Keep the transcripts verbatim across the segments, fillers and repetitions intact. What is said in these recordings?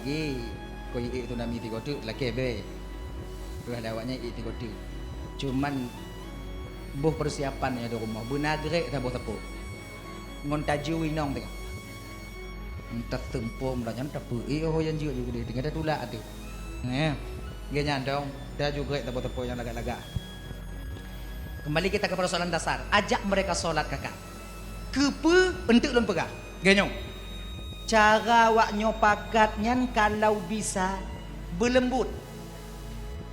Eh, keu iék tsunami tigo teuk lakée bée. Peue lé awaknyan iék tigo teuk. Cuman boh peusiapan nyang di rumoh beuna grek saboh sapo. Ngon taju inong teuka. Entah seumpom lah nyan tapi eh oh nyang jeuet juga tinggai tatulak ateuh. Neh, geuh nyan dong, taju grek saboh sapo nyang lagak-lagak. Kembali kita ke persoalan dasar, ajak mereka sholat kakak. Keupeue eunteuk lôn peugah? Geuh nyoe, cara awaknyoe pakat nyan kalau bisa beuleumbot.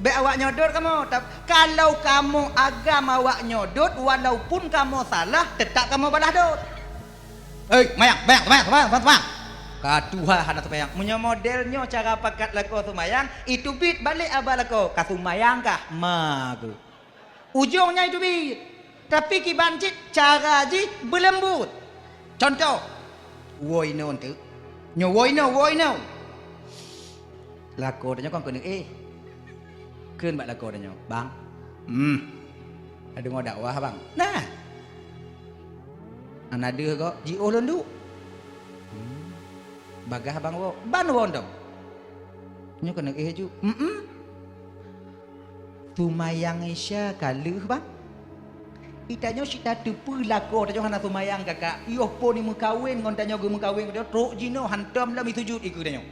Bék awaknyoe dot kamoe, tap-, kalau kamoe agam awaknyoe dot, walaupun kamoe salah, teutap kamoe balah dot. Hei, mayang, mayang, mayang, mayang, mayang, mayang. Ka tuha hana seumayang. Meunyoe model nyoe cara pakat lakoe seumayang, itu bit balek aba lakoe, ka seumayang kah? Ma geuh. Ujong nyan itu bit. Tapi kiban cit cara jih beuleumbot. Contoh, woe inoe eunteuk. Nyoe woe inoe, woe inoe. Lakoe tanyoe kon keuneuk éh. Kheun bak lakoe tanyoe, "Bang, hmm, ka deungoe dakwah, Bang?" "Nah." "Hana deuh gob, jiôh lôn duek." "Hmm. Bagaih Bang woe?" "Ban woe dong." "Nyoe keuneuk éh ju." "Mm-mm." Seumayang Isya ka lheueh, Bang. Itanyoe cit tateupeue lakoe tanyoe hana seumayang kakak. Yoh po ni meukawen ngon tanyoe geumeukawen, trok jinoe hantom lom isujut ikeue tanyoe.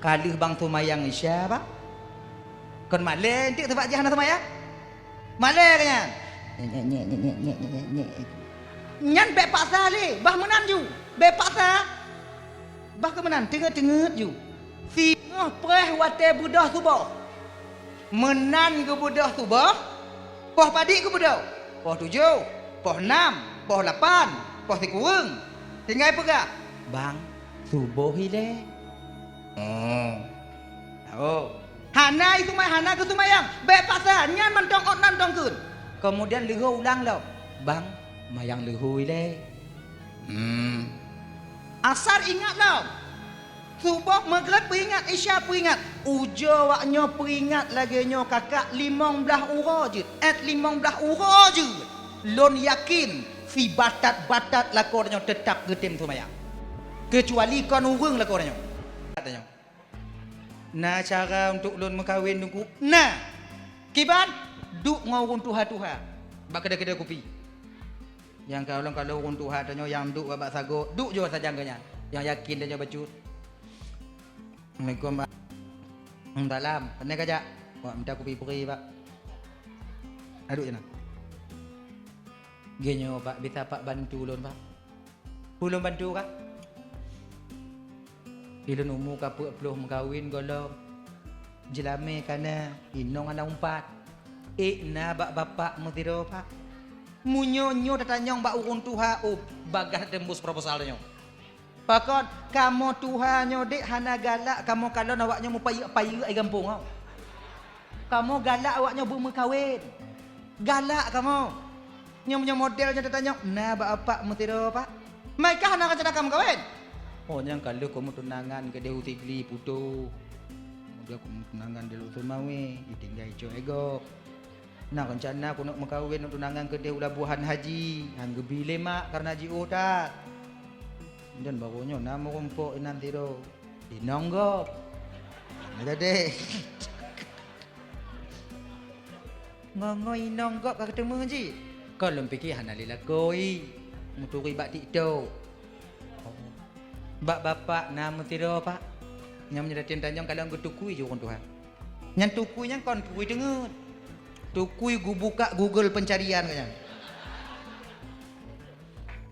Ka lheueh Bang seumayang Isya, Bang. Kon malée eunteuk sabab jih hana seumayang? Malée ka nyan. Nyan bék paksa lé, bah meunan ju. Bék paksa. Bah keu meunan, teungeut-teungeut ju. Singoh preh watée beudôh suboh. Meunan geubeudôh suboh, poh padit geubeudôh? Poh tujoh, poh nam, poh lapan, poh sikureueng. Tinggai peugah, "Bang, suboh ilée." Oh. Oh. Hana iseumayang, hana geuseumayang. Bék paksa, nyan mantong ôt nan tongkeun. Keumudian leuhô ulang lom, "Bang, mayang leuhô ilée." Hmm. Asar ingat lom. Suboh, Maghrib peuingat, Isya peuingat. Ujoe awaknyoe peuingat lagée nyoe kakak limong blaih uroe jeuet, ét limong blaih uroe jeuet. Lôn yakin, sibatat-batat lakoe tanyoe teutap geutem seumayang. Keucuali kon ureuëng lakoe tanyoe. Na cara untuk lôn meukawen Teungku? Na! Kiban? Duek ngon ureuëng tuha-tuha bak keudè-keudè kupi. Nyang ka ulôn kalon ureuëng tuha tanyoe nyang duek bak sagoe, duek jih sajan geuh nyan. Nyang yakin tanyoe bacut. "Assalamualaikum, Pak." "Salam, pane kajak?" "Wak mita kupi puri, Pak." "Aduek jih na." "Geuh nyoe, Pak, bisa Pak bantu lôn, Pak?" "Peue lôn bantu kah?" "Ilôn umu ka peuet ploh meukawen gohlom. Jeulamé ka na, inong hana umpat. Ék na bak bapak meusidroe, Pak. Meunyoe nyoe tatanyong bak ureuëng tuha, oh, bagaih teumbus proposal nyoe. Pakon, kamoe tuha nyoe dek hana galak kamoe kalon awaknyoe meupayeuk-payeuk di gampông, oh. Kamoe galak awaknyoe beumeukawen. Galak kamoe. Nyoe meunyoe model nyoe tatanyong, na bak bapak meusidroe, Pak? Mai kah na rencana kamoe kawen?" "Oh, nyang ka lheueh kamoe tunangan keudeh u Sigli Puto. Keumudian kamoe tunangan di Lhokseumawe, ditinggai cok égo. Na rencana kamoe meukawen, tunangan keudeh u Labuhan Haji, han geubi lé mak kareuna jiôh that. Dan barô nyoe na meurumpok inan sidroe, inong gob." Jadi, "Ngon-ngon inong gob ka keuteumé jih? Kon lôn pike hana lé lakoe, meuturi bak TikTok." "Bak bapak na meusidroe, Pak." Nyang meunyoe tatanyong kalon geutukui jih ureuëng tuha. Nyan tukui nyan kon tukui teungeut. Tukui geubuka Google pencarian ka nyan.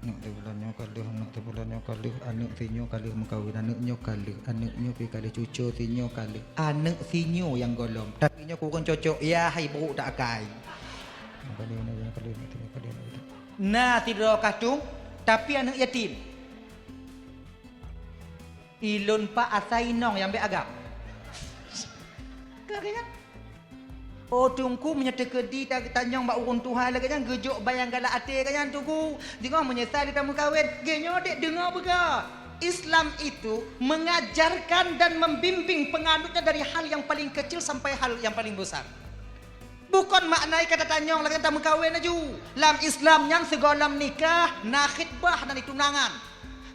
Aneuk sibulan nyoe ka lheueh, aneuk sibulan nyoe ka lheueh, aneuk sinyoe ka lheueh meukawen, aneuk nyoe ka lheueh, aneuk nyoe pi ka lheueh, cucoe sinyoe ka lheueh, aneuk sinyoe nyang gohlom. Tapi nyoe kureueng cocok, yah hai brôk tak akai. Nyoe ka lheueh, aneuk nyoe ka lheueh, aneuk sinyoe ka lheueh, aneuk sinyoe. Na sidroe kah tueng, tapi aneuk yatim. Ilôn pak asai inong nyang bék agam. Ka, ka, ka. Oh, Teungku, meunyoe teukeudi ta-, tanyong bak ureuëng tuha lagée nyan, geujok ban nyang galak até geuh nyan, Teungku. Singoh meunyeusai lé tameukawen, geuh nyoe dek deungoe beugah. Islam itu mengajarkan dan membimbing penganutnya dari hal yang paling kecil sampai hal yang paling besar. Bukon makna ka tatanyong lagée tameukawen laju. Lam Islam nyan sigohlom nikah na khitbah, na tunangan.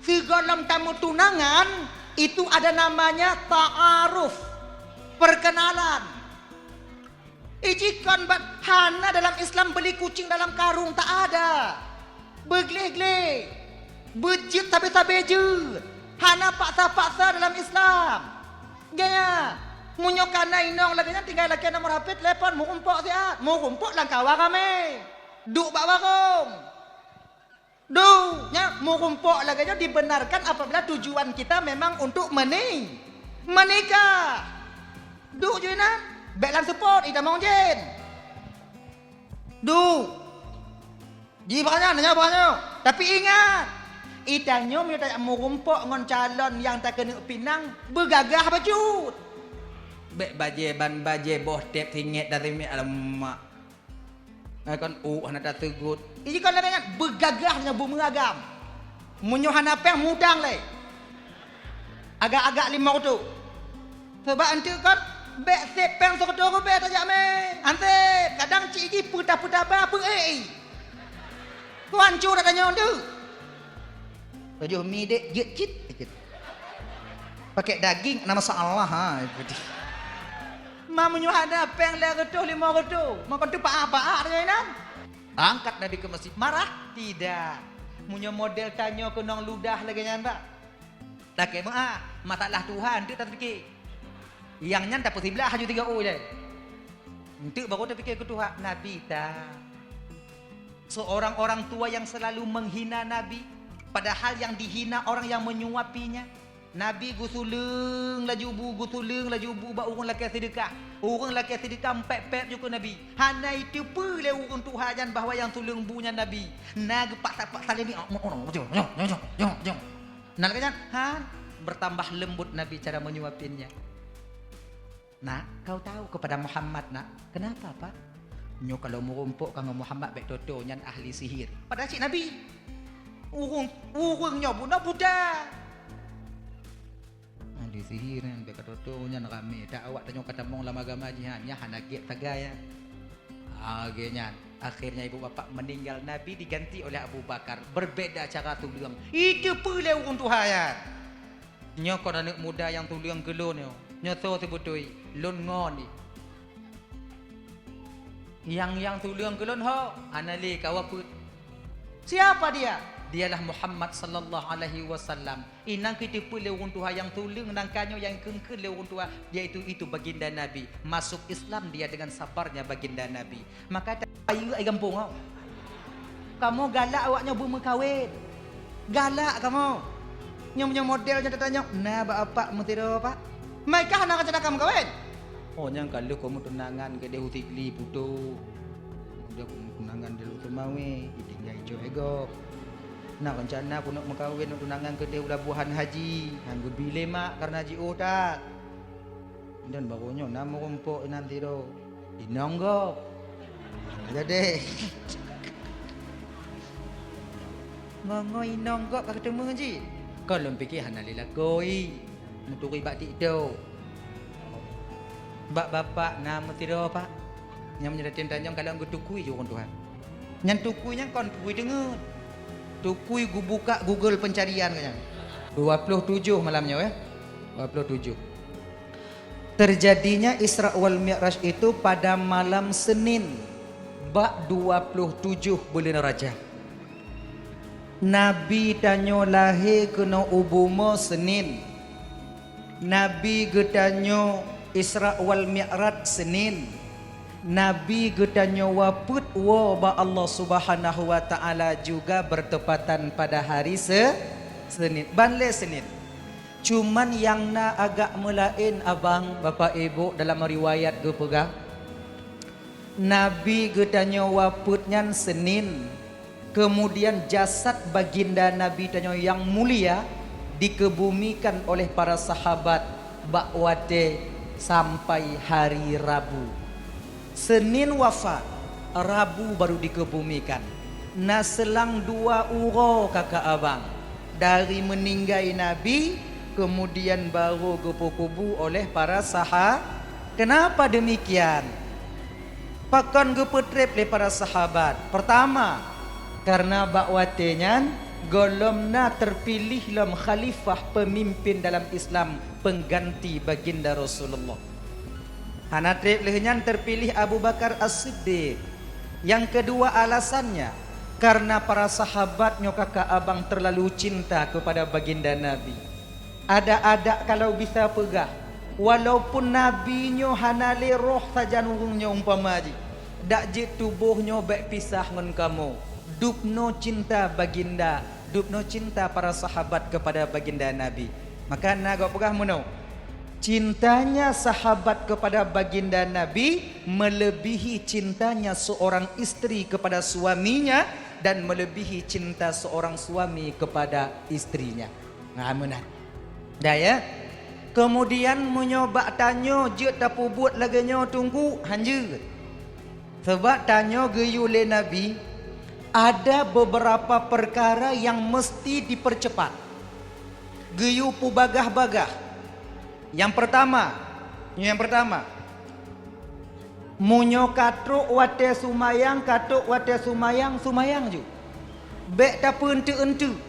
Sigohlom tameutunangan, Itu ada namanya ta'aruf, perkenalan. Iji kon bat hana dalam Islam beli kucing dalam karung, tak ada. Beugleh-gleh, beujeuet sabe-sabe jeuet, hana paksa-paksa dalam Islam. Gaya, meunyoe kana inong lagée nyan tinggai lakée nomor H P telepon, meurumpok siat, meurumpok lam kawa ramé. Duek bak warong. Duh, nyan meurumpok lagée nyoe dibenarkan apabila tujuan kita memang untuk meni-, menikah. Duh, ju inan, bék lam seupôt, itamong jén. Duh. Ji banyak, nanya banyak. Tapi ingat, itanyoe meunyoe tajak meurumpok ngon calon nyang takeuneuk pinang, beugagah bacut. Bék bajée ban bajée boh tép singét dari mi alamak. Eh, kon, uh, hana taseugot. Iji kon lagée nyan, beugagah nyoe beumeuragam. Meunyoe hana péng, mutang lé. Agak-agak limong reutôh. Sabab anteuk kon, bék sép péng sireutôh ribée tajak mé. Ansép, kadang cit jih peutah-peutah ba peu-ék i. Tuan cura tanyoe tu. Tujoh mi dek jeuet cit. Pakai daging, nama salah ha. Ma meunyoe hana péng lhée reutôh, limong reutôh, meukeunteuk paah-paah tanyoe inan. Angkat Nabi ke masjid, marah? Tidak. Meunyoe model tanyoe keunong ludah lagée nyan, bah. Lakée meuah, masalah Tuhan tu tapike. Yang nyan tapeusiblah haju tiga ui lé. Enteuk baru tapike keu Tuhan, Nabi ta. Seorang orang tua yang selalu menghina Nabi, padahal yang dihina orang yang menyuapinya. Nabi geusuleueng laju bu, geusuleueng laju bu bak ureuëng lakée seudeukah. Ureuëng lakée seudeukah pép-pép ju keu Nabi. Hana iteupeue lé ureuëng tuha nyan bahwa nyang suleueng bu nyan Nabi. Na geupaksa-paksa lé ni, "Ah, mo-, oh, jom, jom." Na lagée nyan, han, bertambah lembut Nabi cara menyuapinnya. "Nak, kau tahu kepada Muhammad, Nak?" "Kenapa, Pak?" "Nyoe kalau meurumpok ka ngon Muhammad bék toto nyan ahli sihir." Padahal cit Nabi. Ureuëng, ureuëng nyoe bunoe buta. Ahli sihir nyan bék ka toto nyan ramé. Tak awak tanyoe ka tamong lam agama jihan, nyan hana gét sagai nyan. Lagée nyan, akhirnya ibu bapak meninggal, Nabi diganti oleh Abu Bakar. Berbeda cara tuleueng. Iteupeue lé ureuëng tuha nyan. Nyoe kon aneuëk muda nyang tuleueng keu lôn nyoe. Nyoe soe seubeutôi? Lôn ngon i. Nyang, nyang tuleueng keu lôn ho? Hana lé kawa peuet. Siapa dia? Dialah Muhammad sallallahu alaihi wasallam. Inan keuteupeu lé ureuëng tuha nyang tuleueng nangka nyoe nyang keungkeuen lé ureuëng tuha, yaitu itu baginda Nabi. Masuk Islam dia dengan sabarnya baginda Nabi. Maka ta-, ayu ai gampông awak. Kamoe galak awak nyoe beumeukawen. Galak kamoe. Nyoe, nyoe model nyoe tatanyong, na bak apak meusidroe, Pak? Mai kah na rencana ka meukawen? Oh, nyang ka lheueh kamoe tunangan keudeh u Sigli Puto. Udah kamoe tunangan di Lutung Mawe, ditinggai cok ego. Na rencana keuneuk meukawen, tunangan keudeh u Labuhan Haji, nyang geubi lé mak karena jiôh that. Dan baroe nyoe na meurumpok inan sidroe. Inong gob. Jadi. Ngon-ngon inong gob ka teumeu jih. Kon lôn pike hana lé lakoe. Meuturi bak TikTok. Bak bapak na meusidroe, Pak. Nyang meunyoe dateng tanyong kalon geutukui ju ureuëng tuha. Nyan tukui nyan kon tukui teungeut. Tukui geubuka Google pencarian nyan. Dua puluh tujuh malam nyoe, eh. Dua puluh tujuh. Terjadinya Isra wal Mi'raj itu pada malam Senin, bak dua puluh tujuh buleuen Rajab. Nabi tanyoe lahé keunoe u bumoe Senin. Nabi geutanyoe Isra wal Mi'raj Senin. Nabi geutanyoe wapeuet woe bak Allah Subhanahu wa Ta'ala juga bertepatan pada hari Se-, Senin. Ban lé Senin. Cuman nyang na agak meulaén abang, bapak, ibu, dalam riwayat geupeugah, Nabi geutanyoe wapeuet nyan Senin, kemudian jasad baginda Nabi tanyoe nyang mulia dikeubumikan oleh para sahabat bak watée sampai hari Rabu. Senin wafat, Rabu baru dikeubumikan. Na seulang dua uroe kakak abang, dari meuninggai Nabi, kemudian baru geupeukubu oleh para saha-, kenapa demikian? Pakon geupeutreb lé para sahabat? Pertama, karena bak watée nyan Gohlom na teupiléh lom khalifah peumimpén dalam Islam peungganti baginda Rasulullah. Hana treb lheueh nyan teupiléh Abu Bakar As-Siddiq. Nyang keudua alasannya, karena para sahabat nyoe kaka abang terlalu cinta kepada baginda Nabi. Adak-adak kalau bisa peugah, walaupun Nabi nyoe hana lé roh sajan ureuëng nyoe umpama jih, dak jeuet tuboh nyoe bék pisah ngon kamoe. Dubnoe cinta baginda, dubnoe cinta para sahabat kepada baginda Nabi. Maka na gob peugah meunoe, cintanya sahabat kepada baginda Nabi melebihi cintanya seorang istri kepada suaminya dan melebihi cinta seorang suami kepada istrinya. Nah, meunan. Dah ya. Kemudian meunyoe bak tanyoe jeuet tapeubuet lagée nyoe Teungku, hanjeuet. Sabab tanyoe geuyue lé Nabi, ada beberapa perkara yang mesti dipercepat. Geuyue peubagah-bagah. Nyang pertama, nyang pertama, meunyoe ka trok watée sumayang, ka trok watée sumayang, sumayang ju. Bék tapeueunteuk-eunteuk.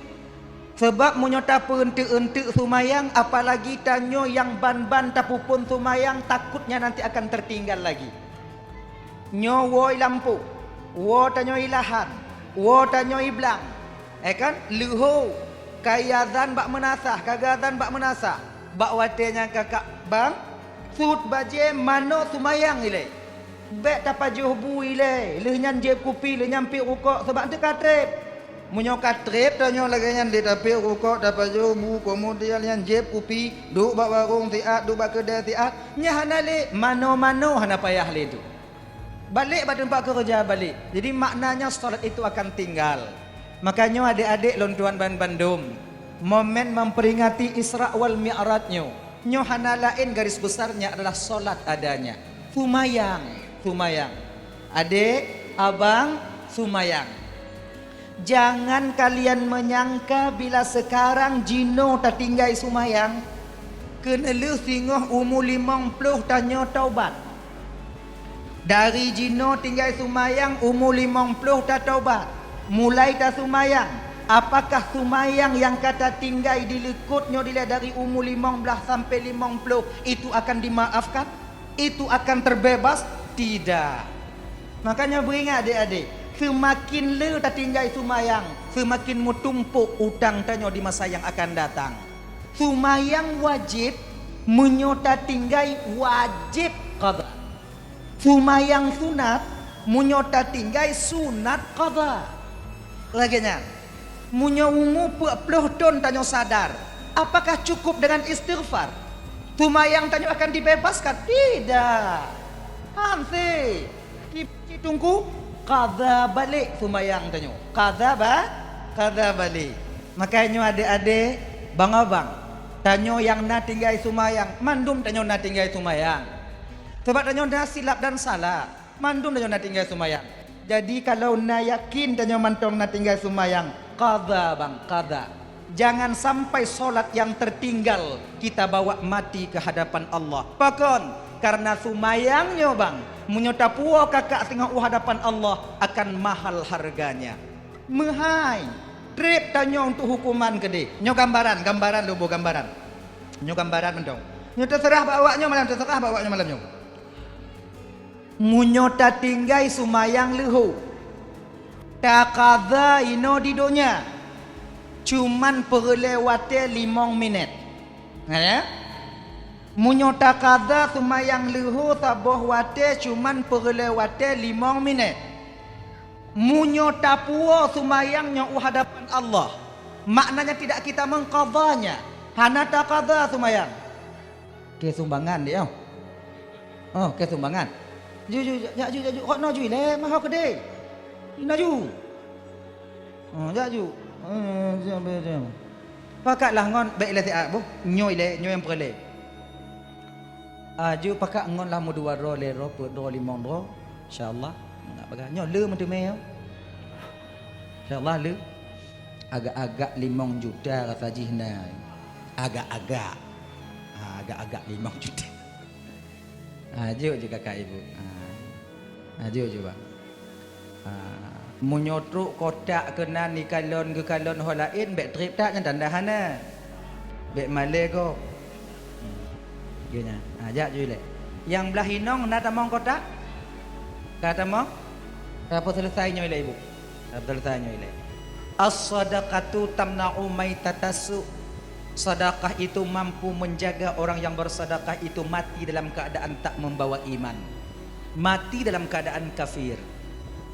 Sabab meunyoe tapeueunteuk-eunteuk sumayang, apalagi tanyoe nyang ban-ban tapeuphon sumayang, takutnya nanti akan tertinggal lagi. Nyoe woe i lampôh, woe tanyoe i lahan, woe tanyoe i blang. Eh kan? Leuho, ka iazan bak meunasah, ka geuazan bak meunasah. Bak watée nyan kakak bang, sut bajée manoe sumayang ilée. Bék tapajoh bu ilée, lheueh nyan jieb kupi, lheueh nyan piep rukok, sabab teuka treb. Meunyoe ka treb tanyoe lagée nyan lé tapiep rukok, tapajoh bu, keumudian nyan jieb kupi, duek bak warong siat, duek bak keudée siat, nyan hana lé, manoe-manoe hana payah lé tu. Balek bak teumpat keureuja balek. Jadi maknanya salat itu akan tinggal. Makanya adik-adik lôn tuan ban bandum, momen memperingati Isra wal Mi'raj nyoe, nyoe hana laén garis besarnya adalah salat adanya. Sumayang, sumayang. Adik, abang, sumayang. Jangan kalian menyangka bila sekarang jinoe tatinggai sumayang, keuneulheueh singoh umu limong ploh tanyoe taubat. Dari jinoe tinggai sumayang umu limong ploh tataubat, mulai tasumayang. Apakah sumayang nyang ka tatinggai di likot nyoe dilée dari umu limong blaih sampai limong ploh itu akan dimaafkan? Itu akan terbebas? Tidak. Makanya beuingat adik-adik, seumakin le tatinggai sumayang, seumakin meutumpok utang tanyoe di masa nyang akan datang. Sumayang wajéb, meunyoe tatinggai wajéb qadha. Sumayang sunat, meunyoe tatinggai sunat qadha. Lagée nyan. Meunyoe umu peuet ploh thon tanyoe sadar, apakah cukup dengan istighfar? Sumayang tanyoe akan dibebaskan? Tidak. Hanse. Cit Teungku, qadha balek sumayang tanyoe. Qadha ba-, qadha balek. Makanya nyoe adik-adik, bang-abang, tanyoe nyang na tinggai sumayang, mandum tanyoe na tinggai sumayang. Sabab tanyoe na silap dan salah. Mandum tanyoe na tinggai sumayang. Jadi kalau na yakin tanyoe mantong na tinggai sumayang, qadha bang, qadha. Jangan sampai solat yang tertinggal kita bawa mati ke hadapan Allah. Pakon? Karena sumayang nyoe bang, meunyoe tapuwoe kakak singoh u hadapan Allah akan mahal harganya. Meuhai, treb tanyoe untuk hukuman keudeh. Nyoe gambaran, gambaran lôn boh gambaran. Nyoe gambaran mantong. Nyoe teuseurah bak awak nyoe malam, teuseurah bak awak nyoe malam nyoe. Meunyoe tatinggai sumayang leuho, taqadha inoe di donya, cuman peureulée watée limong minét. Na ya? Meunyoe taqadha sumayang leuho saboh watée cuman peureulée watée limong minét. Meunyoe tapuwoe sumayang nyoe u hadapan Allah, maknanya tidak kita mengqadhanya, hana taqadha sumayang. Keu sumbangan deh, oh. Oh, keu sumbangan. Ju, ju, jak ju, jak ju. Kok na ju ilée, maho keudeh. Na ju. Oh, jak ju. Eh, jom, jom, jom. Pakat lah ngon, bék ilée siat boh. Nyoe ilée, nyoe nyang peureulée. Ah, ju pakat ngon lah meudua droe, lhée droe, peuet droe, limong droe. Insya Allah. Nak bagah. Nyoe le meuteumé, oh. Insya Allah le. Agak-agak limong juta rasa jih na. Agak-agak. Ha, agak-agak limong juta. Ha, jok je kakak ibu. Ha. Ha, jok je bang. Ha. Meunyoe trok kotak keunan ikalon geukalon ho laén, bék treb that nyan tanda hana. Bék malée gob. Hmm. Geuh nyan. Ha, jak ju ilée. Nyang blah inong na tamong kotak? Ka tamong? Ka peuseuleusoe nyoe ilée, Ibu. Ka peuseuleusoe nyoe ilée. As-sadaqatu tamna'u maitatas su'. Sedekah itu mampu menjaga orang yang bersedekah itu mati dalam keadaan tak membawa iman. Mati dalam keadaan kafir.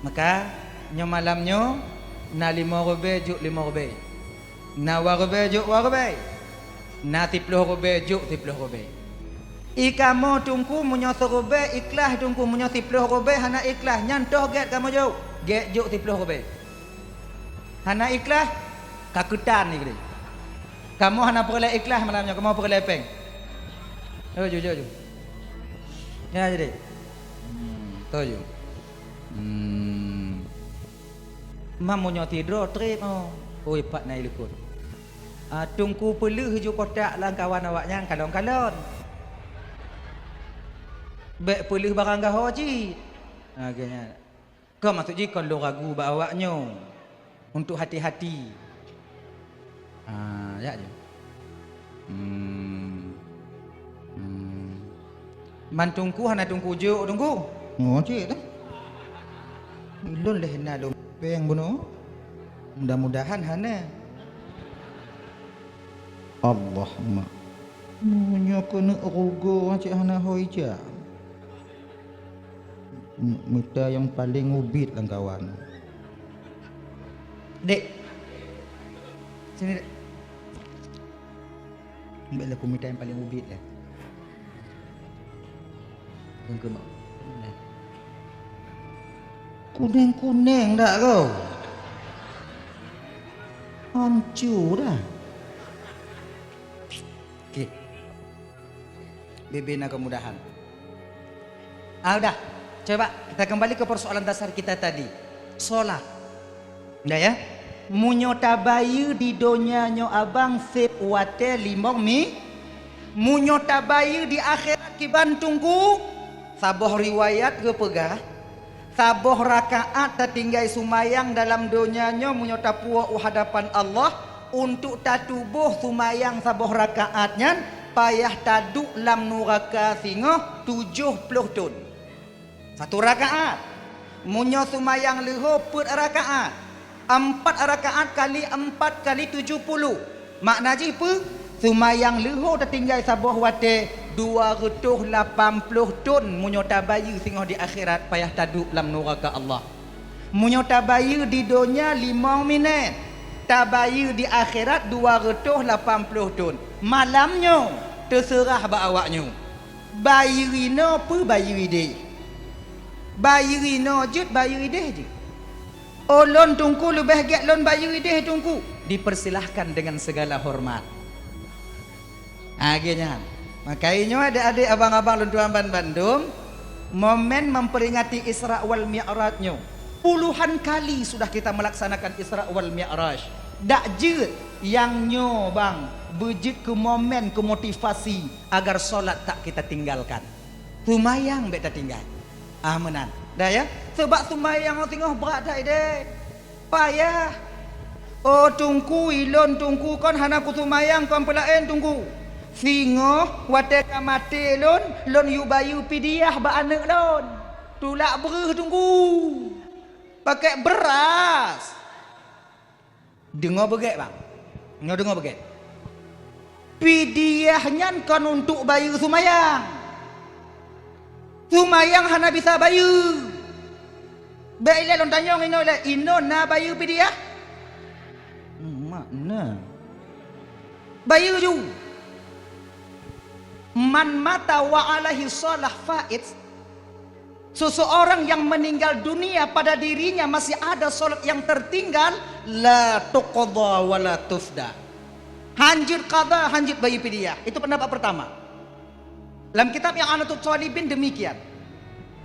Maka, nyoe malam nyoe, na limong ribée jok limong ribée. Na dua ribée jok dua ribée. Na siploh ribée jok siploh ribée. I kamoe Teungku meunyoe siribée ikhlaih Teungku, meunyoe siploh ribée hana ikhlaih, nyan toh gét kamoe jok. Gét jok siploh ribée. Hana ikhlaih, ka keutan ni keudeh. Kamoe hana peureulée ikhlaih malam nyoe, kamoe peureulée péng. Jok ju, jok ju. Ya jadi. Hmm, toh ju. Hmm. Mam meunyoe sidroe treb, oh. Oi, pat na ilikot. Ah, Teungku peuleueh ju kotak lam kawan awaknyan kalon-kalon. Bék peuleueh barang gaho cit. Ah, geuh nyan. Kon maksud jih kon lôn ragu bak awaknyoe. Untuk hati-hati. Ah, jak ju. Hmm. Hmm. Man Teungku hana Teungku jok, Teungku? Oh, cit dah. Ulôn leh na lôn péng bunoe. Mudah-mudahan hana. Allahumma. Meunyoe keuneuk rugoe cit hana ho ija. M-, mita nyang paleng ubit lam kawan. Dek. Sini, Dek. Ambil lah kumita nyang paleng ubit lah. Kuneng-kuneng. Kuneng-kuneng dak kau? Hancur dah. Okey. Bebe na kemudahan. Ah, udah. Coba kita kembali ke persoalan dasar kita tadi. Solat. Udah ya? Meunyoe tabayeue di donya nyoe abang seb watée limong mi, meunyoe tabayeue di akhirat kiban Teungku, saboh riwayat geupeugah, saboh rakaat tatinggai sumayang dalam donya nyoe meunyoe tapuwoe u hadapan Allah, untuk tatuboh sumayang saboh rakaat nyan payah taduek lam nuraka singoh tujoh ploh thon. Satu rakaat. Meunyoe sumayang leuho peuet rakaat, ampat rakaat kali ampat kali tujoh puluh. Makna jih peue? Sumayang leuho tatinggai saboh watée dua reutôh lapan ploh thon meunyoe tabayeue singoh di akhirat payah taduek lam nuraka Allah. Meunyoe tabayeue di donya limong minét, tabayeue di akhirat dua reutôh lapan ploh thon. Malam nyoe teuseurah bak awaknyoe. Bayeue inoe peue bayeue ideh? Bayeue inoe jeuet bayeue ideh jeuet? Oh, lôn Teungku leubeh gét lôn bayeue ideh Teungku. Dipersilahkan dengan segala hormat. Ah, geuh nyan. Maka nyoe adek-adek abang-abang lôn tuan ban bandum, momen memperingati Isra wal Mi'raj nyoe. Puluhan kali sudah kita melaksanakan Isra wal Mi'raj. Dak jeuet nyang nyoe bang beujeuet keu momen keu motivasi agar solat tak kita tinggalkan. Sumayang bék tatinggai. Ah, meunan. Dah ya? Sebab sumayang singoh brat that ideh. Payah. Oh Teungku, ilôn Teungku kon hana kusumayang kon peulaén Teungku. Singoh watée ka maté lôn, lôn yue bayeue pidiah bak aneuëk lôn. Tulak breuh Teungku. Pakai beras. Deungoe beugét, bang. Nyoe deungoe beugét. Pidiah nyan kon untuk bayeue sumayang. Sumayang hana bisa bayeue. Bék ilée lôn tanyong inoe ilée, inoe na bayeue pidiah? Hmm, mak na. Bayeue ju. Man mata wa alaihi shalah faid. Seseorang yang meninggal dunia pada dirinya masih ada salat yang tertinggal, la tuqda wa la tufda. Hanjeuet qada, hanjeuet bayeue pidiah. Itu pendapat pertama. Dalam kitab I'anatut Thalibin demikian.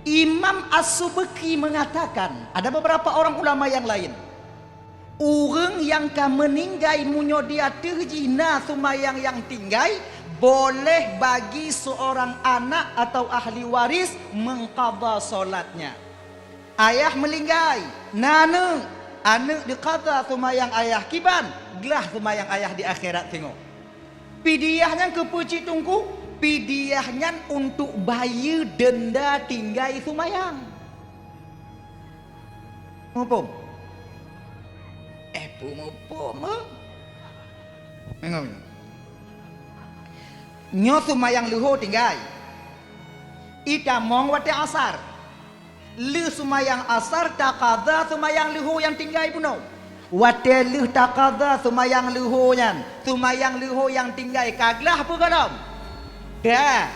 Imam As-Subki mengatakan, ada beberapa orang ulama yang lain. Ureuëng nyang ka meuninggai meunyoe di ateueh jih na sumayang nyang tinggai, boleh bagi seorang anak atau ahli waris mengqadha salatnya. Ayah meulinggai, na aneuëk, aneuëk dikada seumayang ayah kiban, glah seumayang ayah di akhirat singoh. Pidiah nyan keupeue cit Teungku? Pidiah nyan untuk bayeue deunda tinggai seumayang. Muphom? Eh, peue muphom, eh? Nyoe seumayang leuho tinggai. Itamong watée asar. Lheueh seumayang asar takada seumayang leuho nyang tinggai bunoe. Watée lheueh takada seumayang leuho nyan, seumayang leuho nyang tinggai ka glah peue gohlom? Ka.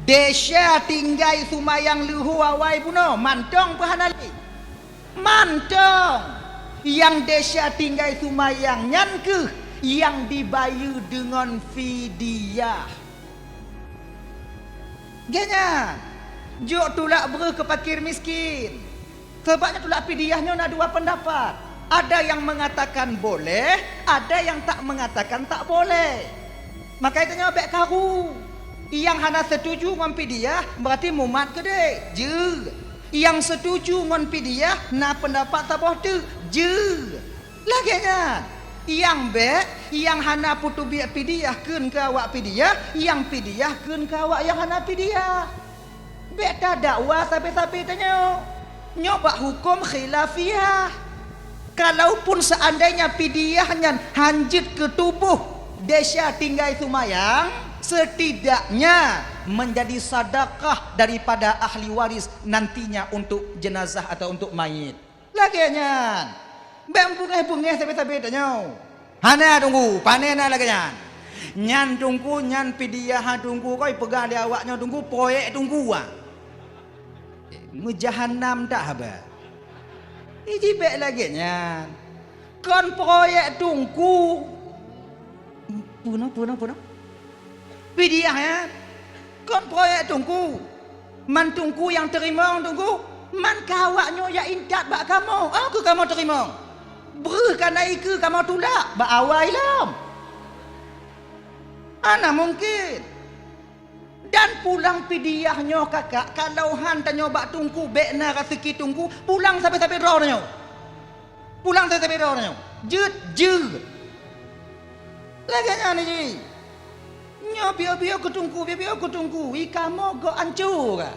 Desya tinggai seumayang leuho awai bunoe, mantong peue hana lé? Mantong! Nyang desya tinggai seumayang nyan kheueh nyang dibayeue deungon fidyah. Geuhnyan, jok tulak breuh keu fakir miskin. Sabab nyan tulak fidyah nyoe na dua peundapat. Ada nyang meungatakan boleh, ada nyang tak meungatakan tak boleh. Maka tanyoe bék karu. Nyang hana seutuju ngon fidyah, beurati mumat keudeh, jeuet. Nyang seutuju ngon fidyah na peundapat saboh teuk, jeuet. Lagée nyan, nyang bék, nyang hana puteubiet fidyah kheun keu awak fidyah, nyang fidyah kheun keu awak nyang hana fidyah. Bék tadakwa sabe-sabe tanyoe. Nyoe bak huköm khilafiyah. Kalaupun seandainya fidyah nyan hanjeuet keu tuboh desya tinggai seumayang, setidaknya menjadi sedekah daripada ahli waris nantinya untuk jenazah atau untuk mayit. Lagée nyan, bék beungéh-beungéh sabe-sabe tanyoe. Hana Teungku, pane na lagée nyan. Nyan Teungku, nyan fidyah Teungku, kon peugah lé awak nyoe Teungku, proyek Teungku, ah. Meujahanam that haba. Iji bék lagée nyan. Kon proyek Teungku. Puna, puna, puna. Fidyah nyan. Kon proyek Teungku. Man Teungku nyang teurimong Teungku. Man keu awak nyoe jak intat bak kamoe. Oh, keu kamoe teurimong. Breuh kana ikeue kamoe tulak bak awai lom. Hana mungken. Dan pulang fidyah nyoe kakak, kalau han tanyoe bak Teungku, bék na raseuki Teungku, pulang sabe-sabe droe tanyoe. Pulang sabe-sabe droe tanyoe. Jeuet, jeuet. Lagée nyan jih. Nyoe piôh-piôh keu Teungku, piôh-piôh keu Teungku, i kamoe gob ancô ka.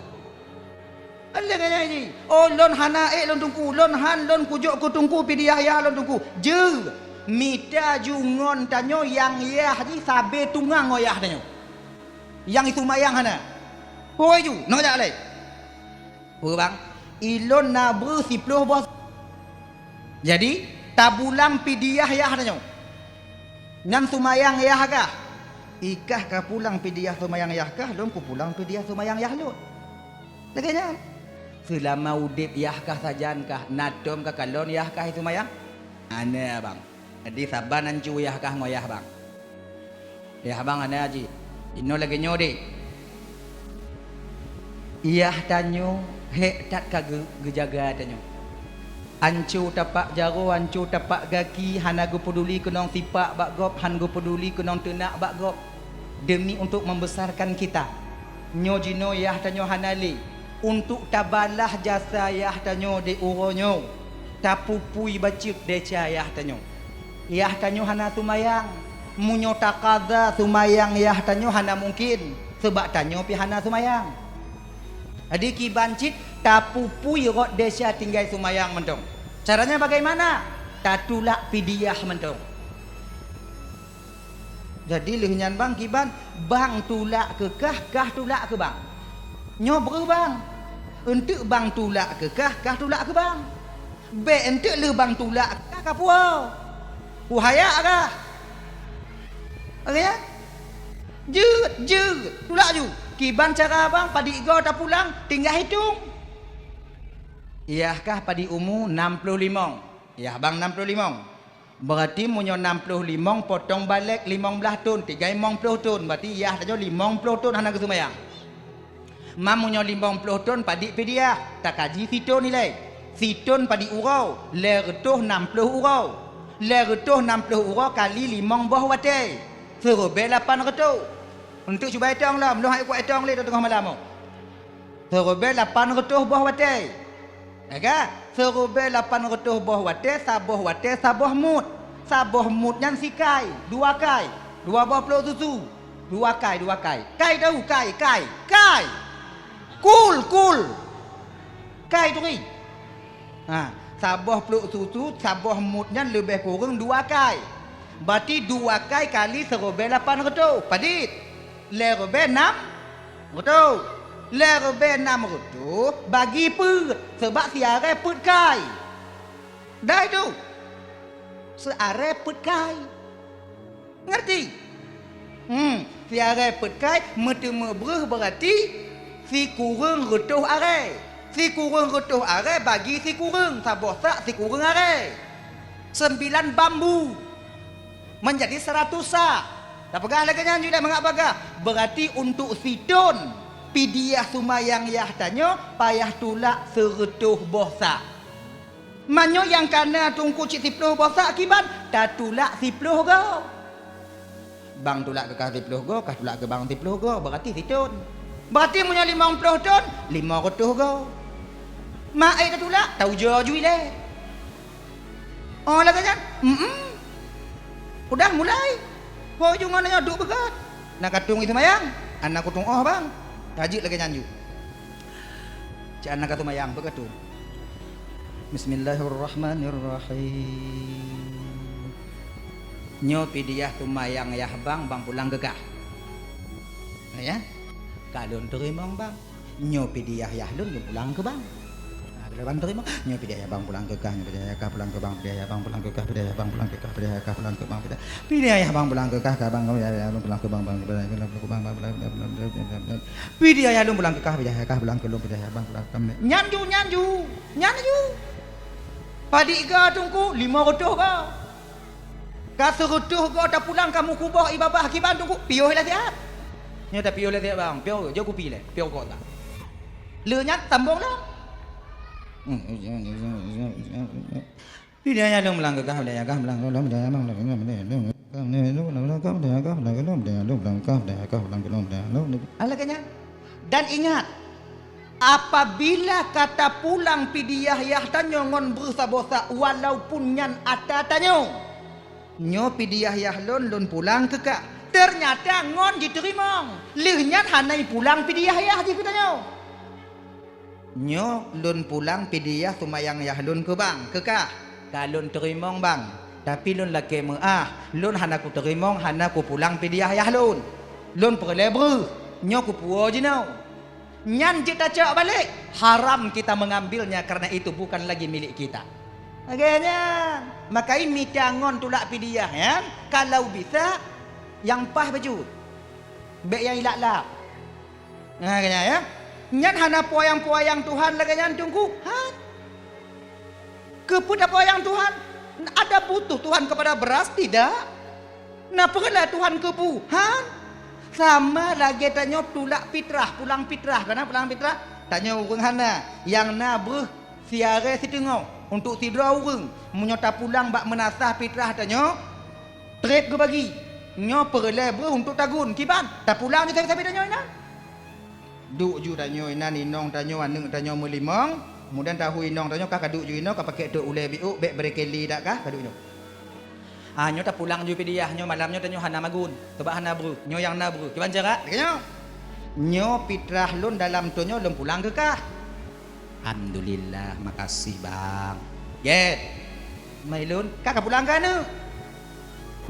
Lagée nyan jih. Oh, lôn hana ék lôn Teungku, lôn han lôn kujok keu Teungku fidyah yah lôn Teungku. Jeuet. Mita ju ngon tanyoe nyang yah jih sabe tungang ngon yah tanyoe. Nyang iseumayang hana. Hôi ju, nyoe jak lé. Peue bang? Ilôn na breuh siploh boh. Jadi, tabulang fidyah yah tanyoe. Nyan seumayang yah kah? Ikah ka pulang fidyah seumayang yah kah, lôn kupulang fidyah seumayang yah lôn. Lagée nyan. Seulama udeb yah kah sajan kah, na tom ka kalon yah kah seumayang? Hana bang. Jadi saban ancô yah kah ngon yah bang. Yah bang hana jih. Inoe lagée nyoe deh. Yah tanyoe hék that ka geu-, geujaga tanyoe. Ancô tapak jaroe, ancô tapak gaki, hana geupeuduli keunong sipak bak gob, han geupeuduli keunong teunak bak gob. Demi untuk membesarkan kita. Nyoe jinoe yah tanyoe hana lé. Untuk tabalah jasa yah tanyoe di uroe nyoe, tapupui bacut desya yah tanyoe. Yah tanyoe hana seumayang. Meunyoe takada seumayang yah tanyoe hana mungken, sabab tanyoe pih hana seumayang. Jadi kiban cit tapupui rot desya tinggai seumayang mantong. Caranya bagaimana? Tatulak fidyah mantong. Jadi lheueh nyan bang kiban, bang tulak keu kah, kah tulak keu bang. Nyoe breuh bang. Eunteuk bang tulak keu kah, kah tulak keu bang. Bék eunteuk lheueh bang tulak keu kah ka puwoe. Kuhaya kah. Oke ya? Jeuet, jeuet, tulak ju. Kiban cara bang, padit goe tapulang, tinggai hitong. Yah kah padit umu nam ploh limong. Yah bang nam ploh limong. Beurati meunyoe nam ploh limong potong balek limong blaih thon, tinggai limong ploh thon, beurati yah tanyoe limong ploh thon hana geuseumayang. Ma meunyoe limong ploh thon padit fidyah, takaji sithon ilée. Sithon padit uroe, lhée reutôh nam ploh uroe. Lhée reutôh nam ploh uroe kali limong boh watée, seuribée lapan reutôh. Eunteuk cuba itong lom, lôn han kuat itong lé teungoh malam nyoe. Seuribée lapan reutôh boh watée. Ka? Seuribèe lapan reutôh boh watèe, saboh watèe, saboh mut. Saboh mut nyan sikai, dua kai, dua boh plôk susu. Dua kai, dua kai. Kai tahu, kai, kai, kai. Kul, kul. Kai turi. Ha, saboh plôk susu, saboh mut nyan leubeh kureueng dua kai. Berarti dua kai kali seuribèe lapan reutôh. Padit? Lhèe ribèe nam reutôh. Lhèe ribèe nam reutôh bagi peuet, sabab siarèe peuet kai. Dai tu. Siarèe peuet kai. Ngerti? Hmm, siarèe peuet kai meuteumé breuh, berarti sikureueng reutôh arèe. Sikureueng reutôh arèe bagi sikureueng, saboh sak sikureueng arèe. Sembilan bambu. Menjadi seratus sak. Tapeugah lagèe nyan jih lé mangat bagah. Berarti untuk sithon pidiah seumayang yah tanyoe payah tulak seureutôh boh sak. Meunyoe nyang kana teungku cit siploh boh sak kiban, tatulak siploh goe. Bang tulak keu kah siploh goe, kah tulak keu bang siploh goe, berarti sithon. Berarti meunyoe limong ploh thon, lima reutôh goe. Mak ai tatulak, taujoe ju ilèe. Oh, lagèe nyan? Mm-mm. Udah mulai. Ho ju ngon nyoe duek beugöt. Na katong i seumayang, hana kutong oh, bang. Tajeuet lagèe nyan ju. Cit hana ka seumayang, beugöt tu. Bismillahirrahmanirrahim. Nyoe pidiah seumayang yah bang, bang pulang keu kah. Ya? Ka lôn teurimong, bang. Nyoe pidiah yah lôn, lôn pulang keu bang. Ha, lôn bang teurimong. Nyoe pidiah yah bang pulang keu kah, nyoe pidiah yah kah pulang keu bang, pidiah yah bang pulang keu kah, pidiah yah bang pulang keu kah, pidiah yah kah pulang keu bang, pidiah, pidiah yah bang pulang keu kah, ka bang, pidiah yah lôn pulang keu bang, bang, pidiah yah lôn pulang keu bang, bang, pidiah yah lôn pulang keu kah, pidiah yah kah pulang keu lôn, pidiah yah bang pulang keu bang. Nyan ju, nyan ju, nyan ju. Padit goe teungku, lima reutôh goe. Ka seureutôh goe tapulang kamoe kuboh i babah kiban teungku, piôh lé siat. Nyoe tapiôh lé siat bang, piôh, jok kupi lé, piôh goe sak. Lheueh nyan sambông lom. Pidiah yah lôn pulang keu kah, pidiah yah kah pulang keu lôn, pidiah yah pulang keu lôn, pidiah yah lôn pulang keu lôn, pidiah yah kah pulang keu lôn, pidiah yah lôn pulang keu kah, pidiah yah kah pulang keu lôn, pidiah yah lôn. Ah, lagèe nyan. Dan ingat, apabila ka tapulang pidiah yah tanyoe ngon breuh saboh sak, walaupun nyan ata tanyoe, nyoe pidiah yah lôn, lôn pulang keu kah. Teunyata ngon jiteurimong. Lheueh nyan hana ipulang pidiah yah jih keu tanyoe. Nyoe lôn pulang pidiah seumayang yah lôn keu bang, keu kah. Ka lôn teurimong bang, tapi lôn lakèe meuáh, lôn hana kuteurimong, hana kupulang pidiah yah lôn. Lôn peureulèe breuh, nyoe kupuwoe jinoe. Nyan jeuet tacok balek, haram kita mengambilnya, karena itu bukan lagi milik kita. Lagèe nyan, maka i mita ngon tulak pidiah nyan, kalau bisa, nyang paih bacut. Bèk nyang ilap-lap. Nah, lagèe nyan, ya. Nyan hana peuyang-peuyang Tuhan lagèe nyan teungku. Han. Keupeue tapeuyang Tuhan? Ada butuh Tuhan kepada beras? Tidak. Na peureulèe Tuhan keu bu? Han. Sama lagèe tanyoe tulak pitrah, pulang pitrah. Kana pulang pitrah? Tanyoe ureueng hana. Nyang na breuh siarèe siteungoh untuk sidroe ureueng. Meunyoe tapulang bak meunasah pitrah tanyoe, trép geubagi. Nyoe peureulèe breuh untuk tagun. Kiban? Tapulang ju sabe-sabe tanyoe inan. Duek ju tanyoe inan, inong tanyoe, aneuk tanyoe meulimong. Kemudian tahu inong tanyoe kah kaduek ju inoe, kapakèk tôk ulèe biôk, bèk brekeli dak kah, kaduek nyoe. Ah, nyoe tapulang ju pidiah, nyoe malam nyoe tanyoe hana magun, sabab hana breuh. Nyoe nyang na breuh. Kiban cara? Lagèe nyoe. Nyoe pitrah lôn dalam thon nyoe lôn pulang keu kah. Alhamdulillah, makasih, Bang. Gèt. Mai lôn, ka kapulang keu aneuk.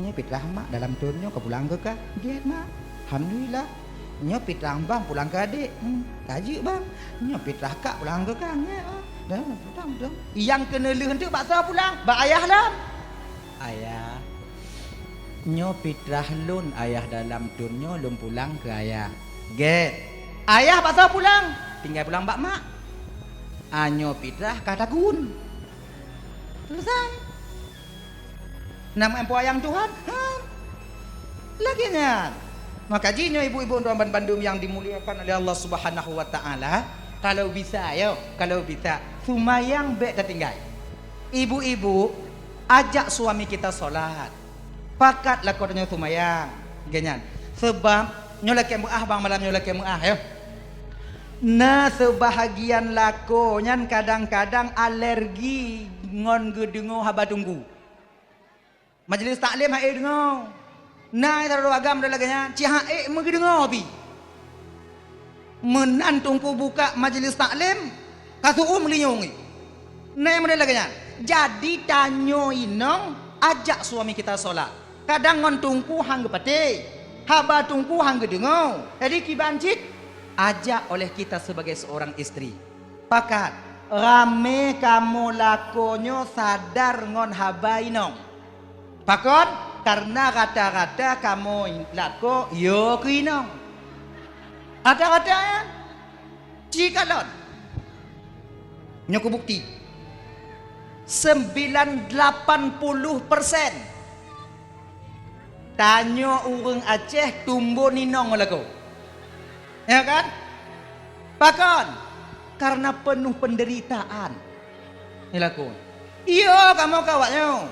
Nyoe pitrah mak dalam thon nyoe kapulang keu kah. Gèt, Mak. Alhamdulillah. Nyoe pitrah bang pulang keu adék. Hmm, ka jeuet, Bang. Nyoe pitrah kak pulang keu kah. Gèt, Bang. Dah, dah, dah. Nyang keuneulheueh eunteuk bak soe pulang? Bak ayah lôn. Ayah. Nyoe pitrah lôn, ayah, dalam thon nyoe lôn pulang keu ayah. Gèt. Ayah bak soe pulang? Tinggai pulang bak mak. Ah, nyoe pitrah ka tagun. Selesai. Nama empu ayang Tuhan? Ha? Lagèe nyan. Maka jih nyoe ibu-ibu dan bandum yang dimuliakan oleh Allah Subhanahu wa Ta'ala, kalau bisa, yo, kalau bisa, seumayang bèk tatinggai. Ibu-ibu, ajak suami kita salat. Pakat lakoe tanyoe seumayang. Lagèe nyan. Sabab nyoe lakèe meuáh, bang, malam nyoe lakèe meuáh, yo. Na seubahagian lakoe nyan kadang-kadang alergi ngon geudeungoe haba teungku. Majelis taklim han ék deungoe. Na sidroe agam lagée nyan, cit han ék meugeudeungoe pih. Meunan teungku buka majelis taklim, ka seuuem linyueng. Na nyang model lagée nyan. Jadi tanyoe inong ajak suami kita sholat. Kadang ngon teungku han geupatéh, haba teungku han geudeungoe. Jadi kiban cit ajak oleh kita sebagai seorang istri. Pakat, ramé kamoe lakoe nyoe sadar ngon haba inong. Pakon? Kareuna rata-rata kamoe lakoe yo keu inong. Rata-rata nyan. Ci kalon. Nyoe kubukti. Sembilan lapan puluh persen tanyoe ureuëng Aceh tumbon inong lakoe. Ya kan? Pakon? Karena penuh penderitaan. Ni lakoe. Iyo, kamoe keu awak nyoe.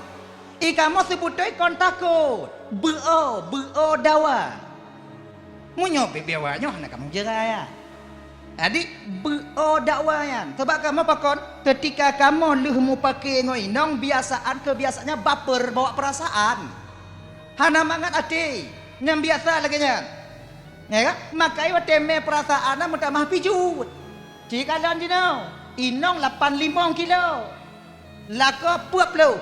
I kamoe seubeutôi kon takot. Beuo, beuo dawa. Meunyoe bibia awak nyoe hana kamoe jeurai. Jadi, beuo dawa nyan. Sabab kamoe pakon? Ketika kamoe lheueh mupake ngon inong, biasaan keubiasaannya baper bawa perasaan. Hana mangat até. Nyang biasa lagée nyan. Ya kan? Makai watée mé perasaan na meutamah pijuet. Ci kalon jinoe, inong lapan limong kilo. Lakoe peuet ploh.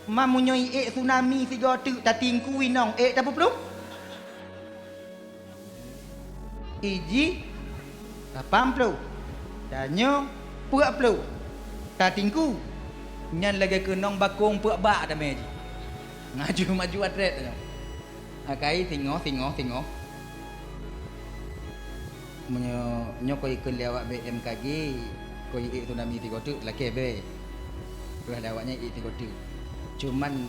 Ma meunyoe iék tsunami sigoe teuk tatingku inong ék tapeuplong? Iji lapan ploh, tanyoe peuet ploh, tatingku. Nyan lagée keunong bakong peuet bak damé jih. Ngaju maju atrét tanyoe. Akai singoh, singoh, singoh. Meunyoe nyoe keu ikheun lé awak B M K G, keu iék tsunami sigoe teuk lakée bée. Peugah lé awak nyan iék sigoe teuk. Cuman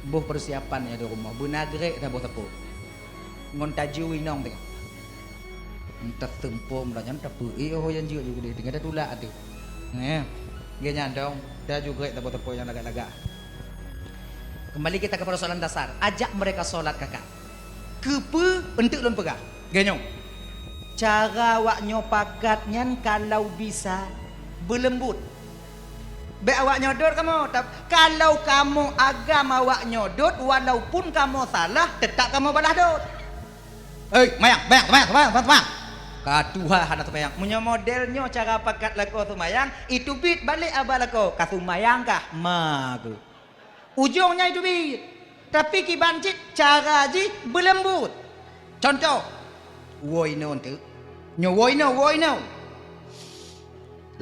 boh peusiapan nyang di rumoh beuna grek saboh sapo. Ngon taju inong teuh. Entah teumpom lah nyan tapi eh oh yang jeuet juga tinggal tatulak tu. Neh. Geuh nyan dong, taju grek saboh sapo nyang lagak-lagak. Kembali kita ke persoalan dasar, ajak mereka sholat kakak. Keupeue eunteuk lôn peugah? Geuh nyoe, cara awak nyoe pakat nyan kalau bisa beuleumbot. Bék awak nyoe dot kamoe, tap-, kalau kamoe agam awak nyoe dot, walaupun kamoe salah, teutap kamoe balah dot. Hei, mayang, mayang, mayang, mayang, mayang, mayang. Ka tuha hana seumayang. Meunyoe model nyoe cara pakat lakoe seumayang, itu bit balek aba lakoe, ka seumayang kah? Ma ku. Ujong nyan itu bit. Tapi kiban cit cara jih beuleumbot. Contoh, woe inoe teuk. Nyoe woe inoe, woe inoe.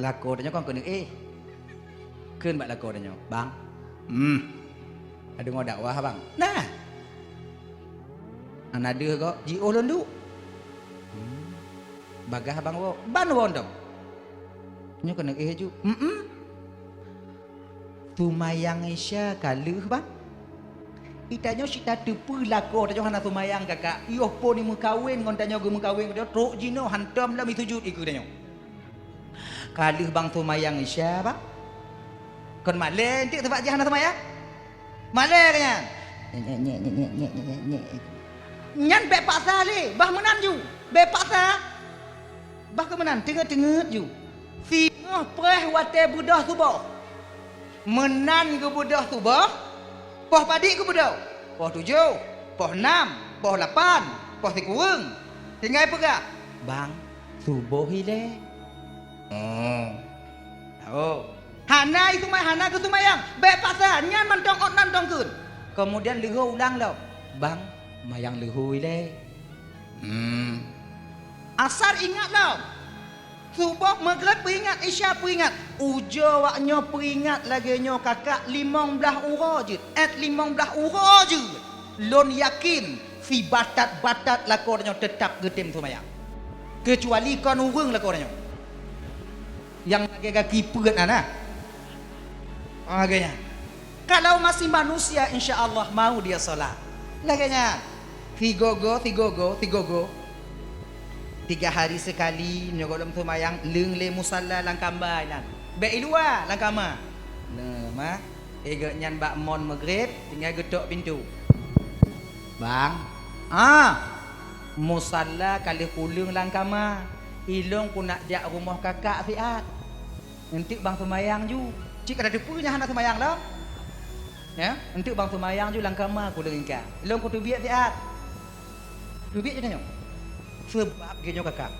Lakoe tanyoe kon keuneuk éh. Kheun bak lakoe tanyoe, "Bang, hmm, adeungoe dakwah, Bang." Nah. Hana deuh gob, jiôh lôn duek. Hmm. Bagaih Bang woe, ban woe dong. Nyoe keuneuk éh ju. Hmm. Seumayang Isya ka lheueh, Bang. Itanyoe cit tateupeue lakoe tanyoe hana seumayang, kakak. Yoh po ni meukawen ngon tanyoe geumeukawen, trok jinoe hantom lom sujut ikeue tanyoe. Ka lheueh Bang seumayang Isya, Bang. Kon malée enteuk sabab jih hana seumayang? Malée ka nyan. Nyan bék paksa lé, bah meunan ju. Bék paksa. Bah keu meunan, teungeut-teungeut ju. Singoh preh watée beudôh suboh. Meunan geubeudôh suboh, poh padit geubeudôh. Poh tujoh, poh nam, poh lapan, poh sikureueng. Tinggai peugah, "Bang, suboh ilée." Oh. Oh. Hana iseumayang, hana geuseumayang. Bék paksa, nyan mantong ôt nan tongkeun. Keumudian leuhô ulang lom, "Bang, mayang leuhô ilée." Hmm. Asar ingat lom. Suboh, Maghrib peuingat, Isya peuingat. Ujoe awak nyoe peuingat lagée nyoe kakak limong blaih uroe jeuet, ét limong blaih uroe jeuet. Lôn yakin, sibatat-batat lakoe nyoe teutap geutem seumayang. Keucuali kon ureuëng lakoe nyoe. Nyang lagée gaki peuet na, na. Ah, lagée nyan. Kalau masih manusia, insya Allah mau dia sholat. Lagée nyan. Sigogo, sigogo, sigogo. Tiga hari sekali, nyoe gohlom seumayang, leueng lé musalla lam kamba inan. Bék i luwa, lam kama. Nah, ma. Eh, geuh nyan bak mon Maghrib, tinggai geutok pintoe. "Bang." "Ah." Musalla ka lheueh kuleueng lam kama. Ilôn kunak jak rumoh kakak siat. Eunteuk bang seumayang ju. Cit ka tateupeue nyan hana seumayang lom. Ya, eunteuk bang seumayang ju lam kama kuleueng ingka. Ilôn kuteubiet siat. Teubiet ju tanyoe. Seubab geutanyoe kakak,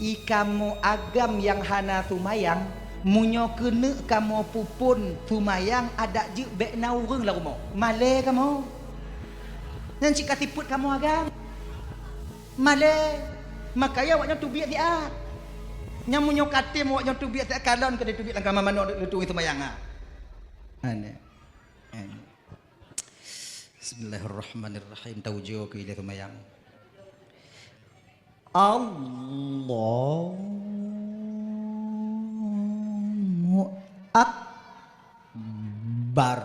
i kamoe agam nyang hana seumayang, meunyoe keuneuk kamoe peuphon seumayang adak jeuet bék na ureuëng lam rumoh. Malée kamoe. Nyan cit ka tipeuet kamoe agam. Malée. Makajih awaknyoe teubiet siat. Nyan meunyoe katem awaknyoe teubiet siat, kalon keu teubiet lam kama manoe leutu seumayang ha. Aneh. Aneh. Bismillahirrahmanirrahim. Taujoe keu ilée seumayang. Allahu Akbar.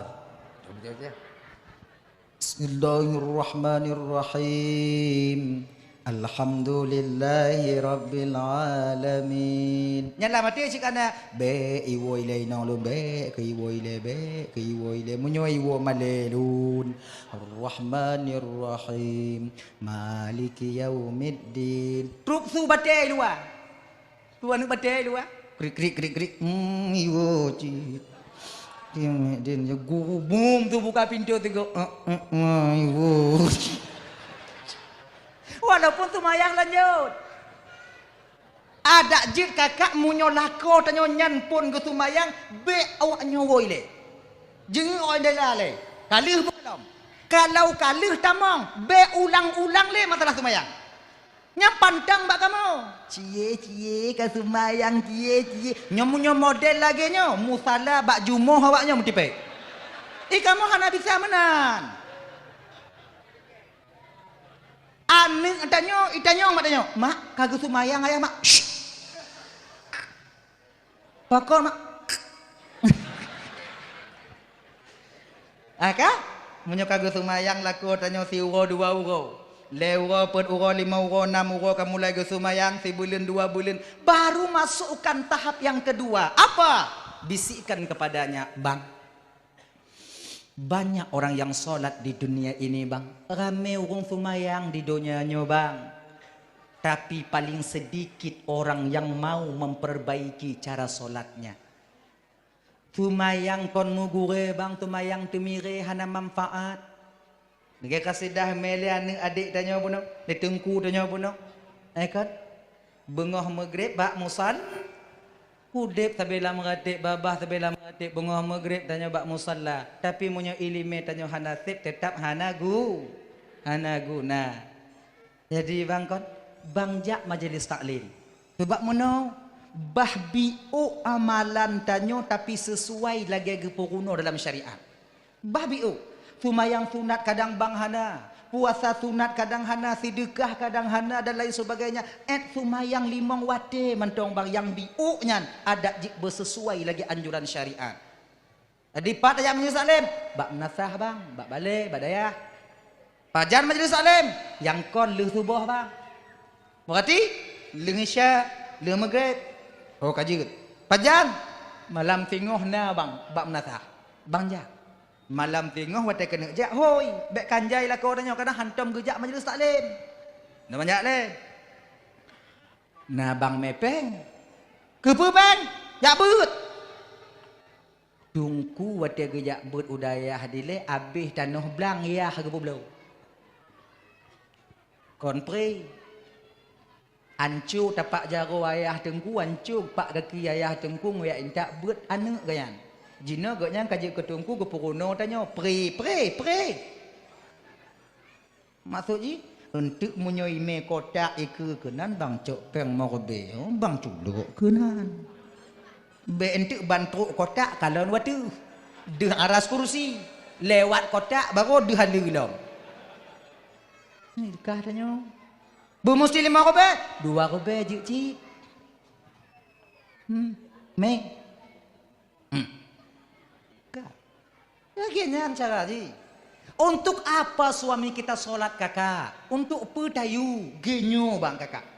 Bismillahirrahmanirrahim. Alhamdulillahirabbil alamin. Nyan lah maté cit kana, bék iwoe ilée inong lôn, bék keu iwoe ilée, bék keu iwoe ilée. Meunyoe iwoe malée lôn. Arrahmanirrahim. Maliki yaumiddin. Trup su batée luwa. Su aneuëk batée luwa. Krik, krik, krik, krik. Hmm, iwoe cit. Yaumiddin. Ya guru bum su buka pintoe sigoe. Eh, eh, eh, iwoe. Walaupun seumayang lanjut. Adak jeuet kakak meunyoe lakoe tanyoe nyan phon geuseumayang, bék awaknyoe woe ilée. Jeungeuk awaknyoe dela lé. Ka lheueh beukalom. Kalau ka lheueh tamong, bék ulang-ulang lé masalah seumayang. Nyan pantang bak kamoe. Cie, cie, ka seumayang, cie, cie. Nyoe meunyoe model lagée nyoe, musala bak jumoh awaknyoe meutipék. I kamoe hana bisa meunan. Aneuëk tanyoe, itanyong mak tanyoe, "Mak, ka geuseumayang ayah, Mak?" "Syh." "Pakon, Mak?" Ah, ka? Meunyoe ka geuseumayang lakoe tanyoe siuroe dua uroe, lhée uroe, peuet uroe, limong uroe, nam uroe ka mulai geuseumayang, sibuleuen, dua buleuen, baru masukkan tahap yang kedua. Apa? Bisikkan kepadanya, "Bang, banyak orang yang sholat di dunia ini, Bang. Ramé ureuëng seumayang di donya nyoe, Bang. Tapi paling sedikit orang yang mau memperbaiki cara sholatnya." Seumayang kon meugurée, Bang, seumayang teumirée hana manfaat. Lagée kasidah mé lé aneuëk adék tanyoe bunoe, lé teungku tanyoe bunoe. Eh, kon? Beungoh meugreb bak musal-, Udeb sabé lam ratéb, babah sabé lam ratéb, beungoh meugreb tanyoe bak musala. Tapi meunyoe iéleumé tanyoe hana sép, teutab hana gu-, hana guna. Jadi bang kon, bang jak majeulis taklim. Sabab meunoe, bah biôk amalan tanyoe tapi seusuai lagée geupeurunoe dalam syariat. Bah biôk, seumayang sunat kadang bang hana, puasa sunat kadang hana, seudeukah kadang hana dan lain sebagainya. Ét seumayang limong watée mantong bang nyang biôk nyan adat jih beuseusuai lagée anjuran syariat. Di pat tajak majeulis taklim, bak meunasah bang, bak balée, bak dayah. Pajan majeulis taklim, nyang kon lheueh suboh bang. Meurati, lheueh isya, lheueh meugreb. Oh ka jeuet. Pajan, malam singoh na bang, bak meunasah. Bang jak. Malam singoh watée keuneuk jak, hôi, bék kanjai lakoe tanyoe kadang hantom geujak majeulis taklim. Na bang jak lé. Na bang mé péng. Keupeue péng? Jak beuet. Teungku watée geujak beuet u dayah dilée abéh tanoh blang yah geupeubloe. Kon pré. Anco tapak jaroe ayah teungku, anco pak gaki ayah teungku, geujak intat beuet aneuëk geuh nyan. Jinoe geuhnyan ka jeuet keu teungku geupeurunoe tanyoe, pré, pré, pré. Maksud jih, eunteuk meunyoe imé kotak ikeue keunan bang cok péng meuribée, bang culok keunan. Bék eunteuk ban trok kotak kalon wateuh. Deuh aras kursi, lewat kotak baru deuh aleue lom. Nyoe kah tanyoe. Beuh musti limong ribée, dua ribée jeuet cit. Hmm. Mé. Hmm. Ka. Lagée nyan cara jih. Untuk apa suami kita sholat, kakak? Untuk peue tayue? Geunyoe bang kakak.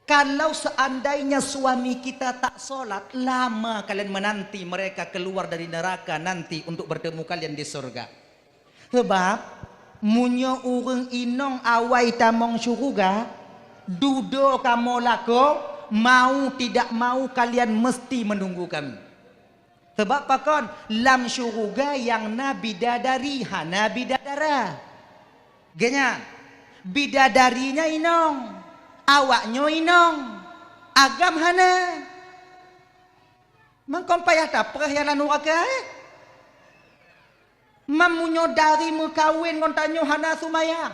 Kalau seandainya suami kita tak sholat, lama kalian menanti mereka keluar dari neraka nanti untuk bertemu kalian di surga. Sebab Meunyoe ureuëng inong awai tamong syeuruga, dudoe kamoe lakoe, mau tidak mau kalian mesti menunggu kami. Sabab pakon? Lam syeuruga nyang na bidadari, hana bidadara. Geuhnyan, bidadari nyan inong, awaknyoe inong, agam hana. Mangkong payah tapreh nyang lam nuraka, eh? Meunyoe dari meukawen ngon tanyoe hana seumayang,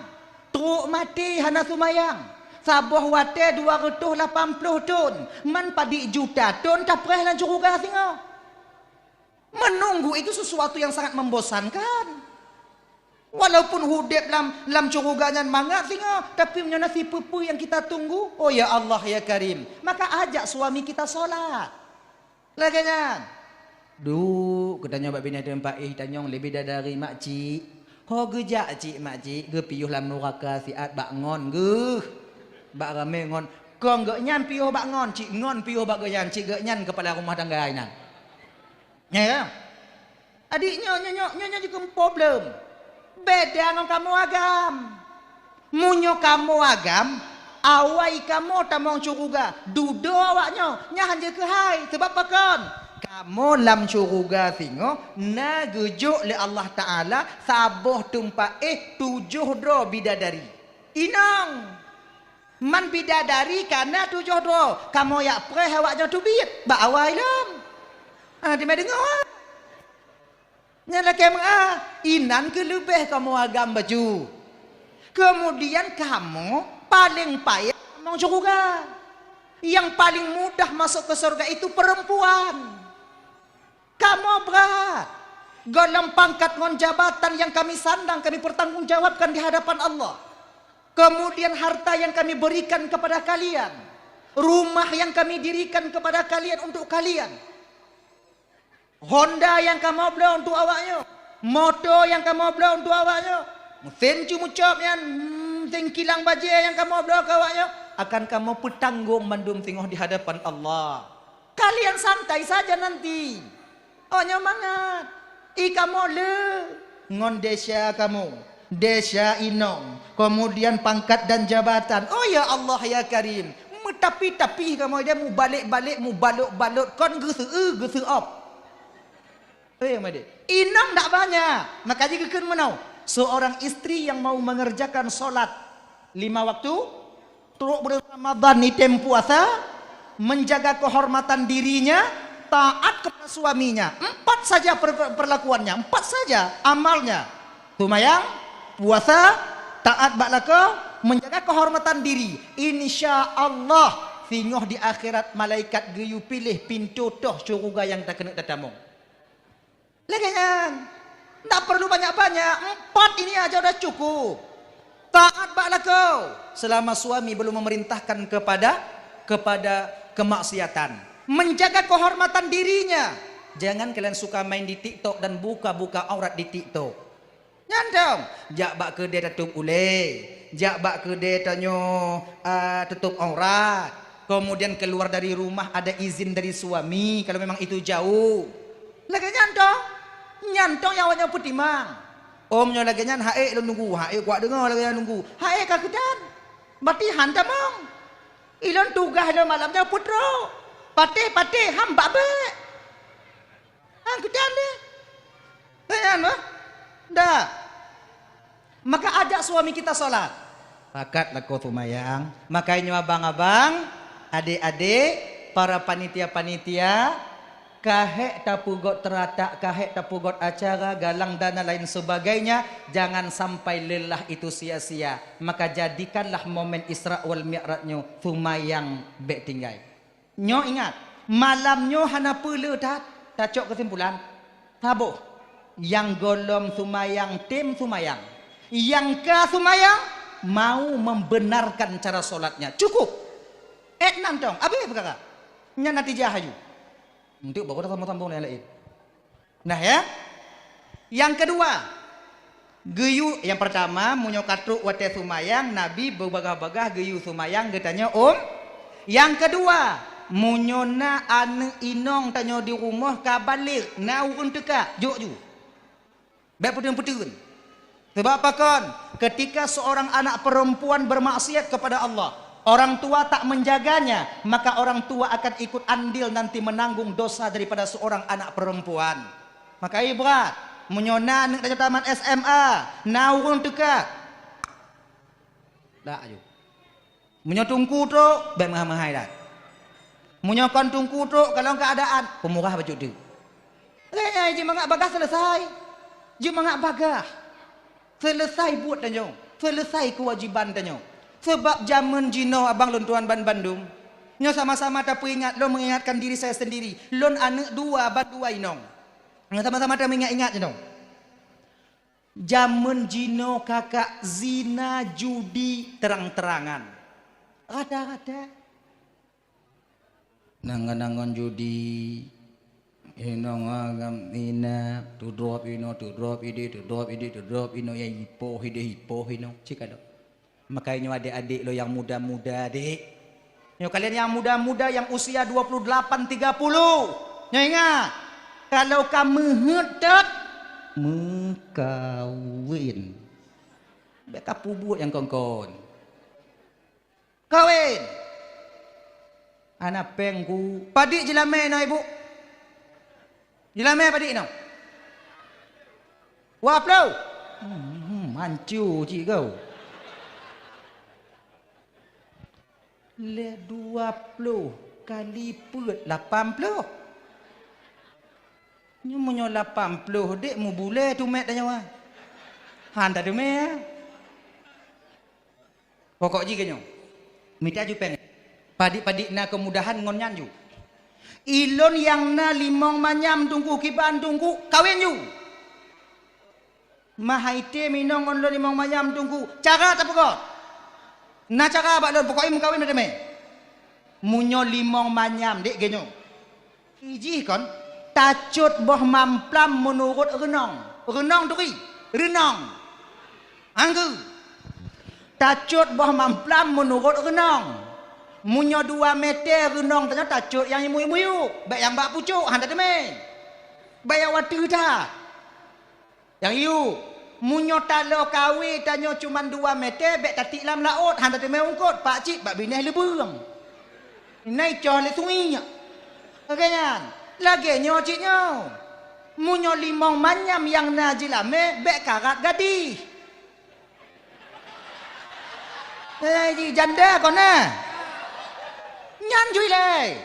trok maté hana seumayang, saboh watée dua reutôh lapan ploh thon, man padub juta thon tapreh lam syeuruga singoh. Menunggu itu sesuatu yang sangat membosankan. Walaupun udeb lam, lam syeuruga nyan mangat singoh, tapi meunyoe na sipeue-peue nyang kita tunggu, oh ya Allah, ya Karim, maka ajak suami kita sholat. Lagée nyan. Duek, geutanyoe bak binéh teumpat éh tanyong leubeh dari makcik. Ho geujak cit makcik, geupiôh lam nuraka siat bak ngon geuh. Bak ramé ngon. Kong geuhnyan piôh bak ngon, cit ngon piôh bak geuhnyan, cit geuhnyan keupala rumah tangga inan. Ya, ya. Adik nyoe, nyoe, nyoe, nyoe, nyoe jikheun problem. Beda ngon kamoe agam. Meunyoe kamoe agam, awai kamoe tamong syeuruga, dudoe awaknyoe, nyan han jeuet keuhai. Sabab pakon? Kamoe lam syeuruga singoh na geujok lé Allah Taala saboh teumpat éh tujoh droe bidadari. Inong! Man bidadari ka na tujoh droe, kamoe jak preh awaknyoe teubiet bak awai lom. Ah, teuma deungoe. Nyan lakée meu'ah, inan keuh leubeh kamoe agam bacut. Keumudian kamoe paleng payah tamong syeuruga. Nyang paleng mudah masôk keu syeuruga itu peurempuan. Kamoe brat. Gohlom pangkat ngon jabatan nyang kami sandang, kami pertanggungjawabkan di hadapan Allah. Kemudian harta yang kami berikan kepada kalian, rumah yang kami dirikan kepada kalian, untuk kalian. Honda nyang kamoe bloe untuk awaknyoe, moto nyang kamoe bloe untuk awaknyoe, meusén cu meucôb nyan, hmm, meusén kilang bajée nyang kamoe bloe keu awaknyoe, akan kamoe peutanggong mandum singoh di hadapan Allah. Kalian santai saja nanti. Oh, nyoe mangat. I kamoe le ngon desya kamoe, desya inong, kemudian pangkat dan jabatan. Oh, ya Allah, ya Karim. Meutapi-tapi kamoe dia mubalek-balek, mubalot-balot, kon geuseu-eu, geuseuop. Eh, Made. Inong dak banyak. Maka jih geukheun meunoe. Seorang istri yang mau mengerjakan solat lima waktu, trok buleuen Ramadan ni tem puasa, menjaga kehormatan dirinya, taat kepada suaminya. Empat saja per-, perlakuannya, empat saja amalnya. Seumayang, puasa, taat bak lakoe, menjaga kehormatan diri. Insya Allah, singoh di akhirat malaikat geuyue piléh pintoe toh syeuruga nyang takeuneuk tatamong. Lagée nyan. Ndak perlu banyak-banyak. Empat ini aja udah cukup. Taat bak lakoe selama suami belum memerintahkan kepada, kepada kemaksiatan. Menjaga kehormatan dirinya. Jangan kalian suka main di TikTok dan buka-buka aurat di TikTok. Nyan dong, jak bak keudè tatôp ulée, jak bak keudè tanyoe, a, tutôp aurat. Kemudian keluar dari rumah ada izin dari suami, kalau memang itu jauh. Lagée nyan dong, nyan dong nyang awaknyoe peutimang. Om nyoe lagée nyan, haék lôn nunggu, haék kuat deungoe lagée nyan nunggu. Haék ka keudan, bati han tamong. Ilôn tugaih lôn malam nyoe peutrok. Patéh-patéh, han bak bék. Hang keudan deh. Nyan bah. Dah. Maka ajak suami kita sholat. Pakat lakoe seumayang. Makanya abang-abang, adik-adik, para panitia-panitia, ka hék tapeugot teuratak, ka hék tapeugot acara, galang dana lain sebagainya, jangan sampai lelah itu sia-sia. Maka jadikanlah momen Isra wal Mi'raj nyoe seumayang bék tinggai. Nyoe ingat, malam nyoe hana peue le that, tacok keusimpulan. Saboh, nyang gohlom seumayang tem seumayang. Nyang ka seumayang mau membenarkan cara sholatnya. Cukup. Ék nan tong, abéh peukara. Nyan natijah aju. Untuk baru dah sambung-sambung nyang laén. Nah, ya. Yang kedua, geuyue, yang pertama, meunyoe ka trok watée seumayang, Nabi beubagaih-bagaih geuyue seumayang geutanyoe, um. Yang kedua, meunyoe na aneuëk inong tanyoe di rumoh ka baligh, na ureuëng teuka, jok ju. Bék peuteun-peuteun. Sebab pakon? Ketika seorang anak perempuan bermaksiat kepada Allah, orang tua tak menjaganya, maka orang tua akan ikut andil nanti menanggung dosa daripada seorang anak perempuan. Maka ibrat, meunyoe na aneuk tanyoe tamat S M A, na ureuëng teuka. Dak aju. Meunyoe teungku trok, bék meuhai-meuhai that. Meunyoe kon teungku trok, kalon keuadaan, peumurah bacut teuk. Lé nyan jimangat bagaih selesai. Jimangat bagaih. Selesai buet tanyoe. Selesai keuwajiban tanyoe. Sabab jamén jinoe abang lôn tuan ban bandum. Nyoe sama-sama tapeuingat, lôn mengingatkan diri saya sendiri. Lôn aneuk dua ban dua inong. Nyoe sama-sama tameuingat-ingat jinoe. Jamén jinoe kakak zina judi terang-terangan. Rata-rata. Nangon-nangon judi, inong agam ina, tudrop inoe, tudrop ideh, tudrop ideh, tudrop inoe, ya ipoh ideh, ipoh inoe. Cit ka lom. Makajih nyoe adek-adek lôn nyang muda-muda, dek. Nyoe kalian nyang muda-muda nyang usia dua puluh delapan, tiga puluh. Nyoe ingat, kalau ka meuheuet that, meukawen. Bék ka peubuet nyang kon-kon. Kawen. Hana péng ku. Padit jilamé na ibu? Jilamé padit na? Dua ploh. Hmm, mancu cit kau. Lé dua ploh kali peuet lapan ploh. Nyoe meunyoe lapan ploh dek mubulée tumet tanyoe. Han tateumé. Pokok jih keu nyoe, mita ju péng. Padit-padit na keumudahan ngon nyan ju. Ilôn nyang na limong manyam teungku, kiban teungku, kawen ju. Meuhai tém inong ngon lôn limong manyam teungku, cara tapeugot. Na cara bak lôn, pokok jih meukawen na teumé. Meunyoe limong manyam dek geuh nyoe. Ijih kon, tacot boh mamplam meunurot reunong. Reunong turi, reunong. Anggeue. Tacot boh mamplam meunurot reunong. Meunyoe dua meter reunong tanyoe tacot nyang muyueb-muyueb, bék nyang bak pucok, han tateumé. Bék nyang watée that. Nyang yue, meunyoe taloe kawé tanyoe cuman dua meter, bék tatiek lam laôt, han tateumé eungkôt, pakcit bak binéh leubeueng. Inan icoh lé sungiek. Lagée nyan, lagée nyoe cit nyoe. Meunyoe limong manyam nyang na jilamé, bék karat gadih. Eh, ji janda kon na. Nyan ju ilée.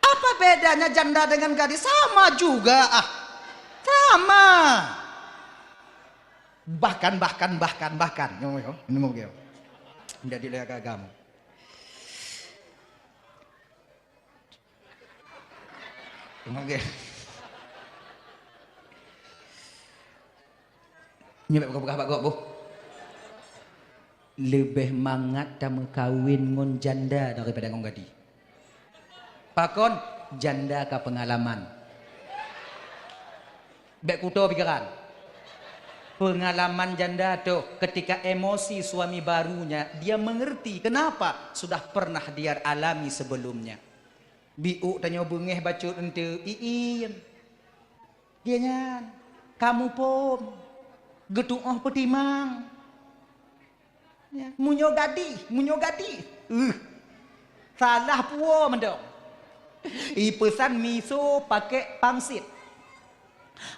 Apa bedanya janda dengan gadis? Sama juga, ah. Sama. Bahkan, bahkan, bahkan, bahkan. Nyoe, nyoe, nyoe, nyoe. Jadi lé agam. Nyoe, nyoe. Nyoe bak peugah bak gob boh. Leubeh mangat tameukawen ngon janda daripada ngon gadih. Pakon? Janda ka peungalaman. Bék kuto pikiran. Peungalaman janda toh, ketika emosi suami barunya, dia mengerti kenapa sudah pernah dia alami sebelumnya. Biôk tanyoe beungéh bacut eunteuk, iin. Dia nyan, kamu pom, geutuoh peutimang. Ya, meunyoe gadih, meunyoe gadih, uh, salah puwoe mantong. Ipeusan miso pakai pangsit.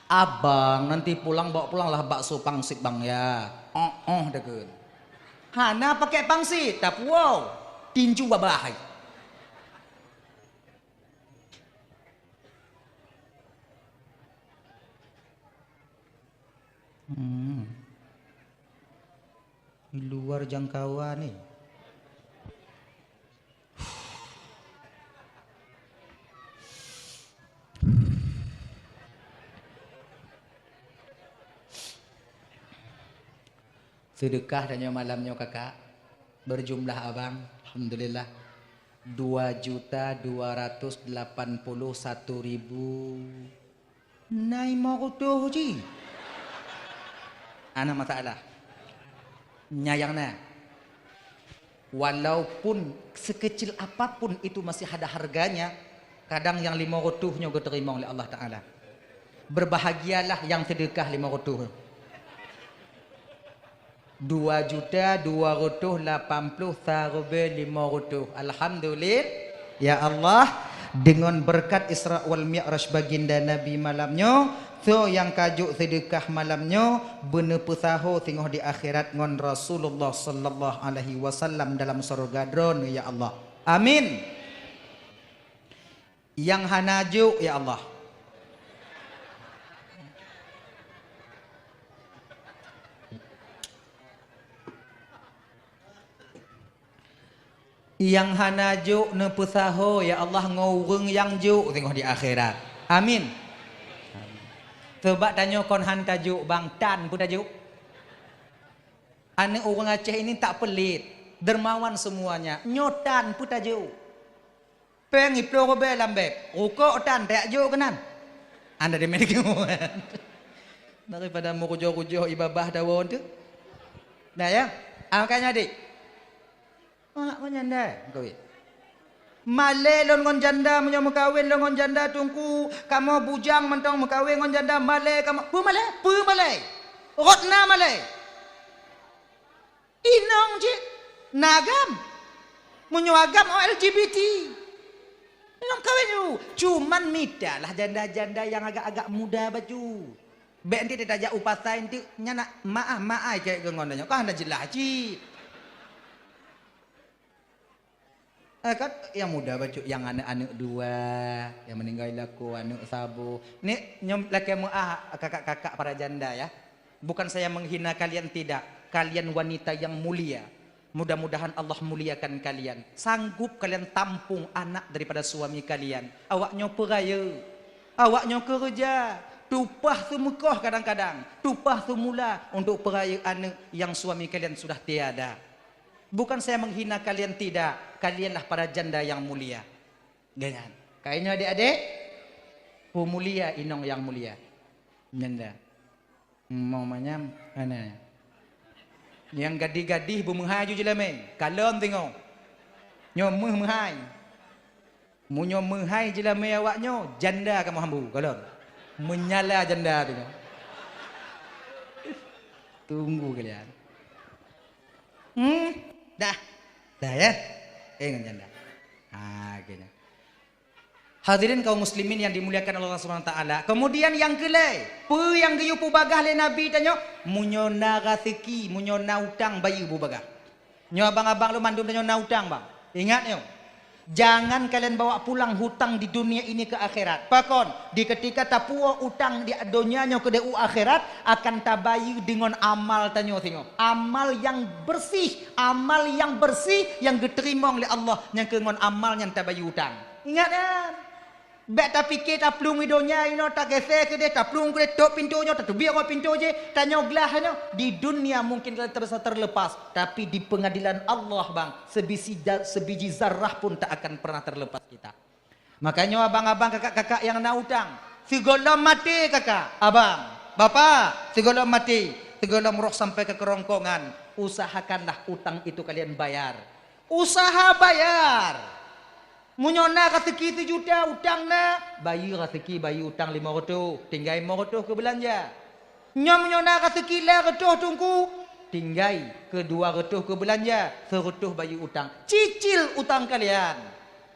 Abang, nanti pulang bawa pulanglah bakso pangsit bang ya. Oh, oh, dah kan. Hana pakai pangsit, tapuwoe. Tinju babah hai. Hmm. Di luar jangkauan ni. Sedekah tanyoe malam nyoe kakak, berjumlah abang, alhamdulillah, dua juta dua ratus delapan puluh satu ribu. Nai mo kutoh ji. Hana masalah. Nyang na. Walaupun sekecil apapun itu masih ada harganya, kadang nyang lima ratus nyoe geuteurimong lé Allah Taala. Berbahagialah nyang sedekah lima ratus. Dua juta dua ratus lapan puluh sareubee lima ratus. Alhamdulillah. Ya Allah, deungon beureukat Isra wal Mi'raj baginda Nabi malam nyoe, soe nyang ka jok seudeukah malam nyoe, beuneupeusaho singoh di akhirat ngon Rasulullah sallallahu alaihi wasallam dalam syeuruga Droeneuh, ya Allah. Amin. Nyang hana jok, ya Allah. Nyang hana jok neupeusaho, ya Allah, ngon ureuëng nyang jok singoh di akhirat. Amin. Sabab tanyoe kon han tajok, bang, tan peue tajok. Aneuëk ureuëng Aceh ini tak pelit, dermawan semuanya. Nyoe tan peue tajok. Péng iploh rubée lam beb, rukok tan tajak jok keunan. Anda demen keu daripada meurujoh-rujoh ibabah dawa tu. Nah ya, ah, makanya adik. Mak ngon janda meukawen. Malée lôn ngon janda, meunyoe meukawen lôn ngon janda, Teungku, kamoe bujang mantong meukawen ngon janda, malée kamoe. Peue malée? Peue malée? Rot na malée. Inong cit na agam. Meunyoe agam, oh, L G B T. Inong kawin ju. Cuman mitalah janda-janda nyang agak-agak muda bacut. Bék nanti tajak u pasai nanti, nyan nak maah-maah cewek keu ngon tanyoe. Kan hana jeulaih cit. Eh, kan nyang muda bacut, nyang aneuk-aneuk dua, nyang meuninggai lakoe, aneuk saboh. Ni nyoe lakée meuah kakak-kakak para janda ya. Bukan saya menghina kalian, tidak. Kalian wanita yang mulia. Mudah-mudahan Allah muliakan kalian. Sanggup kalian tampung anak daripada suami kalian. Awak nyoe peurayeuk. Awak nyoe keureuja. Tupah seumeukoh kadang-kadang. Tupah seumula untuk peurayeuk aneuk yang suami kalian sudah tiada. Bukan saya menghina kalian, tidak. Kalianlah para janda yang mulia. Dengan. Kainyoe adik-adik, peumulia inong yang mulia. Nyanda. Mau manyam, ana. Nyang gadih-gadih beumeuhai ju jeulamé. Kalon teungoh. Nyoe meuh meuhai. Meunyoe meuhai jeulamé awak nyoe, janda kamoe hambu, kalon. Meunyala janda teungoh. Tunggu kalian. Hmm, dah. Dah ya? Eh, ngon janda. Ha, kena. Hadirin kaum muslimin yang dimuliakan Allah Subhanahu wa taala. Kemudian yang keulhèe, peue nyang geuyue peubagah lé Nabi tanyoe? Meunyoe na raseuki, meunyoe na utang, bayeue beubagah. Nyoe abang-abang lôn mandum tanyoe na utang, bang. Ingat nyoe. Jangan kalian bawa pulang hutang di dunia ini ke akhirat. Pakon? Di ketika tapuwoe utang di donya nyoe keudeh u akhirat, akan tabayeue deungon amal tanyoe singoh. Amal nyang bersih, amal nyang bersih nyang geuteurimong lé Allah nyang keu ngon amal nyan tabayeue utang. Ingat nyan. Bék tapike taplueng i donya inoe, tagése keudeh, taplueng keudeh, tôp pintoe nyoe, tateubiet ngon pintoe jéh, tanyoe glah nyoe. Di dunia mungkin kalian terasa terlepas, tapi di pengadilan Allah, bang, sebisi ja-, sebiji zarah pun tak akan pernah terlepas kita. Makanya abang-abang, kakak-kakak yang na utang, sigohlom maté kakak, abang, bapak, sigohlom maté, sigohlom roh sampai ke kerongkongan, usahakanlah utang itu kalian bayar. Usaha bayar. Meunyoe na raseuki sijuta utang na, bayeue raseuki, bayeue utang limong reutôh, tinggai limong reutôh keu beulanja. Nyoe meunyoe na raseuki lhèe reutôh Teungku, tinggai keu dua reutôh keu beulanja, seureutôh bayeue utang. Cicil utang kalian.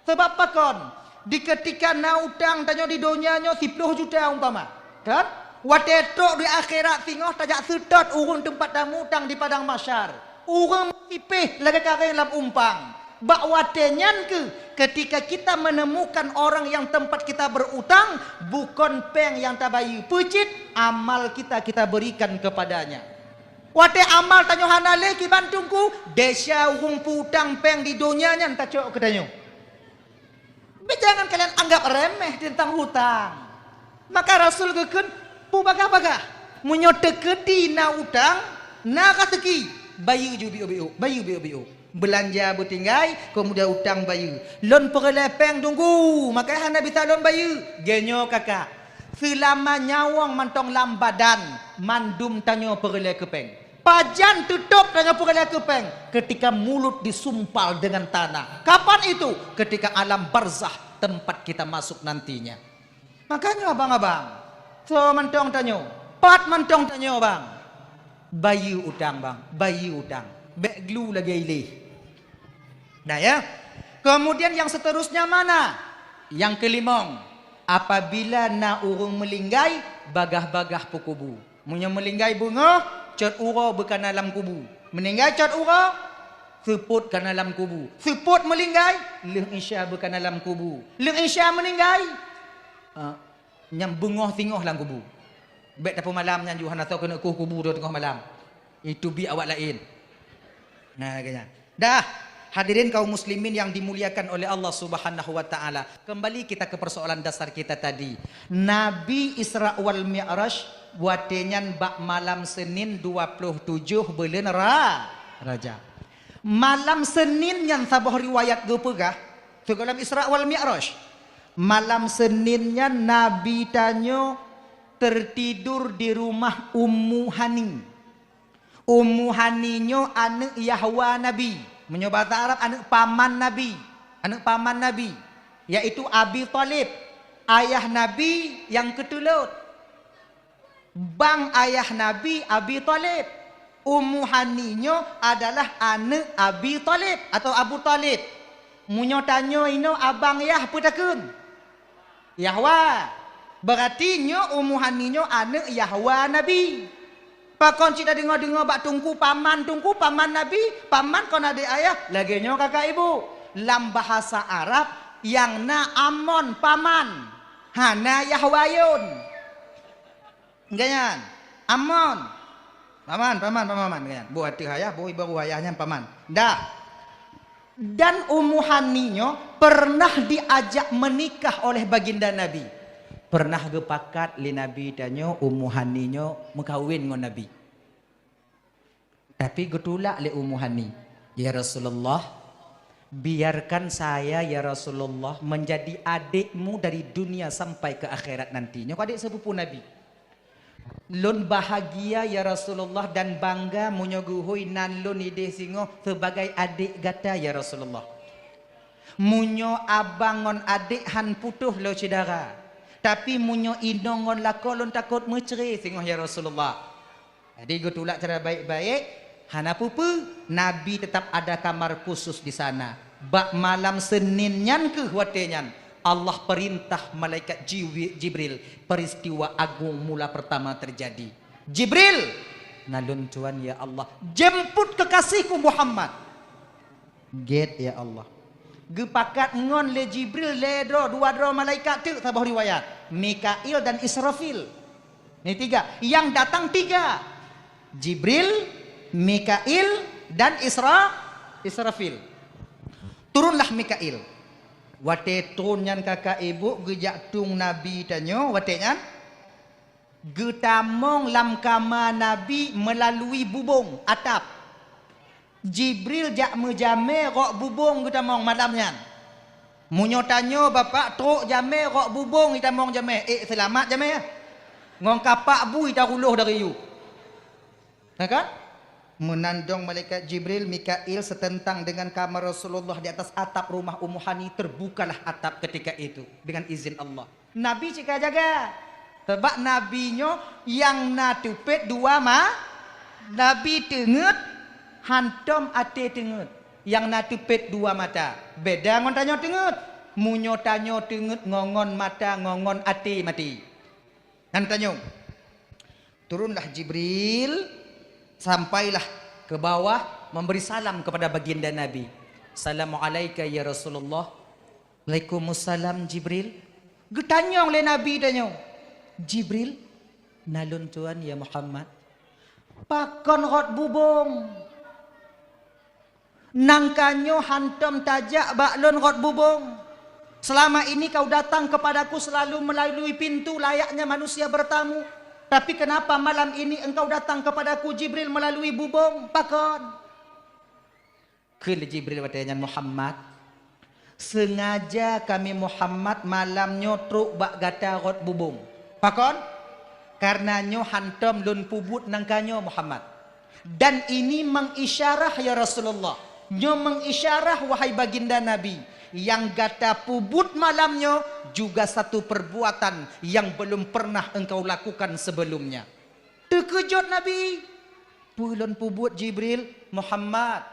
Sabab pakon? Di keutika na utang tanyoe di donya nyoe siploh juta umpama, kan? Watèe trok di akhirat singoh tajak seutôt ureueng teumpat tameutang di padang mahsyar. Ureueng meusipéh lagèe kareng lam umpang. Bak watèe nyan keuh, ketika kita menemukan orang yang tempat kita berutang, bukon péng nyang tabayeue, peucit amal kita, kita berikan kepadanya. Watèe amal tanyoe hana lé kiban Teungku, desya ureueng peu-utang péng di donya nyan tacok keu tanyoe. Bèk jangan kalian anggap remeh teuntang hutang. Maka Rasul geukheun, peubagah-bagah. Meunyoe teukeudi na utang, na raseuki, bayeue ju biôk-biôk, bayeue biôk-biôk. Beulanja beutinggai, keumudian utang bayeue. Lôn peureulèe péng Teungku, maka hana bisa lôn bayeue. Geuh nyoe kakak, seulama nyawöng mantong lam badan, mandum tanyoe peureulèe keu péng. Pajan teutôp tanyoe peureulèe keu péng? Ketika mulut disumpal dengan tanah. Kapan itu? Ketika alam barzakh, tempat kita masuk nantinya. Makanya abang-abang, soe mantong tanyoe, pat mantong tanyoe, bang. Bayeue utang, bang, bayeue utang. Bék glu lagée ileh. Nah, ya. Kemudian yang seterusnya mana? Yang kelimong, apabila na ureuëng meulinggai, bagah-bagah peukubu. Meunyoe meulinggai beungoh, cot uroe beukana lam kubu. Meuninggai cot uroe, seupôt kana lam kubu. Seupôt meulinggai, lheueh isya beukana lam kubu. Lheueh isya meuninggai, ah, nyang beungoh singoh lam kubu. Bék tapeumalam nyan ju hana soe keuneuk kueh kubu teungoh malam. Itu bi awak laén. Nah, lagée nyan. Dah, hadirin kaum muslimin yang dimuliakan oleh Allah Subhanahu wa taala. Kembali kita ke persoalan dasar kita tadi. Nabi Isra wal Mi'raj watée nyan bak malam Senin dua puluh tujoh buleuen Ra-, Rajab. Malam Senin nyan saboh riwayat geupeugah, sigohlom Isra wal Mi'raj. Malam Senin nyan Nabi tanyoe tertidur di rumah Ummu Hani. Ummu Hani nyoe aneuëk Yahwa Nabi. Meunyoe basa Arab, aneuëk paman Nabi. Aneuëk paman Nabi, yaitu Abi Thalib, ayah Nabi nyang keutulot. Bang ayah Nabi Abi Thalib. Ummu Hani nyoe adalah aneuëk Abi Thalib atau Abu Thalib. Meunyoe tanyoe inoe abang yah, peue takheun? Yahwa. Beurati nyoe Ummu Hani nyoe aneuëk Yahwa Nabi. Pakon cit tadeungoe-deungoe bak teungku paman, teungku paman Nabi, paman kon adék ayah, lagée nyoe kakak ibu. Lam bahasa Arab, nyang na amon paman, hana Yahwa yon. Geuh nyan, amon. Paman, paman, paman, paman, geuh nyan. Boh ateueh ayah, boh ibaroe ayah nyan paman. Dah. Dan Ummu Hani nyoe pernah diajak menikah oleh Baginda Nabi. Pernah geupakat lé Nabi tanyoe Ummu Hani nyoe meukawen ngon Nabi. Tapi geutulak lé Ummu Hani, "Ya Rasulullah, biarkan saya, ya Rasulullah, menjadi adikmu dari dunia sampai ke akhirat nanti." Nyoe adék sepupu Nabi. "Lôn bahagia, ya Rasulullah, dan bangga meunyoe geuhôi nan lôn idéh singoh sebagai adék gata, ya Rasulullah. Meunyoe abang ngon adék han putôh lé syedara, tapi meunyoe inong ngon lakoe lôn takot meucré singoh, ya Rasulullah." Jadi geutulak cara baik-baik, hana peue-peue, Nabi tetap ada kamar khusus di sana. Bak malam Senin nyan keuh watée nyan, Allah perintah malaikat Jiwi-, Jibril, peristiwa agung mula pertama terjadi. "Jibril, na lôn tuan ya Allah, jemput kekasihku Muhammad." "Gét ya Allah." Geupakat ngon lé Jibril lhée droe, dua droe malaikat teuk saboh riwayat, Mikail dan Israfil. Ni tiga, yang datang tiga. Jibril, Mikail, dan Isra-, Israfil. Turunlah Mikail. Watée trôn nyan kakak ibu geujak tueng Nabi tanyoe watée nyan. Geutamong lam kama Nabi meulalui bubông atap. Jibril jak meujamé rok bubông geutamong malam nyan. Meunyoe tanyoe bapak trok jamé rok bubông itamong jamé, ék seulamat jamé, ngon kapak bui taruloh dari yue. Na kan? Meunan dong malaikat Jibril, Mikail seuteuntang deungon kama Rasulullah di atas atap rumah Ummu Hani, terbukalah atap ketika itu dengan izin Allah. Nabi cit ka jaga. Sabab Nabi nyoe nyang na teupet dua ma-, Nabi teungeut hantom até teungeut. Nyang na teupet dua mata. Beda ngon tanyoe teungeut. Meunyoe tanyoe teungeut ngon, ngon mata, ngon, ngon até maté. Nyan tanyoe. Turunlah Jibril, sampailah ke bawah, memberi salam kepada baginda Nabi. "Assalamualaika ya Rasulullah." "Waalaikumsalam Jibril." Geutanyong lé Nabi tanyoe, "Jibril, na lôn tuan ya Muhammad." "Pakon rot bubông?" "Nangka nyoe hantom tajak bak lôn rot bubông. Selama ini kau datang kepadaku selalu melalui pintu layaknya manusia bertamu. Tapi kenapa malam ini engkau datang kepadaku Jibril melalui bubông? Pakon?" Kheun lé Jibril watée nyan, "Muhammad, sengaja kami Muhammad malam nyoe trok bak gata rot bubông." "Pakon?" "Karena nyoe hantom lôn peubuet nangka nyoe Muhammad. Dan ini mengisyarah ya Rasulullah. Nyoe mengisyarah wahai baginda Nabi, nyang gata peubuet malam nyoe juga satu perbuatan yang belum pernah engkau lakukan sebelumnya." Teukeujot Nabi. "Peue lôn peubuet, Jibril?" "Muhammad,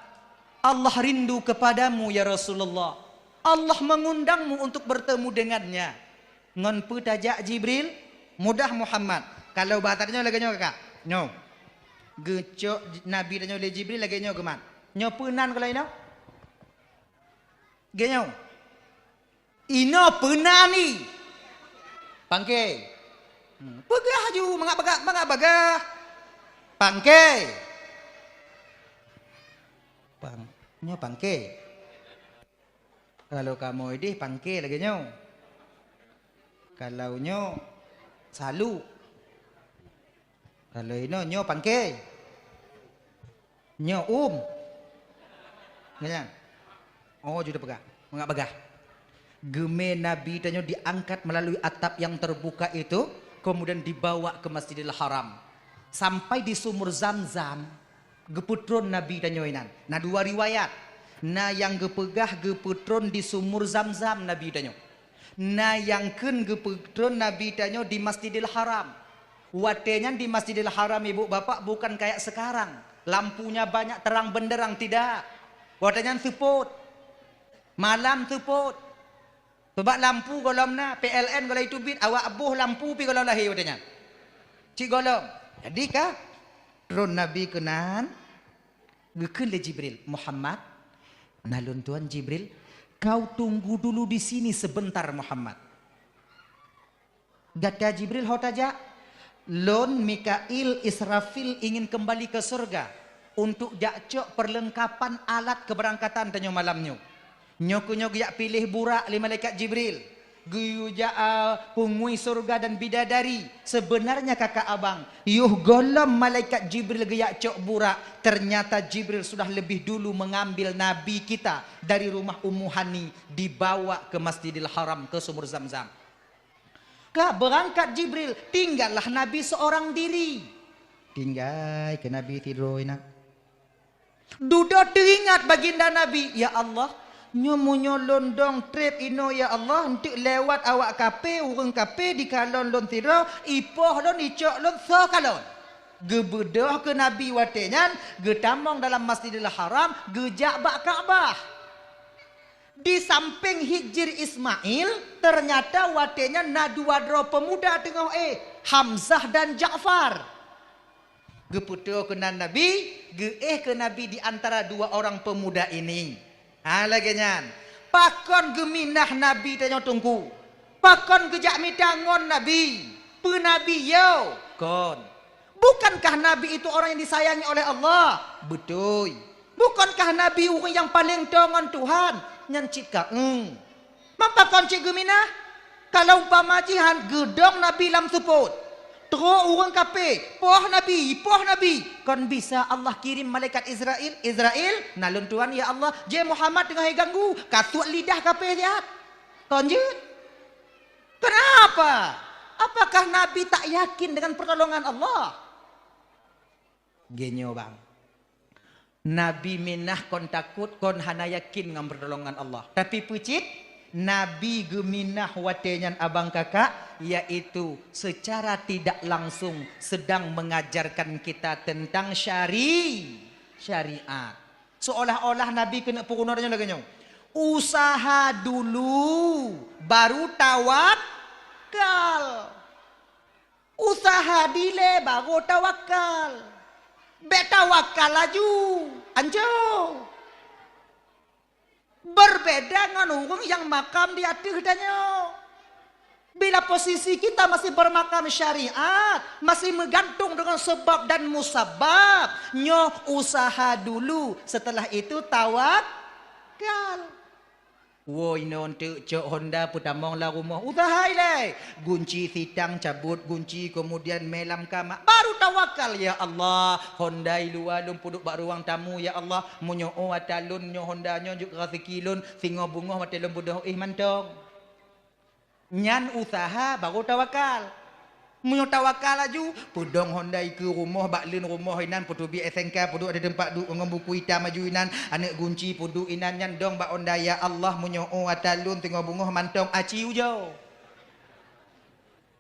Allah rindu kepadamu, ya Rasulullah. Allah mengundangmu untuk bertemu dengannya." "Ngon peue tajak, Jibril?" "Mudah, Muhammad. Kalau bahasa tanyoe lagèe nyoe, kakak. Nyoe. Geucok Nabi tanyoe lé Jibril lagèe nyoe geumat. Nyoe peue nan kalau inoe?" "Geuh nyoe." "Inoe peue nan?" "Pangke." Hmm, peugah laju, mangat bagah, mangat bagah. "Pangke." Pang-, nyoe pangke. Kalau kamoe idéh pangke lagèe nyoe. Kalau nyoe saluk. Kalau inoe nyoe pangke. Nyoe um. Nyan. Oh, jeuet peugah. Mangat bagah. Geumé Nabi tanyoe diangkat melalui atap yang terbuka itu, kemudian dibawa ke Masjidil Haram. Sampai di sumur Zamzam, geupeutron Nabi tanyoe inan. Na dua riwayat. Na nyang geupeugah geupeutron di sumur Zamzam Nabi tanyoe. Na nyang kheun geupeutron Nabi tanyoe di Masjidil Haram. Watèe nyan di Masjidil Haram, ibu bapak, bukan kayak sekarang. Lampunya banyak terang benderang, tidak. Watèe nyan seupôt. Malam seupôt. Sabab lampu gohlom na, P L N gohlom teubiet, awak boh lampu pih gohlom lahé watèe nyan. Cit gohlom. Jadi ka tron Nabi keunan, geukheun lé Jibril, "Muhammad, na lôn tuan Jibril, kau tunggu dulu di sini sebentar, Muhammad." "Gata Jibril ho tajak?" "Lôn, Mikail, Israfil ingin kembali ke surga untuk jak cok perlengkapan alat keberangkatan tanyoe malam nyoe. Nyoe keuh nyoe geujak piléh Burak lé malaikat Jibril. Geuyue jak, a, peungui surga dan bidadari. Sebenarnya kakak abang, yoh gohlom malaikat Jibril geujak cok Burak, ternyata Jibril sudah lebih dulu mengambil Nabi kita dari rumah Ummu Hani, dibawa ke Masjidil Haram, ke Sumur Zamzam." Ka beurangkat Jibril, tinggallah Nabi seorang diri. Tinggai keu Nabi sidroe inan. Dudoe teuingat baginda Nabi, "Ya Allah, nyoe meunyoe lôn dong trép inoe ya Allah, eunteuk lewat awak kafé, ureuëng kafé dikalon lôn sidroe, ipoh lôn, icok lôn, soe kalon?" Geubeudôh keu Nabi watée nyan, geutamong dalam Masjidil Haram, geujak bak Ka'bah. Di sampéng Hijir Ismail, teunyata watée nyan na dua droe peumuda teungoh éh, Hamzah dan Ja'far. Geupeutoe keunan Nabi, geuéh keu Nabi di antara dua orang peumuda ini. Ha, lagée nyan, pakon geuminah Nabi tanyoe Teungku? Pakon geujak mita ngon Nabi? Peue Nabi yo? Kon. Bukankah Nabi itu orang yang disayangi oleh Allah? Beutôi. Bukankah Nabi ureuëng nyang paleng toe ngon Tuhan? Nyan cit ka, eng. Man pakon cit geuminah? Kalau umpama jihan geudong Nabi lam seupôt, trok ureuëng kafé, poh Nabi, poh Nabi, kon bisa Allah kirim malaikat Israel, "Israel, na lôn tuan ya Allah, jeh Muhammad teungoh iganggu, ka suet lidah kafé siat." Kon jeuet? Kenapa? Apakah Nabi tak yakin dengan pertolongan Allah? Geunyoe bang. Nabi minah kon takot, kon hana yakin ngon pertolongan Allah. Tapi peue cit? Nabi geuminah watée nyan abang kakak, yaitu secara tidak langsung sedang mengajarkan kita tentang syari-, syariat. Seolah-olah Nabi keuneuk peurunoe nyoe lagée nyoe. Usaha dulu, baru tawakal. Usaha dilée, baru tawakal. Bék tawakal laju. Anco. Berbeda ngon ureuëng nyang makam di ateueh tanyoe. Bila posisi kita masih bermakam syariat, masih meugantung dengan sebab dan musabab, nyoe usaha dulu, setelah itu tawakal. Woe inoe eunteuk cok honda peutamong lam rumoh, usaha ilée. Gunci sitang cabot gunci, kemudian mé lam kama, baru tawakal, "Ya Allah, honda i luwa lôn peuduek bak ruang tamu, ya Allah, meunyoe ata lôn nyoe honda nyoe jeuet raseuki lôn, singoh beungoh watée lôn beudôh éh mantong." Nyan usaha baru tawakal. Meunyoe tawakal laju, peudong honda i keu rumoh, bak leuen rumoh inan, peuteubiet S N K, peuduek di teumpat duek ngon buku itam laju inan, aneuëk gunci peuduek inan nyan dong bak honda, "Ya Allah, meunyoe ata lôn teungoh beungoh mantong aci ujoe.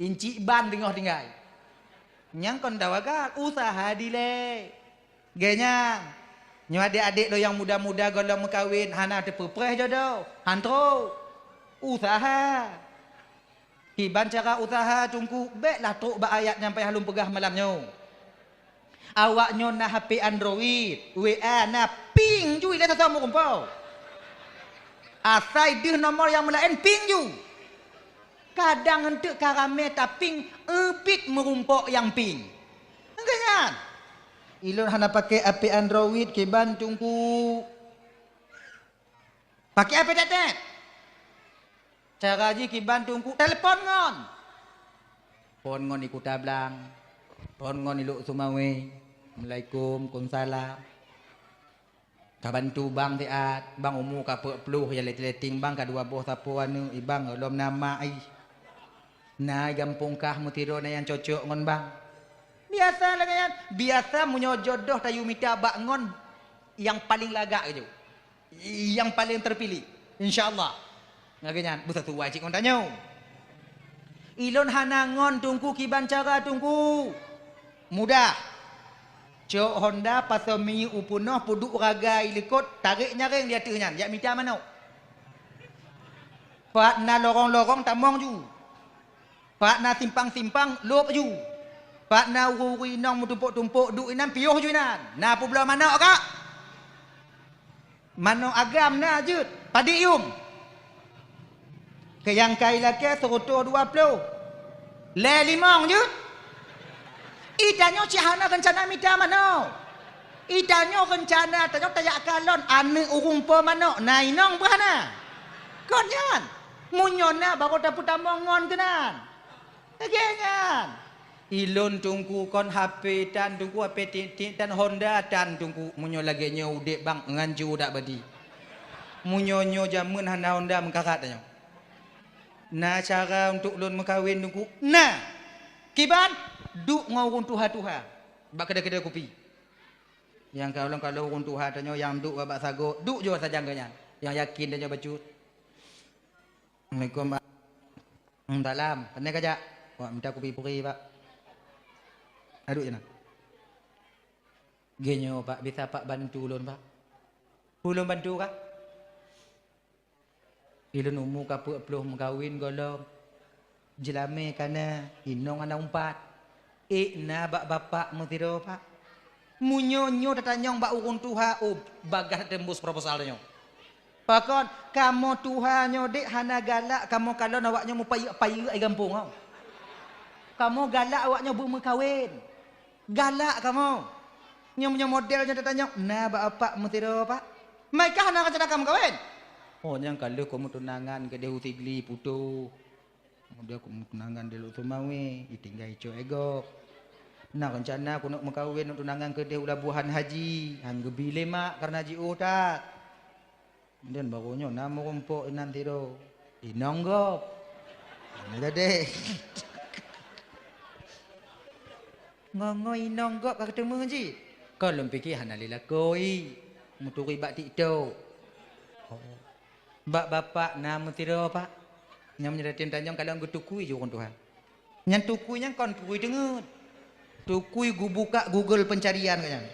Incik ban teungoh tinggai." Nyang kon tawakal, usaha dilée. Geuh nyan, nyoe adék-adék lôn nyang muda-muda gohlom meukawen hana teupeupreh jodoh, han trok. Useuha. Kiban cara useuha Teungku, béklah trok bak ayat nyang payah lôn peugah malam nyoe. Awaknyoe na H P Android, W A na ping ju ilée sasoe meurumpok. Asai deuh nomor nyang meulaén ping ju. Kadang eunteuk ka ramé taping, eubit meurumpok nyang ping. Enggak nyan. Ilôn hana pakai H P Android kiban Teungku. Pakai H P tetet. Cara jih kiban Teungku telepon ngon. Phon ngon di Kuta Blang. Phon ngon di Lhokseumawe. Assalamualaikum, waalaikumsalam. Ka bantu bang siat, bang umu ka peuet ploh ya leting-leting bang ka dua boh sapo aneuk, i bang lom nama ih. Na i gampông kah meusidroe na nyang cocok ngon bang. Biasa lagée nyan, biasa meunyoe jodoh tayue mita bak ngon nyang paleng lagak keujeuet. Nyang paleng terpilih, insya Allah. Lagée nyan beusatuai cit ngon tanyoe. Ilôn hana ngon Teungku kiban cara Teungku. Mudah. Cok honda pasoe minyeuk u peunoh peuduek ragai likot, tarek nyareng di ateueh nyan, jak mita manok. Pat na lorong-lorong tamong ju. Pat na simpang-simpang lôb ju. Pat na ureuëng-ureuëng inong meutumpok-tumpok duek inan piôh ju inan. Na peubloe manok kak. Manok agam na jeuet, padit yuem. Keu nyang ka ilakée seureutôh dua ploh. Lhée limong jeuet. I tanyoe cit hana reuncana mita manok. I tanyoe reuncana tanyoe tajak kalon aneuk ureuëng po manok na inong beuh hana. Kon nyan. Meunyoe na barô tapeutamong ngon keunan. Lagée nyan. Ilôn Teungku kon H P tan Teungku, H P tiek-tiek tan honda tan Teungku. Meunyoe lagée nyoe udeb bang ngan ju dak badi. Meunyoe nyoe jameun hana honda meukarat tanyoe. Na cara untuk lôn meukawen Teungku? Na. Kiban? Duek ngon ureuëng tuha-tuha bak keudée-keudée kupi. Nyang ka ulôn kalon ureuëng tuha tanyoe nyang duek bak sagoe, duek ju sajan geuh nyan. Nyang yakin tanyoe bacut. Assalamualaikum, Pak. Salam. Pane kajak? Wak mita kupi puri, Pak. Aduk je na. Geuh nyoe, Pak, bisa Pak bantu ulôn, Pak? Ulôn bantu kah? Ilôn umu ka peuet ploh meukawen gohlom. Jeulamé ka na, inong hana umpat. Ék na bak bapak meusidroe, Pak. Meunyoe nyoe tatanyong bak ureuëng tuha, oh, bagaih teumbus proposal nyoe. Pakon, kamoe tuha nyoe dek hana galak kamoe kalon awaknyoe meupayeuk-payeuk di gampông nyoe. Kamoe galak awaknyoe beumeukawen. Galak kamoe. Nyoe meunyoe model nyoe tatanyong, na bak bapak meusidroe, Pak. Meukah hana rencana ka meukawen? Oh, nyang ka lheueh keu meutunangan keudeh u Sigli putôh. Kemudian keu meutunangan di Lhokseumawe, ditinggai cok e gob. Na reuncana keuneuk meukawen, neuk tunangan keudeh u Labuhan Haji, han geubi lé mak kareuna jiôh that. Kemudian barô nyoe na meurumpok inan sidroe. Inong gob. Hana jadi. Ngon-ngon inong gob ka geuteumé jih. Kon lôn pike hana lé lakoe. Meuturi bak TikTok. Oh. Bak bapak na meusidroe, Pak. Nyang meunyoe tanyong kalon geutukui ju ureuëng tuha. Nyan tukui nyan kon tukui teungeut. Tukui geubuka Google pencarian ka nyan.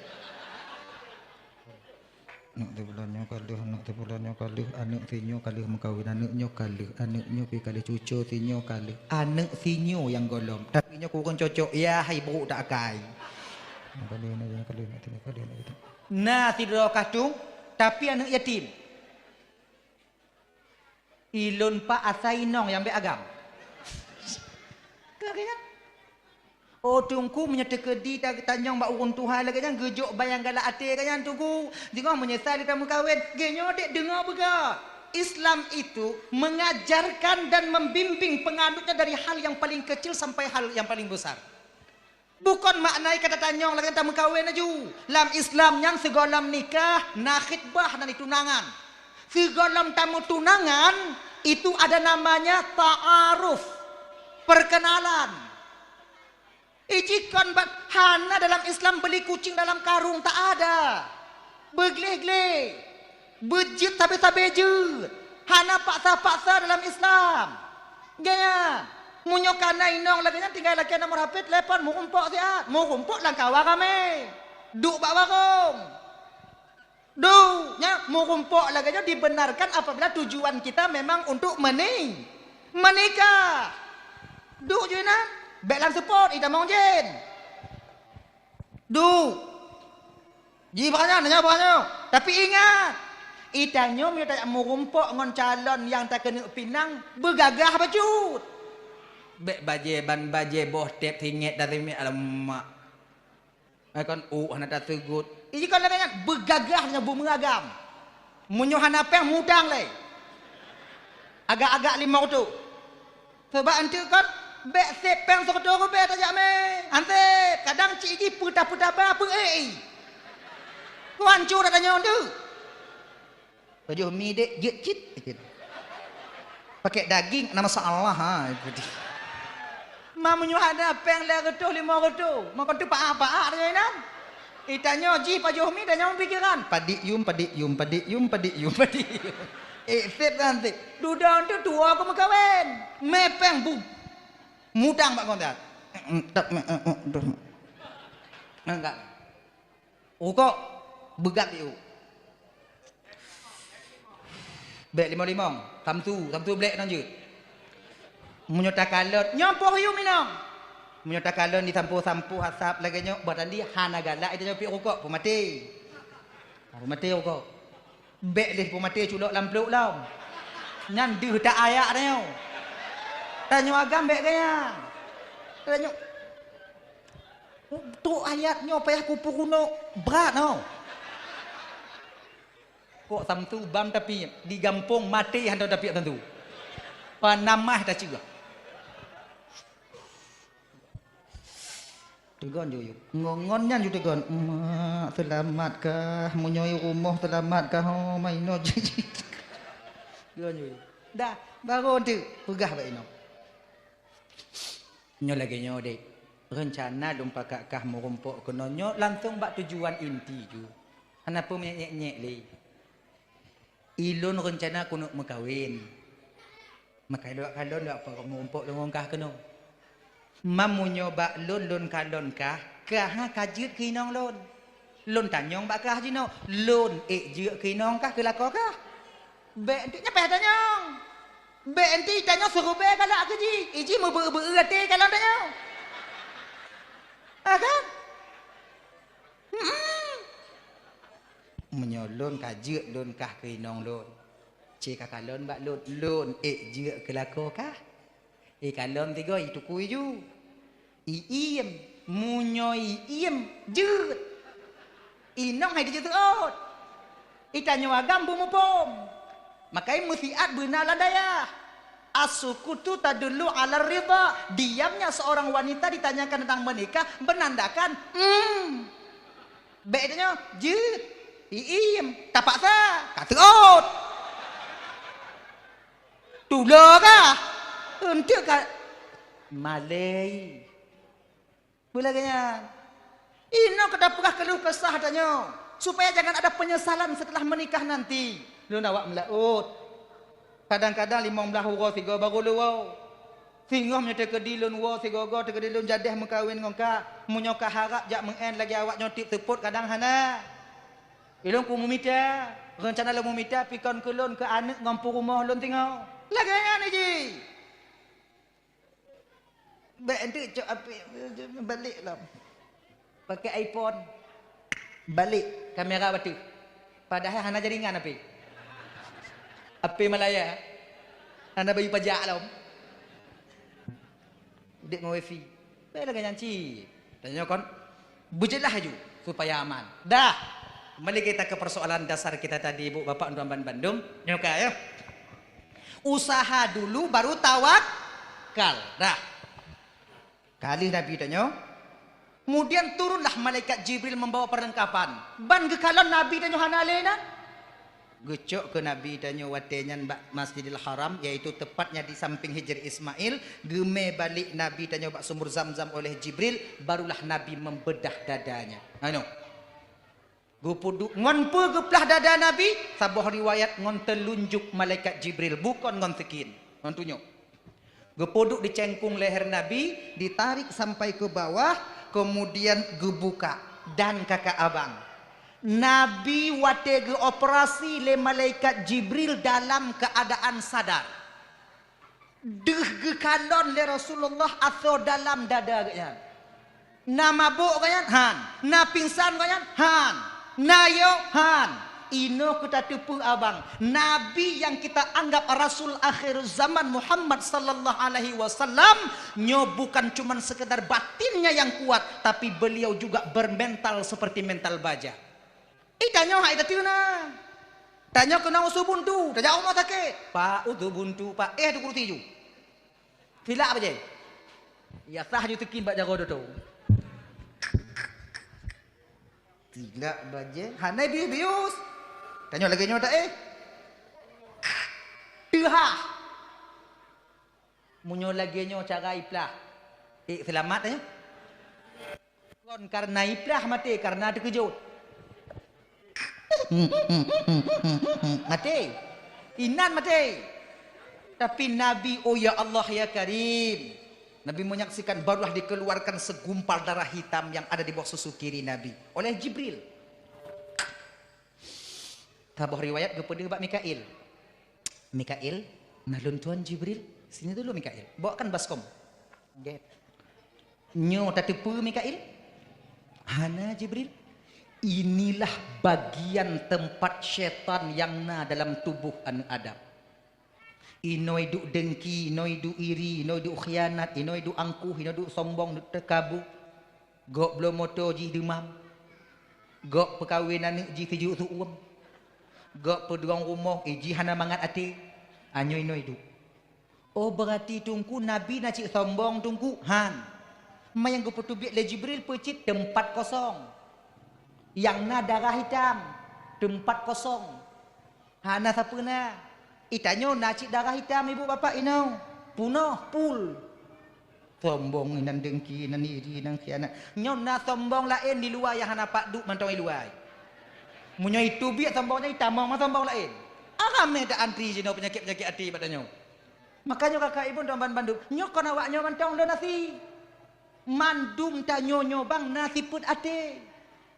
Aneuk teuh bulan nyoe ka lheueh, aneuk teuh bulan nyoe ka lheueh, aneuk sinyoe ka lheueh meukawen, aneuk nyoe ka lheueh, aneuk nyoe pih ka lheueh, cucoe sinyoe ka lheueh, aneuk sinyoe nyang gohlom. Tapi nyoe kureueng cocok, ya hai brok tak akai. Nyoe ka lheueh, aneuk nyoe ka lheueh, aneuk sinyoe ka lheueh, aneuk sinyoe. Na sidroe kah tueng, tapi aneuk yatim. Ilôn pak asai inong nyang bék agam. Ka, ka, ya? Oh, Teungku, meunyoe teukeudi ta-, tanyong bak ureuëng tuha lagée nyan, geujok ban nyang galak até geuh nyan, Teungku. Singoh meunyeusai lé tameukawen, geuh nyoe dek deungoe beugah. Islam itu mengajarkan dan membimbing penganutnya dari hal yang paling kecil sampai hal yang paling besar. Bukon makna kata tanyong lagée tameukawen laju. Lam Islam nyan sigohlom nikah, na khitbah, na tunangan. Sigohlom tameutunangan, itu ada namanya ta'aruf, perkenalan. Ijikon bat hana dalam Islam beli kucing dalam karung, tak ada. Beugleh-gleh. Beujeuet sabe-sabe jeuet. Hana paksa-paksa dalam Islam. Gaya. Meunyoe kana inong lagée nyan tinggai lakée nomor H P, telepon, meurumpok siat. Meurumpok lam kawa ramé. Duek bak warong. Duek, nyan meurumpok lagèe nyoe dibenarkan apabila tujuan kita memang untuk meni-, menikah. Duek ju inan, bèk lam seupôt, itamong jén. Duek. Ji bak nyan, nyoe bak nyoe. Tapi ingat, itanyoe meunyoe tajak meurumpok ngon calon nyang takeuneuk pinang, beugagah bacut. Bèk bajèe ban bajèe boh tép singèt dan singèt, alamak. Eh, kon, uh, hana taseugot. Ih, kon lagèe nyan, beugagah nyoe beumeuragam. Meunyoe hana pèng, mutang lé. Agak-agak limong reutôh. Sabab eunteuk kon, bèk sép pèng sireutôh ribèe tajak mè. Ansép, kadang cit jih peutah-peutah ba peu-ék. Kon hancô that tanyoe eunteuk. Pajoh mi dek jeuet cit. Pakai daging, na masalah, ha, itu dia. Ma meunyoe hana pèng lhèe reutôh, limong reutôh, maka tu paah-paah tanyoe inan. Itanyoe jih pajoh mi, tanyoe pikiran. Padik yum, padik yum, padik yum, padik yum, padik yum. Eh, sép kan sép. Dudoe tu tuwoe keu meukawen. Mè pèng bu. Mutang bak kontak. Tak, enggak. Rukok, beugat piôh. Bèk limong-limong, samsu, samsu blék nang jeuet. Meunyoe takalon, nyoe poh yum inong. Meunyoe takalon disampoe-sampoe asap lagèe nyoe, bah tandi hana galak, itanyoe piep rukok, peumaté. Peumaté rukok. Bèk lé peumaté culok lam pluek lom. Nyan deuh ta ayak tanyoe. Tanyoe agam bèk gaya. Tanyoe Trok ayat nyoe payah kupeurunoe brat nyoe. Kok samsu bam tapi di gampông maté hana tapi samsu. Panamah tacue. Teugon ju yuk. Ngon-ngon nyan ju teugon. Mak, seulamat kah? Meunyoe rumoh seulamat kah? Oh, ma inoe. Teugon ju yuk. Dah, baru tu peugah bak inoe. Nyoe lagèe nyoe deh, reuncana lôn pakat kah meurumpok keunoe nyoe langsong bak tujuan inti ju. Hana peue meunyék-nyék lé. Ilôn reuncana keuneuk meukawen. Maka ilôn kalon bak meurumpok lôn ngon kah keunoe. Meunyoe bak lôn, lôn kalon kah, kah ka jeuet keu inong lôn. Lôn tanyong bak kah jinoe, lôn ék jeuet keu inong kah keu lakoe kah? Bèk eunteuk nyan payah tanyong. Bèk eunteuk tanyong siribèe galak keu jih, iji meubeu-beu até kalon tanyong. Ha kan? Hmm. Meunyoe lôn ka jeuet lôn kah keu inong lôn, ci ka kalon bak lôn, lôn ék jeuet keu lakoe kah? Ikalon tiga itukui ju. Iiem, meunyoe iiem jeuet. Inong hai dijeuet seuôt. Itanyoe agam beumuphom. Makai meusiat beuna lam dayah. As-sukutu tadullu 'ala ridha. Diamnya seorang wanita ditanyakan tentang menikah menandakan, hmm. Bèk itanyoe jeuet. Iiem, tapaksa, ka seuôt. Tulo kah? Eunteuk ka malèe. Beulagèe nyan. Inoe ka tapeugah keuluh kesah tanyoe, supaya jangan ada penyesalan setelah menikah nanti. Lôn awak meulaôt. Kadang-kadang limong blaih uroe sigoe barô lôn woe. Singoh meunyoe teukeudi lôn woe sigoe-goe, teukeudi lôn jadeh meukawen ngon kah. Meunyoe kah harab jak meu'en lagèe awak nyoe tiep seupôt kadang hana. Ilôn ku meumita, reuncana lôn meumita pi kon keu lôn keu aneuk ngon peurumoh lôn singoh. Lagèe nyan jih. Bèk eunteuk cok apé balek lom. Pakai iPhone. Balek kamera bateue. Padahai hana jaringan apé. Apé Malaya. Hana bayeue pajak lom. Udép ngon wifi. Bèk lagèe nyan cit. Tanyoe kon beujeulaih laju supaya aman. Dah. Kembali kita ke persoalan dasar kita tadi, Ibu, Bapak, tuan-tuan bandum. Nyoe ka, ya. Usaha dulu baru tawakal. Dah. Ka lheueh Nabi tanyoe. Kemudian turunlah malaikat Jibril membawa perlengkapan. Ban geukalon Nabi tanyoe hana lé na. Geucok keu Nabi tanyoe watèe nyan bak Masjidil Haram, yaitu tepatnya di samping Hijr Ismail. Geumè balek Nabi tanyoe bak sumur Zamzam oleh Jibril, barulah Nabi membedah dadanya. Anu. Geupeuduek ngon peue geuplah dada Nabi? Saboh riwayat ngon teulunjuk malaikat Jibril, bukon ngon sikin. Ngon tunyok. Geupeuduek di cengkung leher Nabi, ditarik sampai ke bawah, kemudian geubuka. Dan kakak abang, Nabi watée geuoperasi lé malaikat Jibril dalam keuadaan sadar. Deuh geukalon lé Rasulullah asoe dalam dada geuhnyan. Na mabök geuhnyan? Han. Na pingsan geuhnyan? Han. Na yo? Han. Inoe keu tateupeue abang, Nabi nyang kita anggap Rasul akhir zaman Muhammad sallallahu alaihi wasallam, nyoe bukan cuman sekedar batinnya yang kuat, tapi beliau juga bermental seperti mental baja. Ih, tanyoe hai tateuna. Tanyoe keunong su buntu, tajak rumoh sakét. Pak, usu buntu, Pak. Eh, tu kursi ju. Silak bajée. Ya sah ju teukin bak jaroe doto. Silak bajée, hana bius-bius. Tanyoe lagée nyoe tak eh? Teuhah. Meunyoe lagée nyoe cara iplah. Eh, seulamat eh. Kon karena iplah maté, karena teukeujot. Maté. Inan maté. Tapi Nabi, oh ya Allah ya Karim. Nabi menyaksikan barulah dikeluarkan segumpal darah hitam yang ada di bawah susu kiri Nabi oleh Jibril. Saboh riwayat geupeudeuh bak Mikail. Mikail, na lôn tuan Jibril, sini dulu Mikail. Bawakan baskom. Nyoe tateupeue Mikail? Hana Jibril. Inilah bagian tempat syaitan yang na dalam tubuh aneuk Adam. Inoe duek dengki, inoe duek iri, inoe duek khianat, inoe duek angkuh, inoe duek sombong, duek teukabu. Gok bloe moto jih deumam. Gok peukawen aneuk jih sijuek su uem. Gok peudong rumoh, eh, jih hana mangat até. Anyoe inoe duek. Oh, beurati Teungku Nabi na cit sombong Teungku? Han. Ma nyang geupeuteubiet lé Jibril peucit teumpat kosong. Nyang na darah hitam, teumpat kosong. Hana sapeue na. Itanyoe na cit darah hitam ibu bapak inoe. Punoh, pul. Sombong inan dengki, inan iri, inan khianat. Nyoe na sombong laén di luwa nyang hana pat duek mantong i luwa. Meunyoe iteubiet sombong nyan itamong ma sombong laén. Aramé ta antri jinoe peunyakét-peunyakét até bak tanyoe. Makanya kakak ibu dan ban bandum, nyoe kon awak nyoe mantong lôn asi. Mandum tanyoe nyoe bang na sifeuet até.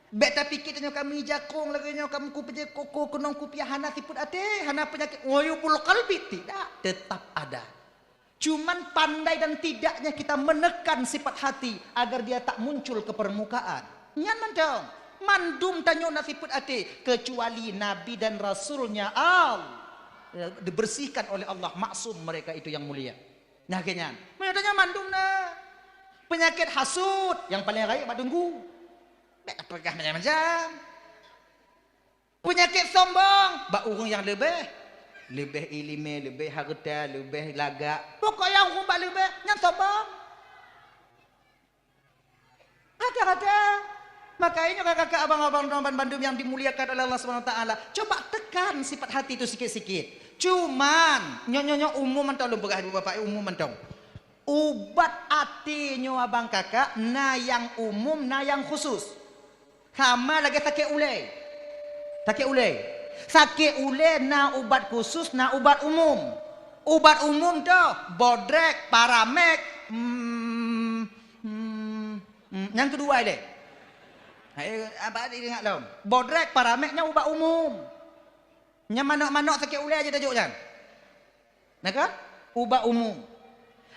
Bék tapiké tanyoe kami jakong lagée nyoe, kami kupeujeuet koko keunong kupiah hana sifeuet até, hana peunyakét uyubul qalbi, tidak, tetap ada. Cuman pandai dan tidaknya kita menekan sifat hati agar dia tak muncul ke permukaan. Nyan mantong, mandum tanyoe na sifeuet até, kecuali Nabi dan Rasulnya Allah, dibersihkan oleh Allah, maksum mereka itu yang mulia. Nah, keu nyan. Meunyoe tanyoe mandum na. Peunyakét hasut nyang paleng rayeuk bak Teungku. Bék tapeugah macam-macam. Peunyakét sombong bak ureuëng nyang leubeh. Leubeh iéleumé, leubeh hareuta, leubeh lagak. Pokok nyang ureuëng bak leubeh, nyan sombong. Rata-rata. Maka ingat kakak abang-abang dan bandum yang dimuliakan oleh Allah Subhanahu Wa Taala. Coba tekan sifat hati itu sikit-sikit. Cuman, nyoe-nyoe umum mantong lôn peugah ibu bapak, umum mantong. Ubat até nyoe abang kakak, na nyang umum, na nyang khusus. Sama lagée sakét ulée. Sakét ulée. Sakét ulée na ubat khusus, na ubat umum. Ubat umum tu, bodrek, paramek, hmm, hmm, hmm, nyang keudua ilée. Hai, abang ingat lom. Bodrek, paramek nyan ubat umum. Nyan manök-manök sakét ulée aja tajok nyan. Nah kan? Ubat umum.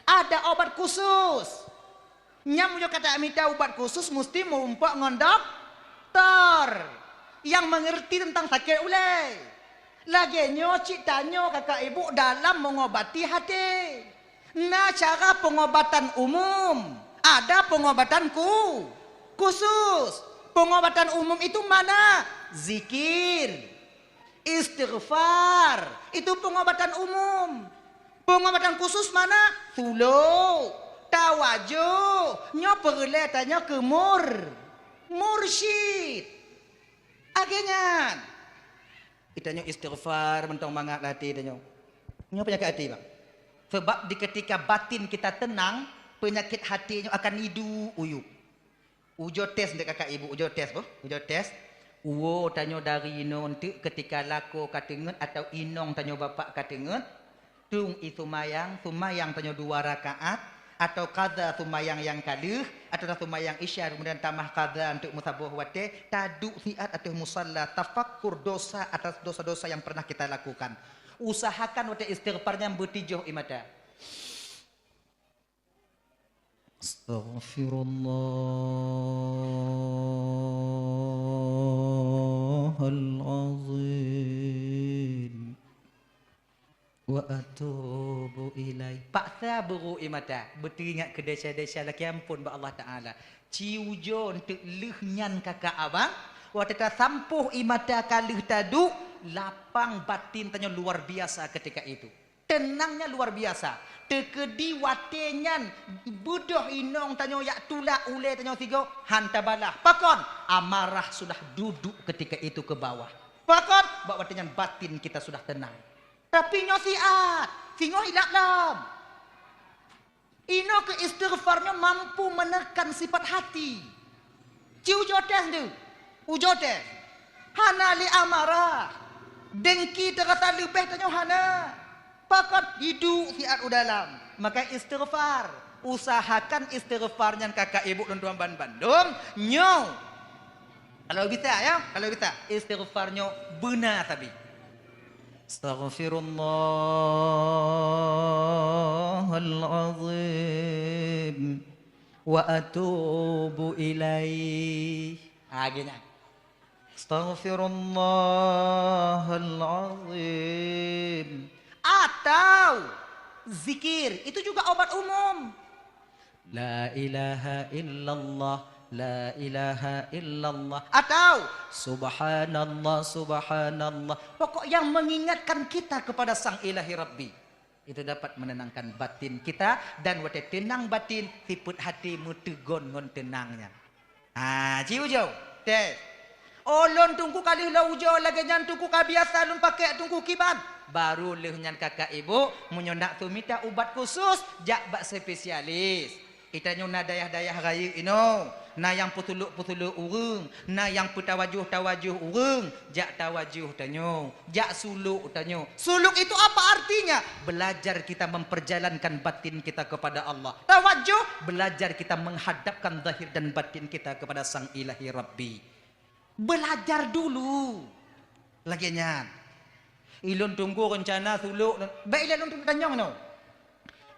Ada obat khusus. Nyang meunyoe ka tamita ubat khusus, musti meurumpok ngon doktor nyang mengerti tentang sakét ulée. Lagée nyoe cit tanyoe kakak ibu dalam mengobati hati. Na cara pengobatan umum, ada pengobatan ku, khusus. Pengobatan umum itu mana? Zikir. Istighfar, itu pengobatan umum. Pengobatan khusus mana? Sulu, tawajuh, nyoe peureulée tanyoe keu mur-, mursyid. Akhé nyan, itanyoe istighfar mantong mangat lam até tanyoe. Nyoe peunyakét até, bang. Sebab di ketika batin kita tenang, peunyakét hati nyoe akan iduek uyub. Ujoe tes dek kakak ibu, ujoe tes boh, ujoe tes. Uwoe tanyoe dari inoe enteuk keutika lakoe ka teungeut atawa inong tanyoe bapak ka teungeut, tueng i seumayang, seumayang tanyoe dua rakaat, atau qadha seumayang nyang ka lheueh, atau seumayang Isya kemudian tamah qadha untuk meusaboh watée, taduek siat ateueh musalla, tafakkur dosa atas dosa-dosa yang pernah kita lakukan. Usahakan watée istighfar nyan beutijoh ie mata. Astaghfirullahalazim. Wa atubu ilaih. Paksa beurô ie mata, beuteuingat keu desya-desya lakée amphon bak Allah Taala. Ci ujoe eunteuk lheueh nyan kakak abang, watée tasampôh ie mata ka lheueh taduek, lapang batin tanyoe luar biasa ketika itu. Teunangnya luar biasa. Teukeudi watée nyan beudôh inong tanyoe jak tulak ulée tanyoe sigoe, han tabalah. Pakon? Amarah sudah duduk ketika itu ke bawah. Pakon? Bak watée nyan batin kita sudah tenang. Tapi nyoe siat, singoh ilap lom. Inoe keu istighfar nyoe mampu menekan sifat hati. Ci ujoe tes tu. Ujoe tes. Hana lé amarah. Dengki teurasa leubeh tanyoe hana. Pakon? Iduek siat u dalam. Maka istighfar. Usahakan istighfar nyan kakak ibu lôn tuan ban bandum. Nyoe. Kalau bisa ya, kalau bisa. Istighfar nyoe beuna sabe. Astaghfirullahalazim wa atubu ilaih. Ha, geuh nyan. Astaghfirullahalazim. Atau zikir, itu juga obat umum. La ilaha illallah, la ilaha illallah. Atau subhanallah, subhanallah. Pokok yang mengingatkan kita kepada Sang Ilahi Rabbi. Itu dapat menenangkan batin kita, dan watée tenang batin, sifeuet hati meuteugon ngon teunang nyan. Ha, ci ujoe. Tes. Oh, lôn Teungku ka lheueh lôn ujoe lagée nyan Teungku, ka biasa lôn pakai Teungku kiban. Baru lheueh nyan kakak ibu, meunyoe nak sumita ubat khusus, jak bak spesialis. Itanyoe na dayah-dayah rayeuk inoe, na nyang peusulok-peusulok ureuëng, na nyang peutawajoh-tawajoh ureuëng, jak tawajoh tanyoe, jak sulok tanyoe. Sulok itu apa artinya? Belajar kita memperjalankan batin kita kepada Allah. Tawajoh, belajar kita menghadapkan zahir dan batin kita kepada Sang Ilahi Rabbi. Belajar dulu. Lagée nyan. Ilôn Teungku rencana sulok, bék ilée lôn tanyong inoe.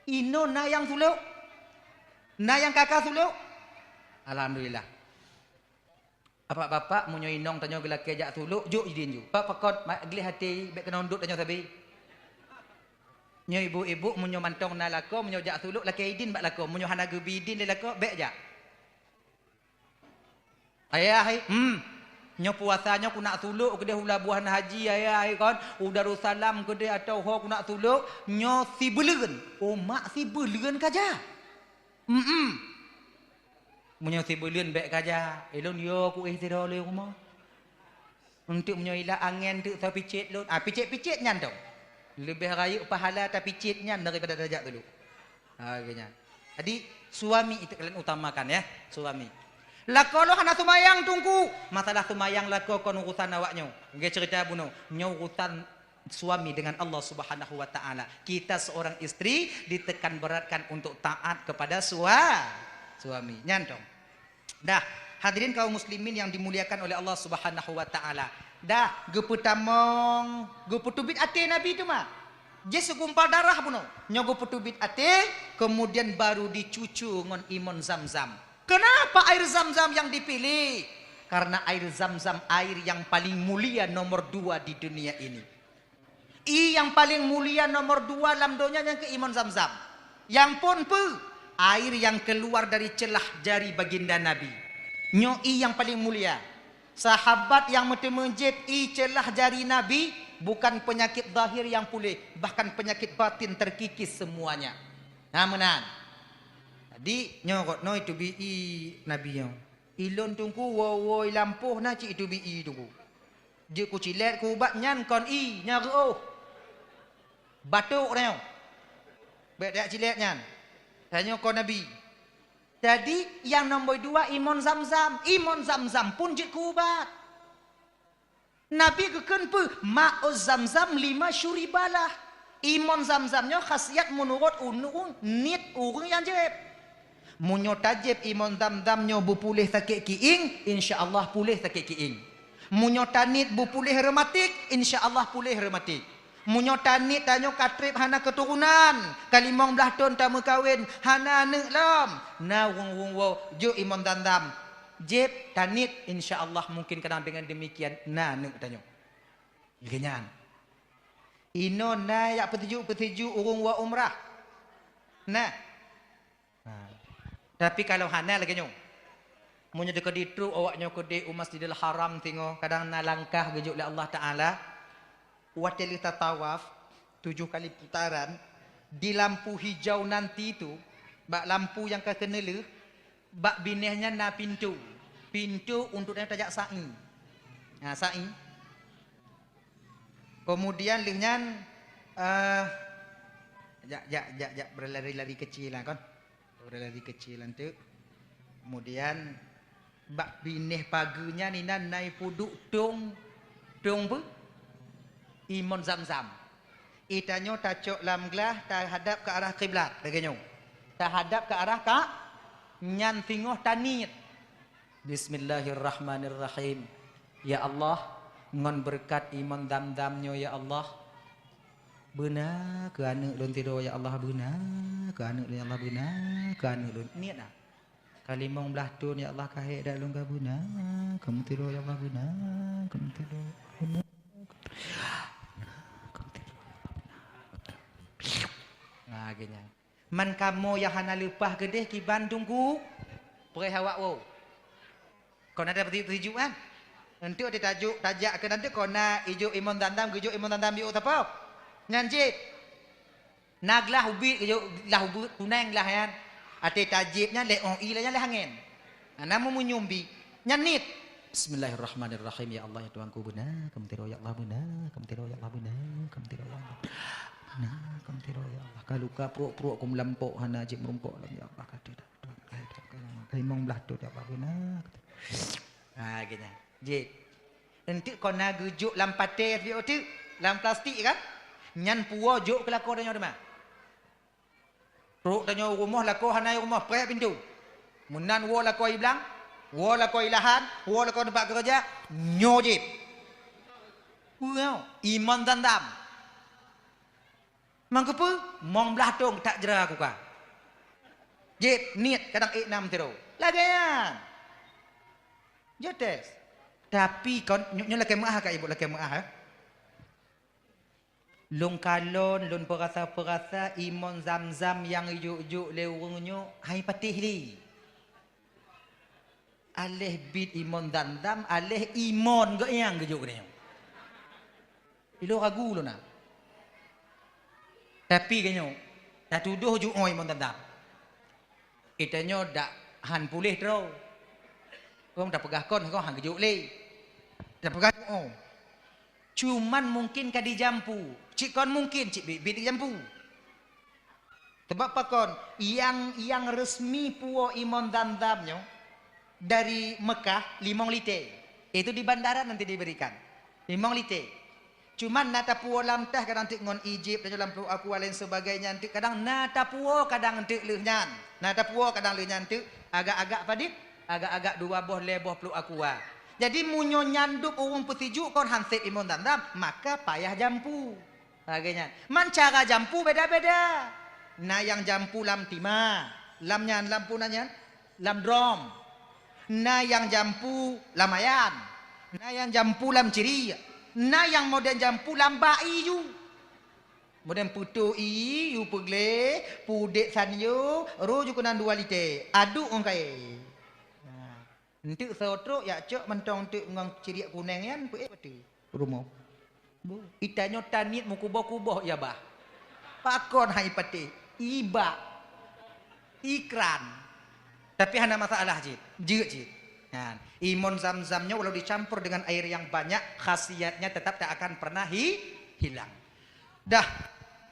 Inoe na nyang sulok? Na nyang kaka sulok? Alhamdulillah. Bapak-bapak, meunyoe inong tanyoe geulakée jak sulok, jok idin ju. Pak pakot, ma-, gleh até, bék keunoe duek tanyoe sabe. Nyoe ibu-ibu, meunyoe mantong na lakoe, meunyoe jak sulok, lakée idin bak lakoe. Meunyoe hana geubi idin lé lakoe, bék jak. Ayah, hai, hmm. Nyoe puasa nyoe ku nak sulok keudeh u Labuhan Haji, ayah, hai, kon. U Darussalam keudeh atau ho ku nak sulok, nyoe sibuleuen. Oh, mak sibuleuen ka jak. Hmm. Meunyoe sibuleuen bék ka jak, ilôn yo ku éh sidroe lé rumoh. Untuk meunyoe ila angén teuk tapicet lôn. Ah, picet-picet nyan dong. Leubeh rayeuk pahala tapicet nyan daripada tajak dulu. Ha, geuh nyan. Jadi, suami itu kalian utamakan ya, suami. Lakoe lôn hana seumayang Teungku. Masalah seumayang lakoe kon urusan awak nyoe. Geuh cerita bunoe. Nyoe urusan suami dengan Allah Subhanahu wa Ta'ala. Kita seorang istri ditekan beratkan untuk taat kepada sua-, suami. Nyan dong. Dah, hadirin kaum muslimin yang dimuliakan oleh Allah Subhanahu wa Ta'ala. Dah, geupeutamong, geupeuteubiet até Nabi teuma. Jih seugumpal darah bunoe. Nyoe geupeuteubiet até, kemudian baru dicucu ngon imon Zam-Zam. Kenapa air Zam-Zam yang dipilih? Karena air Zam-Zam air yang paling mulia nomor dua di dunia ini. Ie nyang paleng mulia nomor dua lam donya nyang keu imon Zam-Zam. Nyang phon peue? Air nyang keuluar dari ceulah jari baginda Nabi. Nyoe ie nyang paleng mulia. Sahabat nyang meuteumé jieb ie ceulah jari Nabi, bukan peunyakét zahir nyang puléh, bahkan peunyakét batin terkikis semuanya. Na meunan. Jadi, nyoe kot noe teubi ie Nabi nyoe. Ilôn Teungku woe-woe i lampôh na cit iteubi ie Teungku. Jeuet kucilét keu ubat nyan kon ie, nyan reuôh. Batuk tanyoe. Bék tajak cilét nyan. Tanyoe kon Nabi. Jadi, nyang nomor dua imon Zam-Zam. Imon Zam-Zam pun jeuet keu ubat. Nabi geukheun peue? Ma'u Zamzam lima syuribalah. Imon Zamzam nyoe khasiat meunurot ureuëng, niet ureuëng nyang jieb. Meunyoe tajieb imon Zamzam nyoe beupuléh sakét kiéng, insya Allah puléh sakét kiéng. Meunyoe taniet beupuléh reumatik, insya Allah puléh reumatik. Meunyoe taniet tanyoe ka treb hana keuturonan, ka limong blaih thon tameukawen, hana aneuëk lom, na ureuëng-ureuëng woe jok imon Zamzam. Jieb, taniet, insya Allah mungkin kadang deungon deumikian na aneuëk tanyoe. Lagée nyan. Inoe na jak peutuju-peutuju ureuëng woe umrah? Na. Ha. Tapi kalau hana lagée nyoe, meunyoe teuka ditrok awak nyoe keudeh u Masjidil Haram singoh, kadang na langkah geujok lé Allah Taala, watée lheueh tatawaf tujoh kali putaran, di lampu hijau nanti tu, bak lampu nyang ka keuneulheueh, bak binéh nyan na pintoe. Pintoe untuk tajak sa'i. Ha, sa'i. Kemudian lheueh nyan, eh, jak, jak, jak, jak, beulari-lari keucil lah kon. Beulari-lari keucil anteuk. Kemudian bak binéh pageue nyan inan na ipeuduek tong, tong peue? Imon Zamzam. Itanyoe tacok lam glah tahadap ke arah kiblat, lagée nyoe. Tahadap ke arah ka, nyan singoh taniet. Bismillahirrahmanirrahim. Ya Allah, ngon beureukat imon Zamzam nyoe ya Allah, beuna keu aneuëk lôn tiroe ya Allah, beuna keu aneuëk lôn ya Allah, beuna keu aneuëk lôn. Niet na. Ka limong blaih thon ya Allah, ka hék dak lôn ka beuna keu meuturoe ya Allah, beuna keu meuturoe, beuna keu meuturoe. Nah, geuhnyan. Man kamoe nyang hana leupah keudeh kiban teungku, preh awak woe. Kon ada peusijuek-peusijuek kan? Enteuk teutajok tajak keu nanteuk kon na ijok imon Zamzam, geujok imon Zamzam jok sapo? Nyan jieb. Na glah ubit geujok, glah ubit kuneng glah nyan. Até tajieb nyan lé oh i lé nyan lé angén. Na, na meumunyum bi. Nyan niet. Bismillahirrahmanirrahim. Ya Allah, ya Tuhanku, beuna keu meuturoe ya Allah, beuna keu meuturoe ya Allah, beuna keu meuturoe ya Allah. Beuna keu meuturoe ya Allah. Ka luka pruek-pruek ku meulampok hana jieb meurumpok lom ya Allah, ka teuh. Ka limong blaih thon ya Allah, beuna. Ha, geuhnyan. Jih. Enteuk kon na geujok lam paté, teuk, lam plastik kan? Nyan puwoe jok keu lakoe tanyoe teuma. Trok tanyoe u rumoh, lakoe hana i rumoh, preh pintoe. Meunan woe lakoe i blang, woe lakoe i lahan, woe lakoe teumpat keureuja, nyoe jieb. Peue nyoe? Imon Zamzam. Mangkeupeue? Mong blaih thon that jra kuka. Jieb, niet, kadang ék na meuturoe. Lagée nyan. Jeuet tes. Tapi kon, nyoe, nyoe lakée meuáh ka ibu, lakée meuáh, eh. Lôn kalon, lôn peurasa-peurasa imon Zamzam nyang ijok-jok lé ureuëng nyoe hai patéh lé. Aléh biet imon Zamzam, aléh imon geuh nyang geujok geutanyoe. Ilôn ragu lôn na. Tapi geutanyoe, tatudoh jok imon Zamzam. Geutanyoe dak han puléh droe. Kong tapeugah kon, kong han geujok lé. Tapeugah jok. Cuman mungkin ka dijampu. Cit kon mungkin, cit biet-biet dijampu. Sebab pakon, nyang, nyang resmi puwoe imon Zamzam nyoe dari Mekah limong lite. Itu di bandara nanti diberikan. Limong lite. Cuman na tapuwoe lam teh kadang teuk ngon i jieb, tanyoe lam pluek aqua lain sebagainya, teuk kadang na tapuwoe kadang teuk lheueh nyan. Na tapuwoe kadang lheueh nyan teuk agak-agak padit, agak-agak dua boh, lhée boh pluek aqua. Jadi meunyoe nyan dub ureuëng peusijuek kon han sép imon Zamzam, maka payah jampu. Lagée nyan. Man cara jampu beda-beda. Na nyang jampu lam timah, lam nyan, lam puna nyan, lam drom. Na nyang jampu lam ayan. Na nyang jampu lam ciriek. Na nyang modern jampu lam bak ié ju. Modern peutoh ié ju peugleh, pudek sanyo, roh ju keunan dua lite. Aduk ngon kayée. Nah. Enteuk soe trok jak cok mantong teuk ngon ciriek kuneng nyan, peuék bateue rumoh. Itanyoe taniet meukuboh-kuboh ya bah. Pakon hai patéh? Ibak. Ikran. Tapi hana masalah cit. Jeuet cit. Nah, imon Zamzam nyoe walau dicampur dengan air yang banyak, khasiatnya tetap tak akan pernah hi-, hilang. Dah,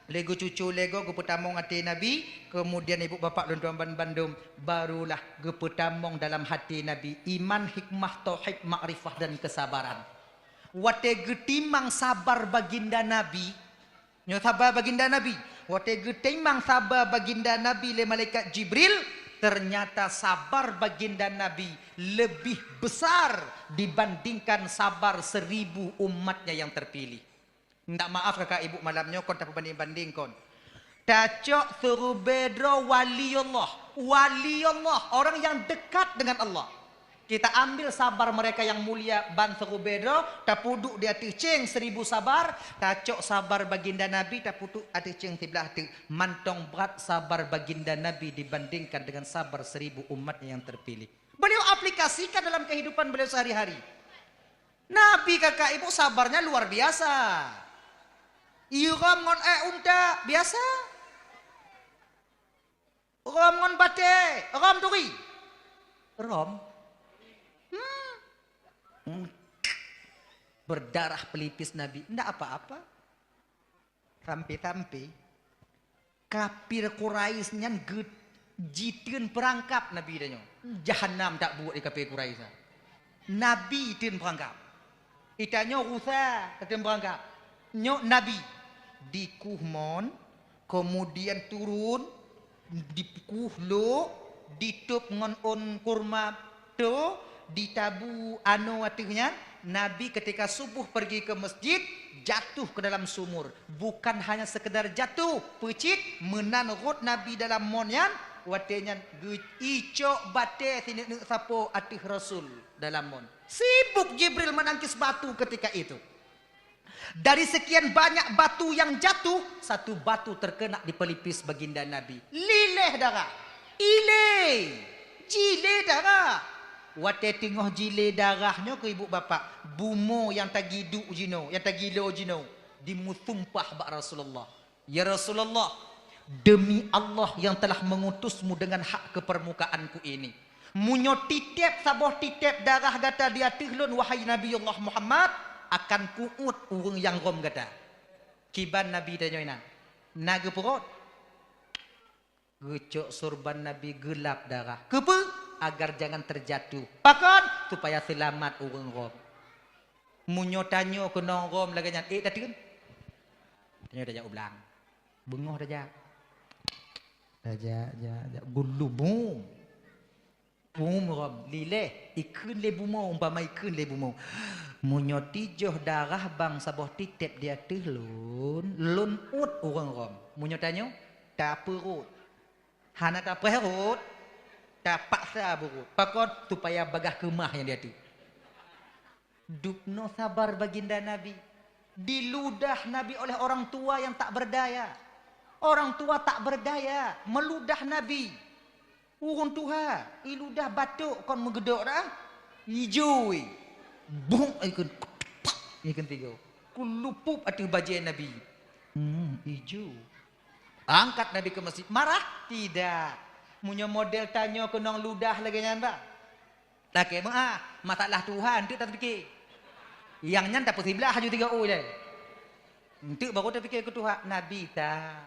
lé geucucu lé goe geupeutamong até Nabi, kemudian ibu bapak lôn tuan ban bandum, barulah geupeutamong dalam hati Nabi iman, hikmah, tauhid, makrifah dan kesabaran. Watée geutimang sabar baginda Nabi, Nyoe saba baginda Nabi. Watée geutimang saba baginda Nabi lé malaikat Jibril, ternyata sabar baginda Nabi lebih besar dibandingkan sabar seribu umatnya yang terpilih. Minta maaf kakak ibu, malam nyoe kon tapeubanding-banding kon. Tacok seurubée droe wali Allah. Wali Allah, orang yang dekat dengan Allah. Kita ambil sabar mereka yang mulia ban seurubée droe, tapeuduek di ateueh céng seribu sabar, tacok sabar baginda Nabi, tapeuduek ateueh céng siblah teuk. Mantong brat sabar baginda Nabi dibandingkan dengan sabar seribu umatnya yang terpilih. Beliau aplikasikan dalam kehidupan beliau sehari-hari. Nabi kakak ibu sabarnya luar biasa. Irhom ngon ék unta biasa. Rhom ngon batée, rhom turi. Rhom. Hmm. Hmm. Berdarah pelipis Nabi. Ndak apa-apa. Sampai-sampai kafir Quraisy nyan geu-, jiteun peurangkab Nabi tanyoe. Jahanam tabuet di kafir Quraisy. Nabi teun peurangkab. Itanyoe rusa tateun peurangkab. Nyoe Nabi dikueh mon, kemudian turun, dikueh lok, ditôb ngon ôn kurma, to, ditabu anoe ateueh nyan. Nabi ketika subuh pergi ke masjid, jatuh ke dalam sumur. Bukan hanya sekedar jatuh, peucit, meunan rhot Nabi dalam mon nyan, watée nyan geu-, icok batée sineuk-neuk sapo ateueh Rasul dalam mon. Sibuk Jibril menangkis batu ketika itu. Dari sekian banyak batu yang jatuh, satu batu terkena di pelipis baginda Nabi. Lileh darah. Ilé. Jilé darah. Watée teungoh jilé darah nyoe keu ibu bapak, bumoe nyang tagiduek jinoe, nyang tagilo jinoe, dimusumpah bak Rasulullah. Ya Rasulullah, demi Allah yang telah mengutusmu dengan hak ke permukaanku ini, meunyoe titeb saboh titeb darah gata di ateueh lôn, wahai Nabi Allah Muhammad, akan kuuet ureuëng nyang rhom gata. Kiban Nabi tanyoe inan, na geupeurot? Geucok sorban Nabi geulap darah. Keupeue? Agar jangan terjatuh. Pakon? Supaya seulamat ureuëng rhom. Meunyoe tanyoe keunong rhom lagée nyan, ék tateun? Tanyoe tajak u blang. Beungoh tajak. Tajak, jak, jak. Gulu bum. Bum rhom. Lileh. Ikheun lé bumoe, umpama ikheun lé bumoe. Meunyoe tijoh darah bang saboh titeb di ateueh lôn, lôn uet ureuëng rhom. Meunyoe tanyoe, tapeurot. Hana tapreh rot, tapaksa beurot. Pakon? Supaya bagaih keumah nyang di ateueh. Dubnoe sabar baginda Nabi. Diludah Nabi oleh orang tua yang tak berdaya. Orang tua tak berdaya, meuludah Nabi. Ureuëng tuha, iludah batok kon meugeudok dah. Ijo, bung, ikheun, ikheun tiga. Kulupuk ateueh bajée Nabi. Hmm, ijo. Angkat Nabi ke masjid. Marah? Tidak. Meunyoe model tanyoe keunong ludah lagée nyan, bah. Lakée meuah, masalah Tuhan, enteuk tapike. Nyang nyan tapeusiblah laju tiga u ilée. Enteuk baru tapike keu Tuhan, Nabi ta.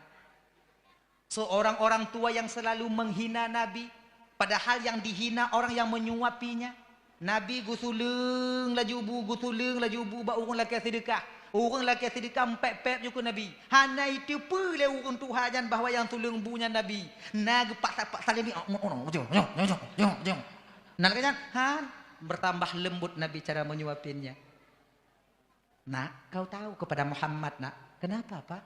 Seorang orang tua yang selalu menghina Nabi, padahal yang dihina orang yang menyuapinya. Nabi geusuleueng laju bu, geusuleueng laju bu bak ureuëng lakée seudeukah. Ureuëng lakée seudeukah mpép-pép ju keu Nabi. Hana iteupeue lé ureuëng tuha nyan bahwa nyang suleueng bu nyan Nabi. Na geupaksa-paksa lé Nabi. Na lagée nyan, han, bertambah lembut Nabi cara menyuapinnya. "Nak, kau tahu kepada Muhammad, Nak?" "Kenapa, Pak?"